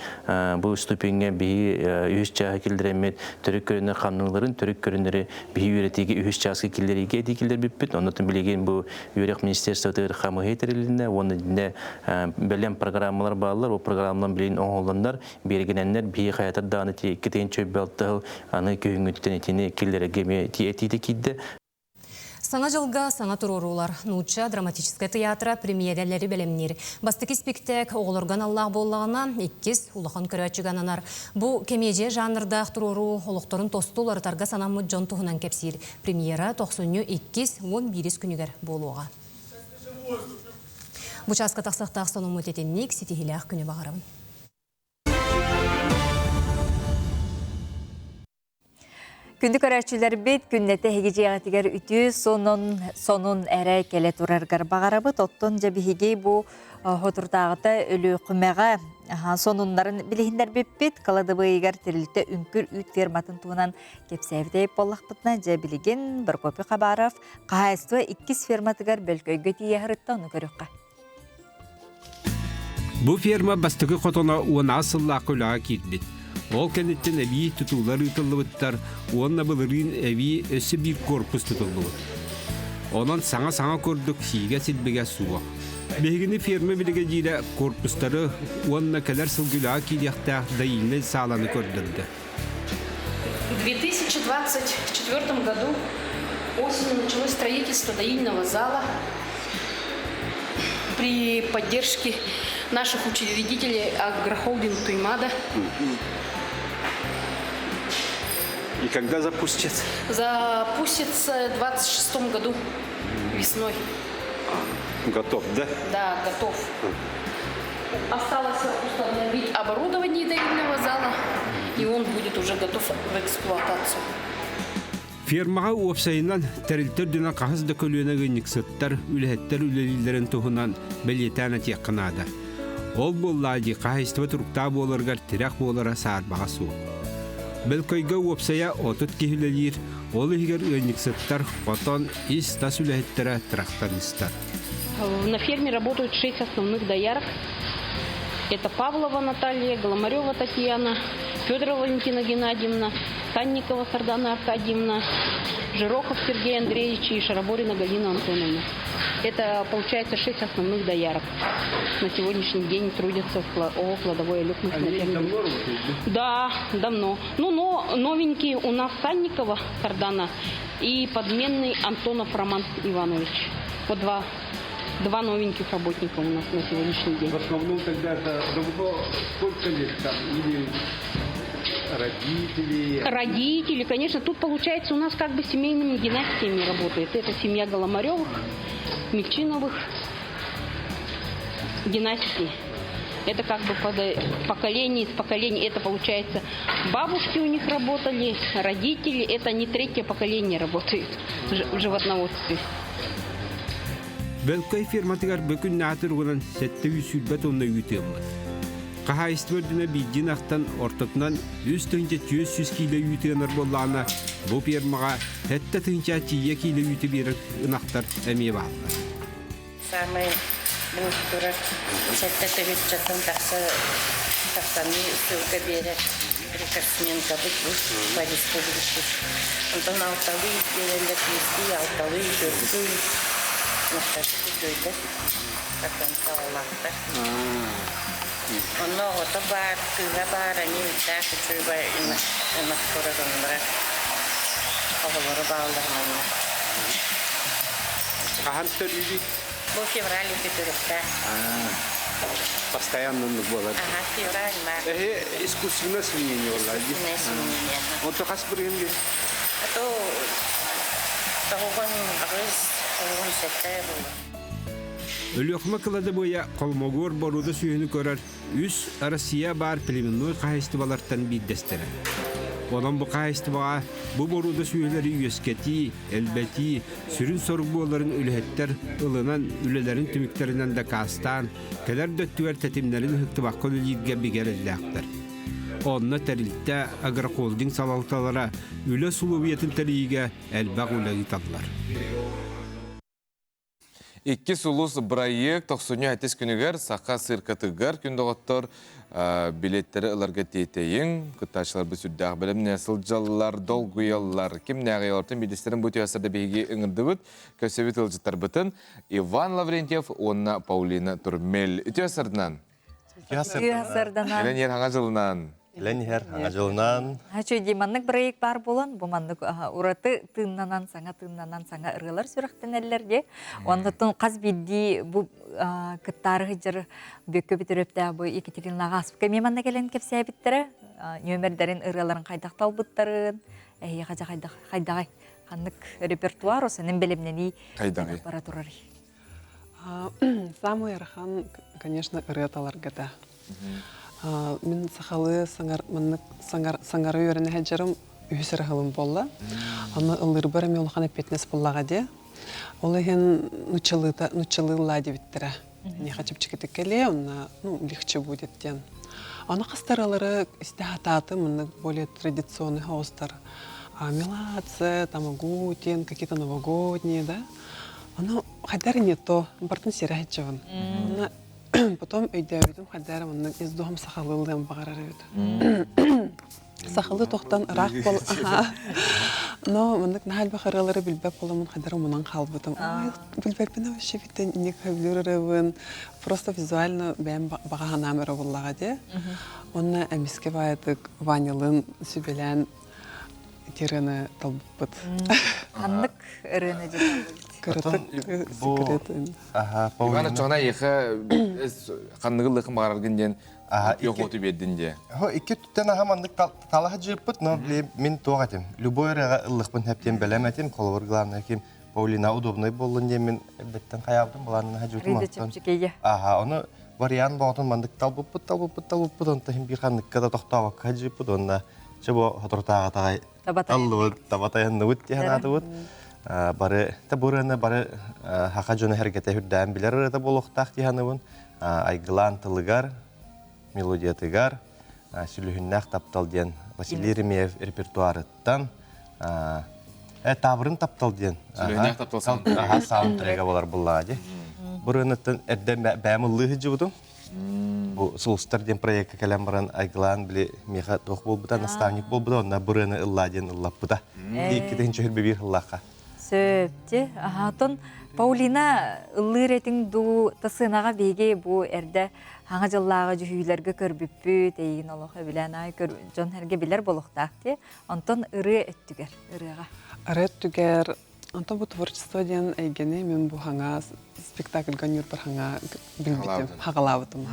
бу ступеньҥэ биһиги үһүс чааһы киллэрэммит төрүт көрүннэр хамналарын, төрүт көрүннэри биһи үөрэтиигэ үһүс чааска киллэриигэ этии киллэрбиппит. Оннотон билигин бу үөрэх министерствотыгар хамыһыы тэрилиннэ уонна дьинэ бэлэм программалар бааллар. Ол программалар билигин оҥоһулланнар, биэргэнэннэр биһи хайатар даҕаны икки тыһыынча сыл аны күһүҥҥүттэн итини киллэрэргэ эмиэ этиитэ киирдэ. Саҥа дьылга саҥа туруоруулар. Нуучча драматическай тыйаатыра премьерэлэри бэлэмниир. Бастакы испиктээк оҕолорго аналлаах буоллаҕына, иккис улахан көрөөччүгэ ананар. Бу кэмиэдьийэ жанрдаах туруоруу олохторун тосту уларытарга санаммыт дьон туһунан кэпсиир. Премьера тохсунньу иккис, уон биирис күнүгэр буолуоҕа. Бу чааска тахсыахтаах сонуммут итинник ситиһиилээх күнү баҕарабын. Күндү көрөөччүлэрбит, күннэтэ эһиги дьиэҕитигэр үтүө сонун, сонун эрэ кэлэ тураргар баҕарабыт. Оттон дьэ биһиги бу хотурдааҕыта Өлүөхүмэҕэ сонуннарын билиһиннэрбиппит. Кыладыбыйыгар тэрилтэ үҥкүр үүт ферматын туһунан кэпсээбит буоллахпытына, дьэ билигин Прокопий Хабаров хаһаайыстыба иккис ферматыгар Бөлкөйгө тиийэ сырытта, ону көрүөххэ. Бу ферма бастакы хотоно 16 сыллаахха үлэҕэ киирбит. Ол кэнниттэн эбии тутуулар ыытыллыбыттар уонна былырыын эбии өссө биир корпус тутуллубут. Онон саҥа-саҥа курдук сиигэ-силбигэ суох. Биһигини ферма биригэдьиирэ корпустары уонна кэлэр сылга үлэҕэ киириэхтээх доильнай сааланы көрдөрдө. В 2024 году осенью началось строительство доильного зала при поддержке наших учредителей агрохолдинг Туймада. И когда запустят? Запустится в 2026 году весной. Готов, да? Да, готов. Осталось установить оборудование доильного зала, и он будет уже готов в эксплуатацию. Фермаҕа уопсайынан тэрилтэ үрдүнэн хаһыс да көлүөнэ ыанньыксыттар, үлэһиттэр үлэлииллэрин туһунан бэлиэтээн этиэххэ наада. Ол буоллаа дии хаһайыстыба туруктаах буоларыгар тирэх буолара саарбаҕа суох. Бөлкөйгө уопсайа 30 киһи үлэлиир, ол иһигэр ыанньыксыттар, хотон, ис-тас үлэһиттэрэ, трактористар. На ферме работают шесть основных доярок. Это Павлова Наталья, Голомарева Татьяна, Федорова Валентина Геннадьевна, Санникова Сардана Аркадьевна, Жирохов Сергей Андреевич и Шараборина Галина Антоновна. Это, получается, шесть основных доярок. На сегодняшний день трудятся в ООО «Кладовой Алюкмых» на ферме. Да, давно. Ну, но новенькие у нас Санникова Сардана и подменный Антонов Роман Иванович. Вот два, два новеньких работника у нас на сегодняшний день. В основном тогда это давно, сколько лет там, или родители? Родители, конечно. Тут, получается, у нас как бы семейными династиями работает. Это семья Голомаревых, Мельчиновых, династии. Это как бы поколение из поколения. Это получается, бабушки у них работали, родители. Это не третье поколение работает в животноводстве. Бөлкөй фирматыгар бөкүн наатыр угунан 720 тонна үүт ыаммыт. Хаһаайыстыба үрдүнэ биирдиин ахтан ортотунан 3 400 киилэ үүт ыанар буоллаҕына, бу фермаҕа 7 тыһыынча тиийэ киилэ үүтү биэрэр ынахтар эмиэ бааллар. Самый турар сэттэ тыһыынчаттан тахса тахсаны ссылка биэрэр рекордсменкабыт бу по республике. Онтон алталыы биэрэллэр биэстии, алталыы, төрдүү махтасы үчүгэйдэр потенциаллаахтар. Онно оҕото баар, кыыһа баар, они үрдээх үчүгэй ынах турар оннура. Оҕолоро бааллар манна. Хаһан төрүүрүй? Бу февраль төрүттээх. Постоянно оннук буолар. Ага, февраль, март. Эһи искусственное осеменение буолла. Искусственное осеменение. Онто хас бырыһын А то 98, 97 буолла. Өлүөхүмэ кыладабыайа Холмогор боруода сүөһүнү көрөр үс Россия баар племенной хаһайыстыбалартан биирдэстэрэ. Онон бу хаһайыстыбаҕа бу боруода сүөһүлэри үөскэтии, элбэтии сүрүн сорук буоларын үлэһиттэр ылынан үлэлэрин түмүктэринэн дакаастаан, кэлэр да өттүгэр тэтимнэрин ыһыктыбакка үлэлииргэ бигэ эрэллээхтэр. Онно тэрилтэ агрохолдинг салалталара үлэ усулуобуйатын тэрийиигэ элбэх үлэ ыыталлар. Икки сулус бырайыак тохсунньу сэттис күнүгэр Саха циркатыгар күн доҕоттор билеттэри ыларга тиэтэйиҥ. Кыттааччыларбыт сүрдээх бэлэмнэ сылдьаллар, долгуйаллар. Кимнээҕи олортон биирдэстэрин бу түһэсэрдэ биһиги ыҥырдыбыт. Көрсөбүт ыалдьыттарбытын Иван Лаврентьев уонна Паулина Турмель. Үтүө сарданан. Үтүө сарданан. Илэн иһэр хаҥа дьылынан. Илэн иһэр хаҥа дьылынан. Хачы дии маннык проект бар буолан, бу маннык ураты тыыннанан, саҥа тыыннанан, саҥа ырыалар сүрэхтэнэллэр дии. Оннуттан хас биирдии бу кыттаары сылдьар бүккө бүтүрүптээх бу Екатеринаҕа аспыка эмиэ манна кэлэн кэпсээбиттэрэ. Нүөмэрдэрин ырыаларын хайдах талбыттарын, эһиэхэ дьэ хайдах хайдаҕай ханнык репертуар осенин бэлэмнэнии хайдаҕый бара турарый? Самый ыарахан, конечно, ырыа таларгата. Мин сахалыы саҥар маннык саҥар саҥара үөрэнэ сылдьарым үһүс эрэ сылым буолла. Аны ыллыырбар эмиэ улахан эппиэтинэс буоллаҕа дии. Ол иһин нуччалыыта нуччалыы ыллаа диэбиттэрэ. Миэхэ чэпчэкитик кэлиэ, онно ну легче будет диэн. Аны хастаралары истэ сатаатым, маннык более традиционный соустар. Меладзе, там Агутин, какие-то новогодние, да. Ону хайдар не то, бартын сирэ сылдьабын. Онно потом өйдөөбүтүм хайдар маннык из духом сахалыылыам баҕарар эбит. Сахалыы тохтон ыраах бол Но маннык наһаа элбэх ырыалары билбэт буоламмын хайдар умунан хаалбытым. Ой, билбэппин вообще битен инник сөбүлүүр ырыабын. Просто визуально бэйэм баҕа санаам эрэ буоллаҕа дии. Онно эмискэ баайытык Ванялыын сүбэлээн ити ырыаны талбыппыт. Ханнык ырыаны дьэ Кыратык секрет. Иван оччоҕуна эйиэхэ ханныгы ыллыахын баҕараргын диэн йохуоту биэрдин диэ. Икки түттэн аха маннык талаһа дьыыппыт, но мин туох этим. Любой ырыаҕа ыллыхпын хэптиэн бэлэм этим. Холобур, главное ким Паулина удобный буоллун диэн мин эрдэттэн хайаабытым былаанын хадьыытым онтон. Аха, ону вариант боҕотун маннык талбыппыт, талбыппыт, талбыппыт, онтон иһин биир ханныкка да тохтообокко хадьыыппыт, уонна чэ бу соторутааҕы таҕай. Аллыбыт, таба тайанныбыт диэн аатыбыт. Бары, та бу ырыаны бары хаха дьоно хэргэтэ үрдээн билэр ырыата буолуохтаах дии саныыбын. Айгылаан тылыгар, мелодиятыгар Сүлүһүннээх таптал диэн Василий Еремеев репертуарыттан Таабырын таптал диэн Сүлүһүннээх таптал саундтрега. Саундтрега болар буллаа ди. Бу ырыаныттан эрдэ бэйэм ыллыы сылдьыбытым. Бу Сулустар диэн проекка кэлэн баран айгылаан били миэхэ туох буолбута, наставник буолбута, онно бу ырыаны ыллаа диэн ыллаппыта. Иккитин чөһүрбэ биир ыллаахха. Сөп, ти. Аһаатон Паулина ыллыыр этиҥ дуу, тасынаҕа биһиги бу эрдэ хаҥа дьыллааҕы дьүһүйүүлэргэ көрбүппүт, эйигин олох эбилээн аай көр дьон эргэ билэр болохтаах ти. Онтон ырыа өттүгэр, ырыаҕа. Ырыа өттүгэр онтон бу творчество диэн эйгэни мин бу хаҥа спектакльга ньурбар хаҥа билбитим, хаҕалаабытым.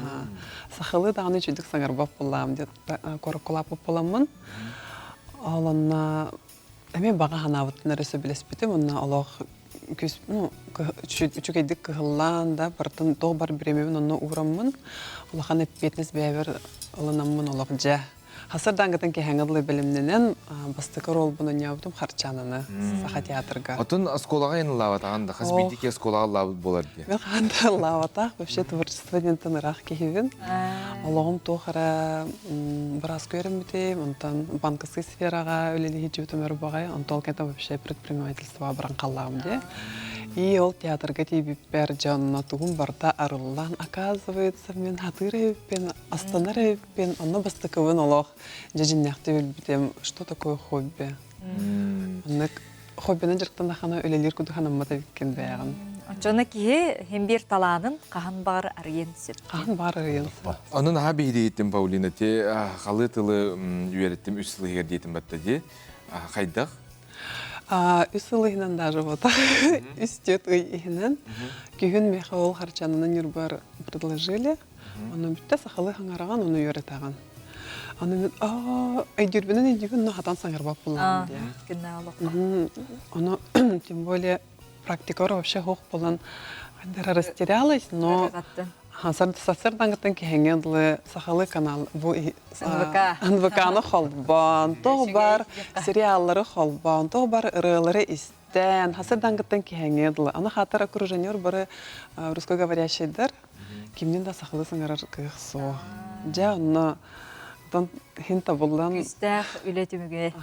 Сахалыы даҕаны үчүгдүк саҥарбат буоллаам диэн короккулааппыт буоламмын. Ол онно Эмиэ баҕа санаабытын эрэ сөбүлэспитим уонна олох күс ну үчүгэйдик кыһыллаан да барытын туох бар бириэмэбин онно уураммын улахан эппиэтинэс бэйэбэр ылынаммын олох дьэ хасырдаангытын киһэҥэ дылы бэлэмнэнэн бастакы ролбун онньообутум Харчаананы Саха театрга. Отун оскуолаҕа ыллаабатаҕын да хас биирдии киһи оскуолаҕа ыллаабыт буолар дии. Мен хаһан да ыллаабатах вообще творчество диэнтэн ыраах киһибин. Олоҕум туох эрэ бырааска үөрэммитим, онтон банковскай сфераҕа үлэлии сылдьыбытым өр баҕайы, онтон ол кэнтэн вообще предпринимательствоҕа баран халлаҕым дии. И ол театрга тиийбиппэр дьэ онно тугум барыта арыллан, оказывается, мин хатыыр эбиппин, астанар эбиппин, онно бастакыбын олох дьэ дьиннээхтик билбитим, что такое хобби. Оннук хоббинан дьарыктанахана үлэлиир курдук санаммат эбиккин бэйэҕин. Оччоно киһи хим биир талаанын хаһан баҕар арыйан сөп. Хаһан баҕар арыйан сөп. Онон наһаа биһирииттим Паулина ти халы тылы үөрэттим үс сыл иһигэр диэтим батта ди. Хайдах? Үс сыл иһинэн даже вот үс түөрт ый иһинэн күһүн миэхэ ол харчананы Ньурбар предложили. Ону бүттэ сахалыы хаҥараҕан, ону үөрэтэҕин. Аны мен өйдүүрбүнэн өйдүүбүн, но хатан саҥарбат буллаҕым диye. Ону тем более практикалар вообще хоох болан растерялась, но сарсырдаңыттан киһиҥҥэ дылы сахалыы канал бу НВК-ны холбоон, тоҕ бар сериаллары холбоон, тоҕ бар ырыалары истэн, хасырдаңыттан киһиҥҥэ дылы. Аны хатар окружениер бары русскоговорящийдар Кимнин да сахалыы саҥарар кыах суох. Дьэ, онно оттон хин табыллан... Күүстээх үлэ түмүгэ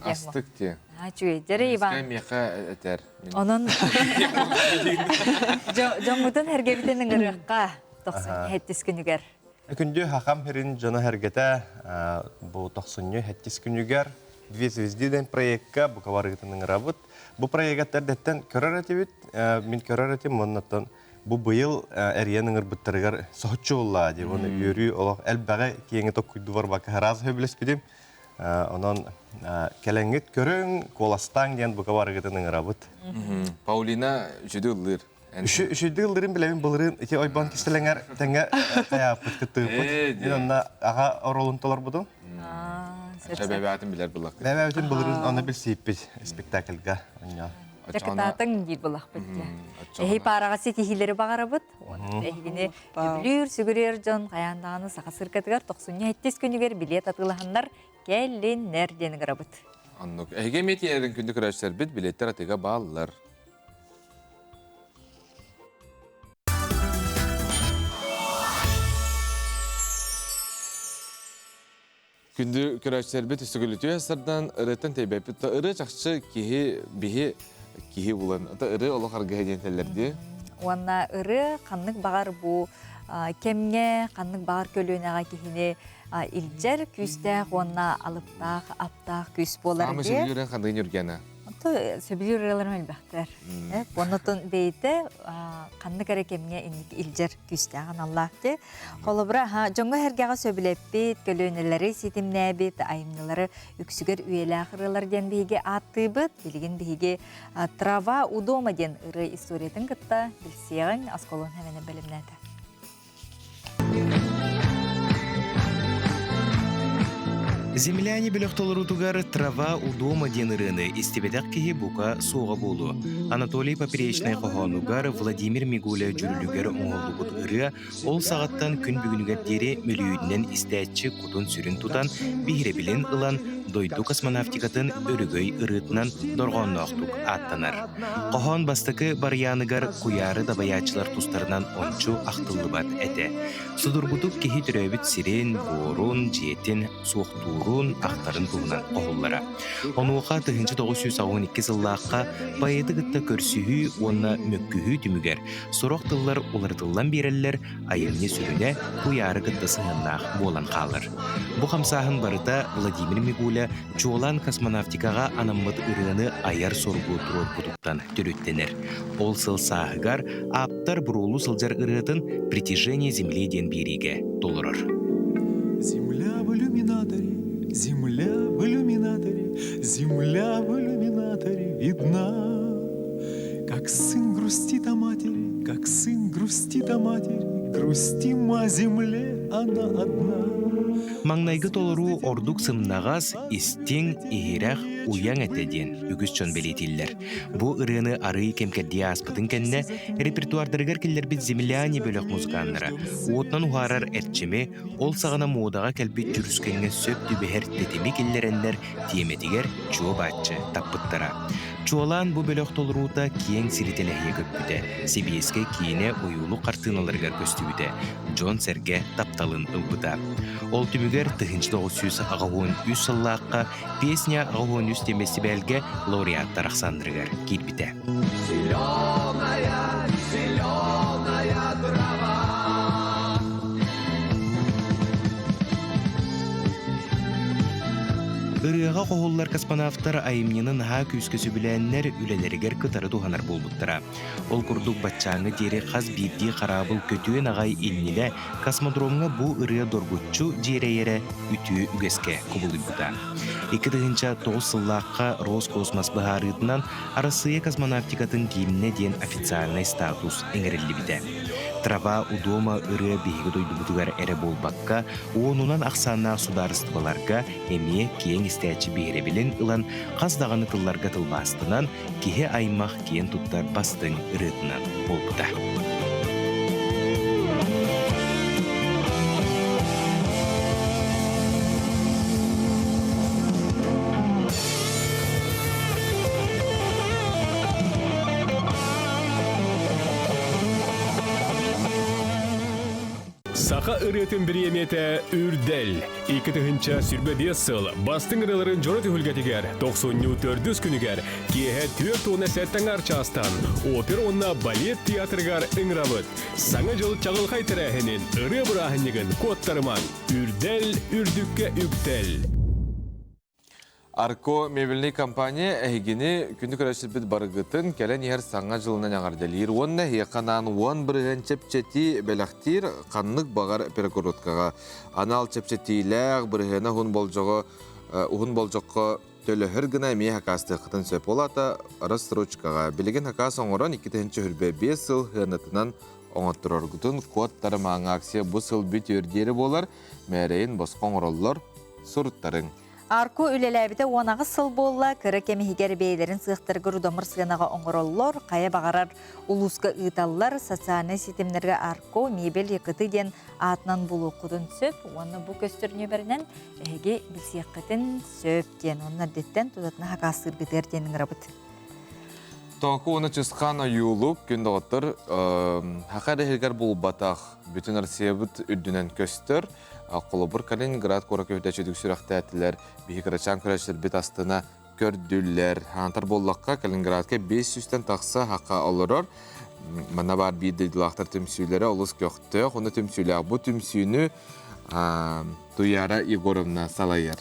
Астык ти. Үчүгэйдэр Иван. Миэхэ этэр. Онон дьоммутун эргэбитин ыҥырыахха 97 күнүгэр. Күндү хахам хирин дьоно эргэтэ бу тохсунньу хэттис күнүгэр Две звезды диэн проекка бука барыгытын ыҥырабыт. Бу проектар дэттэн көрөр этибит, мин көрөр этим, оннотон Бу быйыл эрийэн ыҥырбыттарыгар соһуччу буолла дии. Уонна үөрүү олох элбэҕи киэҥи токкуйду барбакка араас сөбүлэспитим. Онон кэлэҥҥит көрүҥ, куоластааҥ диэн бука барыгытын ыҥырабыт. Паулина үчүдү ыллыыр. Үчүдү ыллырын билэбин былырыын ити ойбон кистэлэҥэр тэҥҥэ хайааппыт кыттыыппыт. Мин онно аҕа оруолун толорбутум. Бэбээтин билэр буллахпыт. Бэбээтин былырыын онно билсииппит спектакльга. Дьакытаатаҥ диир булахпыт дьэ. Эһи паараҕа ситиһиилэри баҕарабыт. Эһигини үбүлүүр, сүгүрүөр дьон хайаан даҕаны саха сыркатыгар тохсунньу сэттис күнүгэр билиэт атыылаһаннар кэллиннэр диэн ыҥырабыт. Оннук. Эһиги эмиэ тиэрин күндү көрөөччүлэрбит билиэттэр атыыга бааллар. Күндү көрөөччүлэрбит үсүгүлүтүө сардан ырыаттан тэйбэппит то ырыа чахчы киһи биһи киһи булан ата ырыа олох аргыһа диэн этэллэр дии. Уонна ырыа ханнык баҕар бу кэмҥэ ханнык баҕар көлүөнэҕэ киһини илдьэр күүстээх уонна алыптаах аптаах күүс буолар Саамай сөбүлүүр ханнык Ньургена? Сөбүлүүр ырыаларым элбэхтэр. Оннотон бэйэтэ ханнык эрэ кэмҥэ инник илдьэр күүстээх аналлаах дии. Холобура, дьоҥҥо-сэргэҕэ сөбүлэппит, көлүөнэлэри ситимнээбит айымньылары үксүгэр үйэлээх ырыалар диэн биһиги ааттыыбыт. Билигин биһиги «Трава у дома» диэн ырыа историятын кытта билсиэҕиҥ, оскуоланы хэмэнэ бэлэмнээтэ. Земляне бөлөх толоруутугар «Трава у дома» диэн ырыаны истибэтэх киһи бука суоҕа буолуо. Анатолий Поперечнай хоһоонугар Владимир Мигуля дьүрүлүгэр оҥоһуллубут ырыа ол саҕаттан күн бүгүнүгэр диэри мөлүйүөнүнэн истээччи кутун-сүрүн тутан, биһирэбилин ылан, дойду космонавтикатын өрөгөй ырыатынан дорҕоонноохтук ааттанар. Хоһоон бастакы барыйааныгар куйаары дабайааччылар тустарынан ончу ахтыллыбат этэ. Судургутук киһи төрөөбүт сирин, буорун, дьиэтин, суохтуурун, ахтарын туһунан хоһуллара. Онуоха 1982 сыллаахха поэты кытта көрсүһүү уонна мөккүһүү түмүгэр сорох тыллар уларытыллан биэрэллэр, айымньы сүрүнэ куйаары кытта сыһыаннаах буолан хаалар. Бу хамсааһын барыта Владимир Мигуля чуолаан космонавтикаҕа анаммыт ырыаны айар соругу туруорбутуттан төрүттэнэр. Ол сыл сааһыгар ааптар буруолуу сылдьар ырыатын «Притяжение земли» диэн биэриигэ толорор. Земля в иллюминаторе, земля в иллюминаторе, земля в иллюминаторе видна. Как сын грустит о матери, как сын грустит о матери, грустим о земле, она одна. Маҥнайгы толоруу ордук сымнаҕас, истиҥ, иһирэх, уйаҥ этэ диэн үгүс дьон бэлиэтииллэр. Бу ырыаны арыый кэм-кэрдии ааспытын кэннэ репертуардарыгар киллэрбит «Земляне» бөлөх музыканнара уотунан уһаарар эрчими, ол саҕана муодаҕа кэлбит дьүрүскэҥҥэ сөп түбэһэр тэтими киллэрэннэр тиэмэтигэр чуо-бааччы таппыттара. Чуолаан бу бөлөх толоруута киэҥ сири тэлэһийэ көппүтэ, сэбиэскэй киинэ ойуулук хартыыналарыгар көстүбүтэ, дьон-сэргэ тапталын ылбыта. Ол түмүгэр 1983 сыллаахха Песня 83 диэн бэстибээлгэ лауреаттар ахсааннарыгар киирбитэ. Зеленая, зеленая трава. Ырыаҕа хоһуллар космонавтар айымньыны наһаа күүскэ сөбүлээннэр үлэлэригэр кытары туһанар буолбуттара. Ол курдук баччааҥҥы диэри хас биирдии хараабыл көтүөн аҕай иннинэ космодромҥа бу ырыа доргуччу дьиэрэйэрэ үтүө үгэскэ кубулуйбута. 2009 сыллаахха Роскосмос быһаарыытынан Арассыыйа космонавтикатын гимнэ диэн официальнай статус иҥэриллибитэ. Трава у дома ырыа биһиги дойдубутугар эрэ буолбакка, уонунан ахсааннаах судаарыстыбаларга эмиэ киэҥ истээччи биһирэбилин ылан, хас даҕаны тылларга тылбаастанан, киһи аймах киэн туттар бастыҥ ырыатынан буолбута. Саха ырыатын бириэмийэтэ Үрдэл. 2025 сыл бастыҥ ырыаларын дьоро түһүлгэтигэр тохсунньу төрдүс күнүгэр киэһэ 47 аҥаар чаастан опера уонна балет театрыгар ыҥырабыт. Саҥа дьыл чаҕылхай тэрээһинин, ырыа бырааһынньыгын куоттарымаҥ. Үрдэл, үрдүккэ үктэл! Арко мебельнай компания эһигини күнү көрөсүппүт барыгытын кэлэн иһэр саҥа дьылынан эҕэрдэлиир уонна эһиэхэ анаан 10% чэпчэтии бэлэхтиир ханнык баҕар перегородкаҕа анал чэпчэтиилээх бырыһыана уһун болдьоҕо уһун болдьоххо төлөһөр гына эмиэ хакаастыаххытын сөп. Ол аата рассрочкаҕа билигин хакаас оҥорон 2025 сыл сыанатынан оҥоттороргутун код тарымааҥҥа акция бу сыл бүтүөр диэри буолар мээрэйин босхо оҥороллор суруттарыҥ. Арку үлэлээбитэ 18 сыл буолла, кыра кэм иһигэр бэйэлэрин сыахтарыгар удамыр сыанаҕа оҥороллор, хайа баҕарар улууска ыыталлар, социальнай ситимнэргэ Арко мебель якыты диэн аатынан булуоххутун сөп уонна бу көстөр нүөмэринэн эһиги билсиэххитин сөп диэн онно эрдэттэн тутатына хакаастыыргытыгар диэн ыҥырабыт. Току уонна Чысхаан ойуулук күн доҕоттор хаха эрэһигэр булбатах бүтүн Россиябыт үрдүнэн көстөр. Холобур, Калининград куоракка үтэ сүрэхтээтилэр. Биһи кырачаан көрөөччүлэрбит астына көрдүлэр. Хаантар буоллахха, Калининградка 500-тэн тахса хаха олорор. Манна баар биир дойдулаахтар түмсүүлэрэ олус көхтөөх. Уонна түмсүүлээх бу түмсүүнү Туяра Егоровна салайар.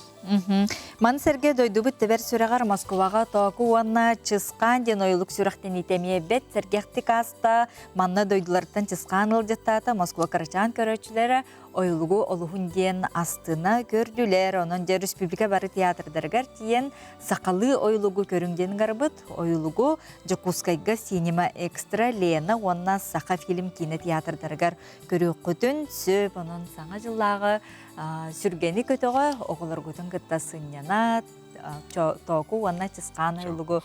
Маны сэргэ дойдубут тэбэр сүрэҕэр Москваҕа Тооку уонна Чысхаан диэн ойулук сүрэхтэниитэ эмиэ бэрт сэргэхтик ааста. Манна дойдуларыттан Чысхаан ыалдьыттаата Москва кырачаан көрөөччүлэрэ ойулугу олуһун диэн астына көрдүлэр. Онон дьэ республика бары театрдарыгар тиийэн сахалыы ойулугу көрүҥ диэн ыҥырабыт. Ойулугу Дьокуускайга Синема Экстра, Лена уонна Саха фильм киинэ театрдарыгар көрүөххүтүн сөп. Онон саҥа дьыллааҕы сүргэни көтөҕө оҕолоргутун кытта сынньана тооку уонна чысхаан уйлугу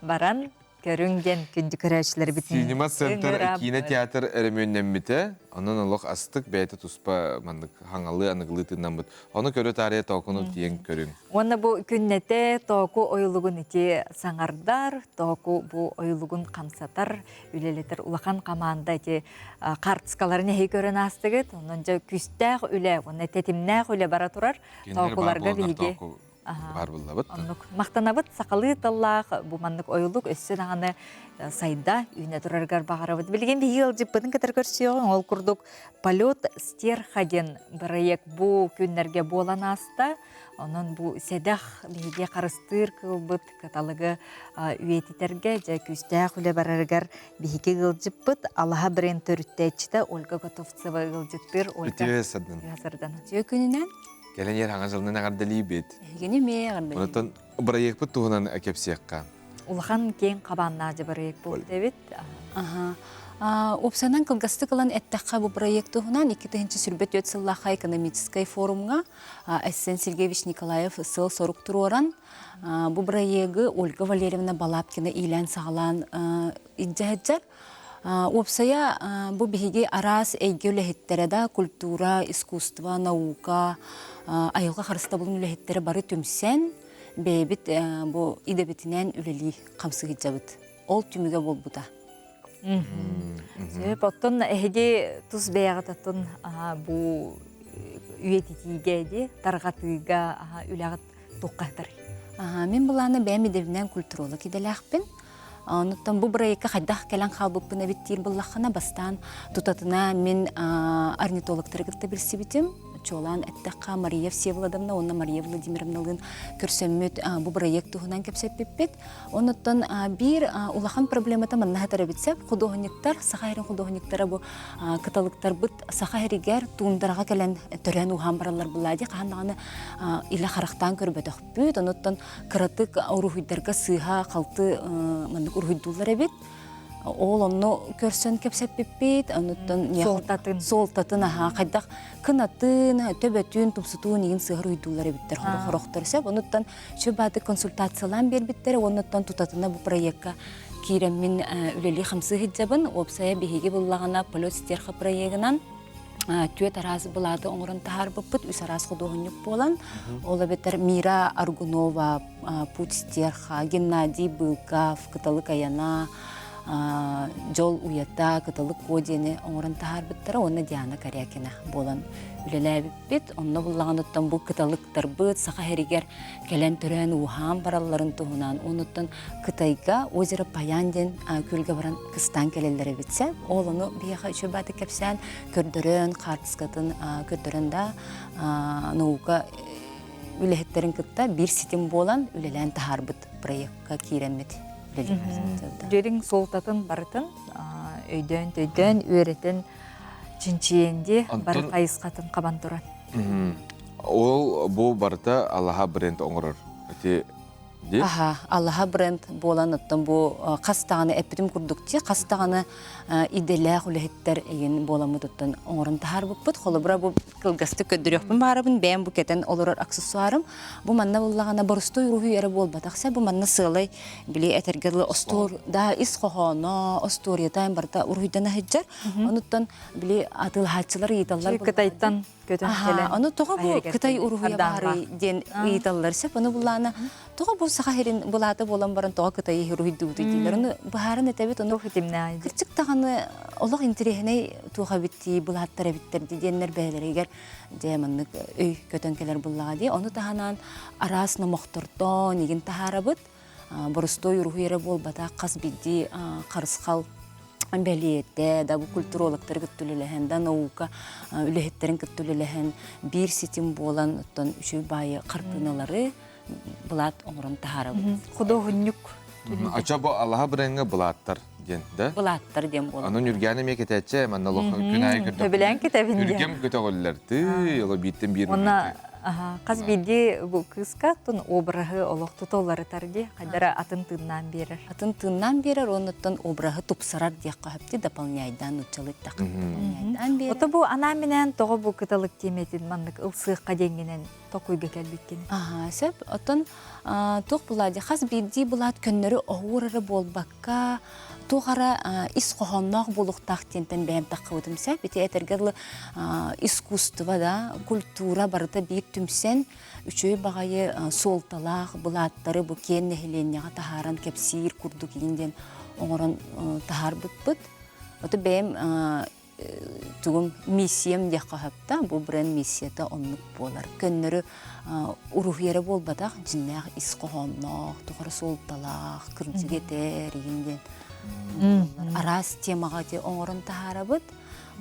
баран көрүҥ диэн күндү көрөөччүлэрбитин Синема центр киинэ театр өрөмүөннэммитэ. Онон олох астык бэйэтэ туспа маннык хаҥалыы аныгылыы тыыннаммыт. Ону көрө таарыйа тоокуну тиийэн көрүҥ. Уонна бу күннэтэ тооку ойулугун ити саҥардар, тооку бу ойулугун хамсатар, үлэлэтэр улахан команда ити хаартыскаларын эһи көрөн аастыгыт. Онон дьэ күүстээх үлэ уонна тэтимнээх үлэ бара турар. Тоокуларга биһиги баар буллабыт. Оннук махтанабыт сахалыы тыллаах бу маннык ойулук өссө даҕаны сайда үүнэ турарыгар баҕарабыт. Билигин биһиги ыалдьыппытын кытары көрсүөҕүҥ. Ол курдук Полет стерха диэн бырайыак бу күннэргэ буолан ааста. Онон бу сэдэх биһиги харыстыыр кыылбыт кыталыгы үйэтитэргэ дьэ күүстээх үлэ барарыгар биһиги ыалдьыппыт Алаһа бренд төрүттээччитэ Ольга Готовцева ыалдьыттыыр. Ольга Үтүө сардан. Үтүө күнүнэн. Кэлэн иһэр хаҥа сылынан эҕэрдэлиибит. Эһигини эмиэ эҕэрдэлиибит. Онтон бырайыакпыт туһунан кэпсиэххэ. Улахан киэҥ хабааннаах дьэ бырайыак буолбут эбит. Аха. Уопсайынан кылгастык ылан эттэххэ бу проект туһунан 2024 сыллаахха экономическай форумҥа Айсен Сергеевич Николаев сыал-сорук туруоран бу бырайыагы Ольга Валерьевна Балабкина иилээн-саҕалаан илдьэ сылдьар. Уопсайа бу биһиги араас эйгэ үлэһиттэрэ да культура, искусство, наука, айылҕа харыстабылын үлэһиттэрэ бары түмсэн бэйэбит бу идэбитинэн үлэлии хамсыһыдьабыт. Ол түмүгэ буолбута. Сөп, оттон эһиги тус бэйэҕит оттон бу үйэтитиигэ ди тарҕатыыга үлэҕит туохха Мин былааны бэйэм идэбинэн культуролог идэлээхпин. Онуттан бу бырайыакка хайдах кэлэн хаалбыппын эбит диир буллаххына, бастаан тутатына мин орнитологтары кытта билсибитим. Чуолаан эттэххэ, Мария Всеволодовна уонна Мария Владимировналыын көрсөммүт бу бырайыак туһунан кэпсэппиппит. Онуттан биир улахан проблемата манна сытар эбит сөп. Худуоһунньуктар, саха сирин худуоһунньуктара бу кыталыктарбыт саха сиригэр туундараҕа кэлэн төрөөн ууһаан бараллар булаа дии хаһан даҕаны илэ харахтаан көрбөтөхпүт. Онуттан кыратык уруһуйдарга сыыһа халты маннык уруһуйдууллар эбит. Ол онно көрсөн кэпсэппиппит, онуттан суолтатын суолтатын аһаа хайдах кынатын, төбөтүн, тумсутуун игин сыһар уйдуулар эбиттэр хорохтор сөп. Онуттан сүбааты консультациялаан биэрбиттэр, оннуттан тутатына бу проекка киирэммин үлэлии хамсыы сылдьабын. Уопсайа биһиги буллаҕына полет стерха проегынан түөрт араас былааты оҥорон таһаарбыппыт, үс араас худуоһунньук буолан. Ол эбэтэр Мира Аргунова, Путь стерха, Геннадий Быков, Кыталык Аяна, Дьол уйата, Кыталык Куо диэни оҥорон таһаарбыттара уонна Диана Корякина буолан үлэлээбиппит. Онно буллаҕыныттан бу кыталыктарбыт саха сиригэр кэлэн төрөөн ууһаан баралларын туһунан, онуттан Кытайга озеро Паян диэн күөлгэ баран кыстаан кэлэллэр эбит сэ. Ол ону биһиэхэ үчүгэй баатык кэпсээн, көрдөрөн, хаартыскатын көрдөрөн да наука үлэһиттэрин кытта биир ситим буолан үлэлээн таһаарбыт проекка киирэммит Дьириҥ суолтатын барытын өйдөөн-төйдөөн, үөрэтэн, чинчийэн дии бары хайысхатын хабан туран. Ол бу барыта Алаһа бренд оҥорор. Ити Аха, Алаһа бренд буолан оттон бу хас даҕаны эппитим курдук ти хас даҕаны идэлээх үлэһиттэр игин буоламмыт оттон оҥорон таһаарбыппыт. Холобура бу кылгастык көрдөрүөхпүн баарабын бэйэм бу кэтэн олорор аксессуарым. Бу манна буллаҕына боростуой уруһуй эрэ буолбатах сэ бу манна сыалай били этэргэ дылы остуор да ис хоһооно остуоруйата барыта уруһуйдана сылдьар. Онуттан били атыылаһааччылар ыйыталлар Кытайтан көтөн кэлэн Ону тоҕо бу Кытай уруһуйа баарый диэн ыйыталлар сөп. Ону буллаана тоҕо бу саха сирин былаата буолан баран тоҕо Кытайы уруһуйдуубутуй дииллэр. Ону быһааран этэбит. Ону кырдьык даҕаны олох интэриэһинэй туох эбит дии былааттар эбиттэр дии диэннэр бэйэлэригэр дьэ маннык өй көтөн кэлэр буллаҕа дии. Ону таһынан араас номохтортон игин таһаарабыт. Боростуой уруһуй эрэ буолбатах хас биирдии харысхал бэлиэтэ да бу культурологтары кытта үлэлэһэн да наука үлэһиттэрин кытта үлэлэһэн биир ситим буолан оттон үчүгэй баайы хартыыналары былаат оҥорон таһаарабыт. Худуоһунньук. Ача бу алаһа бренгэ былааттар диэн, да? Былааттар диэн буолар. Аны Нүргээн эмиэ кэтээччи, манна олох күн аайы көрдөх. Сөбүлээн кэтэбин диэн. Үргэм көтөҕүллэр. Тыы, оло бииртэн биир. Уонна Хас биирдии бу кыыска тун обраһы олох тутулларытар дии, хайдара атын тыыннаан биэрэр. Атын тыыннаан биэрэр, оннуттан обраһы тупсарар диэххэ сөп дии, дополняйдаан нууччалыы эттэххэ дополняйдаан биэрэр. Ото бу анаан-минээн тоҕо бу кыталык тиэмэтин маннык ылсыахха диэҥҥинэн токуйга кэлбиккин? Аха, сөп. Оттон туох булаа дии, хас биирдии былаат көннөрү оһуор эрэ буолбакка, туох эрэ ис хоһоонноох буолуохтаах диэнтэн бэйэм таххыбытым сөп. Ити этэргэ дылы искусство да, культура барыта биир түмсэн, үчүгэй баҕайы суолталаах былааттары бу киэн нэһилиэнньэҕэ таһааран кэпсиир курдук иин диэн оҥорон таһаарбыппыт. Ото бэйэм тугум миссиям диэххэ сөп да, бу бренд миссията оннук буолар. Көннөрү уруһуй эрэ буолбатах, дьиннээх ис хоһоонноох, тухары суолталаах, кырдьык этэр игин диэн араас темаҕа ити оҥорон таһаарабыт.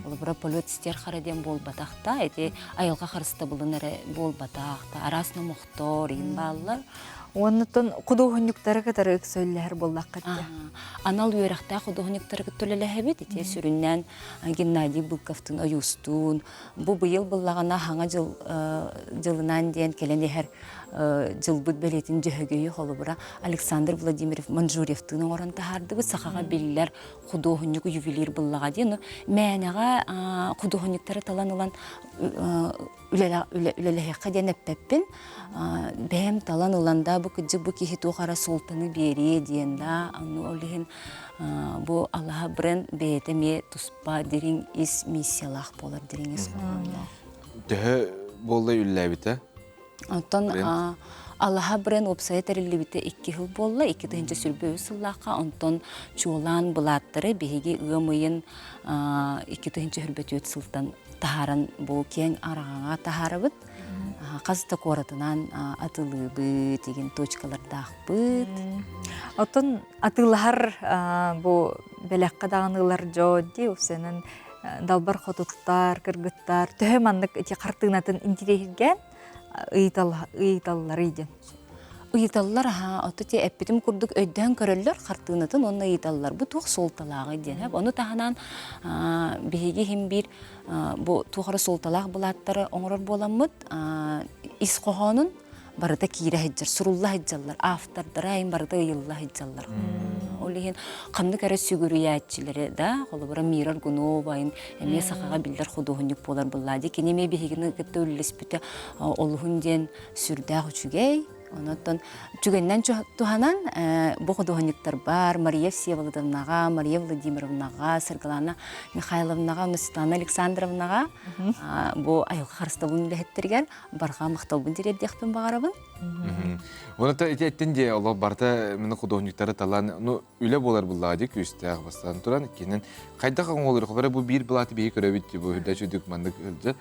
Холобура, полет стерхара диэн буолбатах да, ити айылҕа харыстабылын эрэ буолбатах да, араас номохтор игин бааллар. Оннуттан худуоһунньуктары кытары ыкса үллэһэр буоллаххыт дии. Анал үөрэхтээх худуоһунньуктары кытта үлэлэһэбит. Ити сүрүннээн Геннадий Быковтуун, Ойуустуун. Бу быйыл буллаҕына хаҥа дьыл дьылынан диэн кэлэн иһэр дьылбыт бэлиэтин дьөһөгөйү холобура Александр Владимиров Манжурьевтыын оҥорон таһаардыбыт. Сахаҕа биллэр худуоһунньук ювелир буллаҕа диэн. Мээнэҕэ худуоһунньуктары талан ылан үлэлэһиэххэ диэн эппэппин. Бэйэм талан ылан да бу кырдьык бу киһи туох эрэ суолтаны биэриэ диэн да ону ол иһин бу алаһа бренд бэйэтэ эмиэ туспа дириҥ ис миссиялаах буолар дириҥ ис хоһоонноох. Төһө буолла үллээбитэ? Оттон Алаһа бренд уопсайа тэриллибитэ 2 сыл буолла, 2023 сыллаахха, онтон чуолаан былааттары биһиги ыам ыйын 2024 сылтан таһааран бу киэҥ араҥаҕа таһаарабыт. Хас да куоратынан атылыыбыт, игин точкалардаахпыт. Оттон атыылаһар бу бэлэххэ даҕаны ылар дьон дии, уопсайынан далбар хотуттар, кыргыттар төһө маннык ити хартыынатын интириэһиргээн ыйыталларый диэн. Ыйыталлар аһаа, ото ти эппитим курдук өйдөөн көрөллөр хартыынатын уонна ыйыталлар. Бу туох суолталааҕый диэн. Ону таһынан биһиги иһин биир бу туох эрэ суолталаах былааттары оҥорор буоламмыт ис хоһоонун барыта киирэ сылдьар, сурулла сылдьаллар, автордара айын барыта ыйылла сылдьаллар. Ол иһин ханнык эрэ сүгүрүйээччилэри да, холобура Мира Аргунова айын эмиэ сахаҕа биллэр худуоһунньук буолар быллаа дии. Кини эмиэ биһигини кытта үллэспитэ олуһун диэн сүрдээх үчүгэй. Онон түгэннэн туһанан бу худуоһунньуктарбар Мария Всеволодовнаҕа, Мария Владимировнаҕа, Саргылана Михайловнаҕа, Светлана Александровнаҕа бу айылҕа харыстабылын үлэһиттэригэр барҕа махталбын тириэрдиэхпин баҕарабын. Уонна ити эттин дии олох барыта мин худуоһунньуктары талан ну үлэ буолар буллаҕа дии күүстээх бастаан туран кинин хайдах оҥолор хобара бу биир былааты биһи көрөбүт бу үрдэ чүдүк маннык ылдьа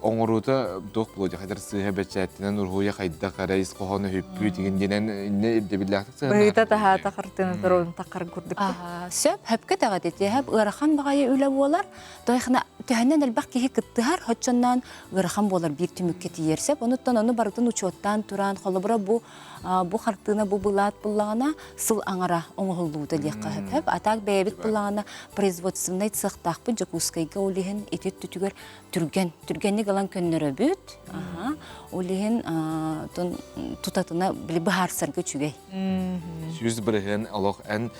оҥоруута туох буолуо хайдар сыыһа бэчээттэнэн уруһуйа хайдах эрэ ис хоһооно хүппүт игин диэнэн инне ирдэбиллээхтик сыһыаннаах Быһыыта таһаата хартыына туруорун таххар курдук. Сөп, хөпкө тэҕэт ити хөп ыарахан баҕайы үлэ буолар. Тойхана төһөннөн элбэх киһи кыттыһар, хоччонноон ыарахан буолар биир түмүккэ тиийэр сөп. Онуттан ону барытын учуоттаан туран, холобура бу бу хартыына бу былаат буллаҕына сыл аҥара оҥоһуллубута диэххэ сөп. Хөп. А так бэйэбит буллаҕына производственнай цехтаахпыт Дьокуускайга ол иһин ити өттүтүгэр түргэн түргэнник ылан көннөрөбүт. Аха. Ол иһин тутатына били быһаарсарга үчүгэй. 100% олох эн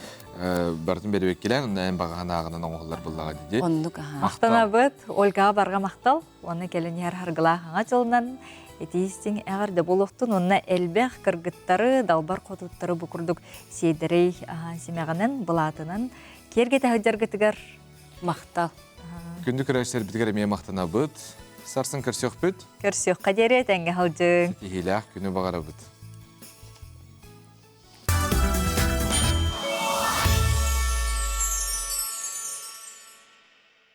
барытын бэрибэккилээн, онно эн баҕаһын ааҕынан оҥоһуллар буллаҕа дии. Оннук аха. Махтанабыт. Ольгаҕа барҕа махтал. Уонна кэлин иһэр харгылаах аҥа дьылынан итии-истиҥ эҕэрдэ буолуохтун уонна элбэх кыргыттары, далбар хотуттары бу курдук сиэдэрэй симэҕинэн, былаатынан киэргэтэ сылдьаргытыгар махтал. Күндү көрөөччүлэрбитигэр эмиэ махтанабыт. Сарсын көрсүөхпүт. Көрсүөххэ диэри этэҥҥэ сылдьыҥ. Ситиһиилээх күнү баҕарабыт.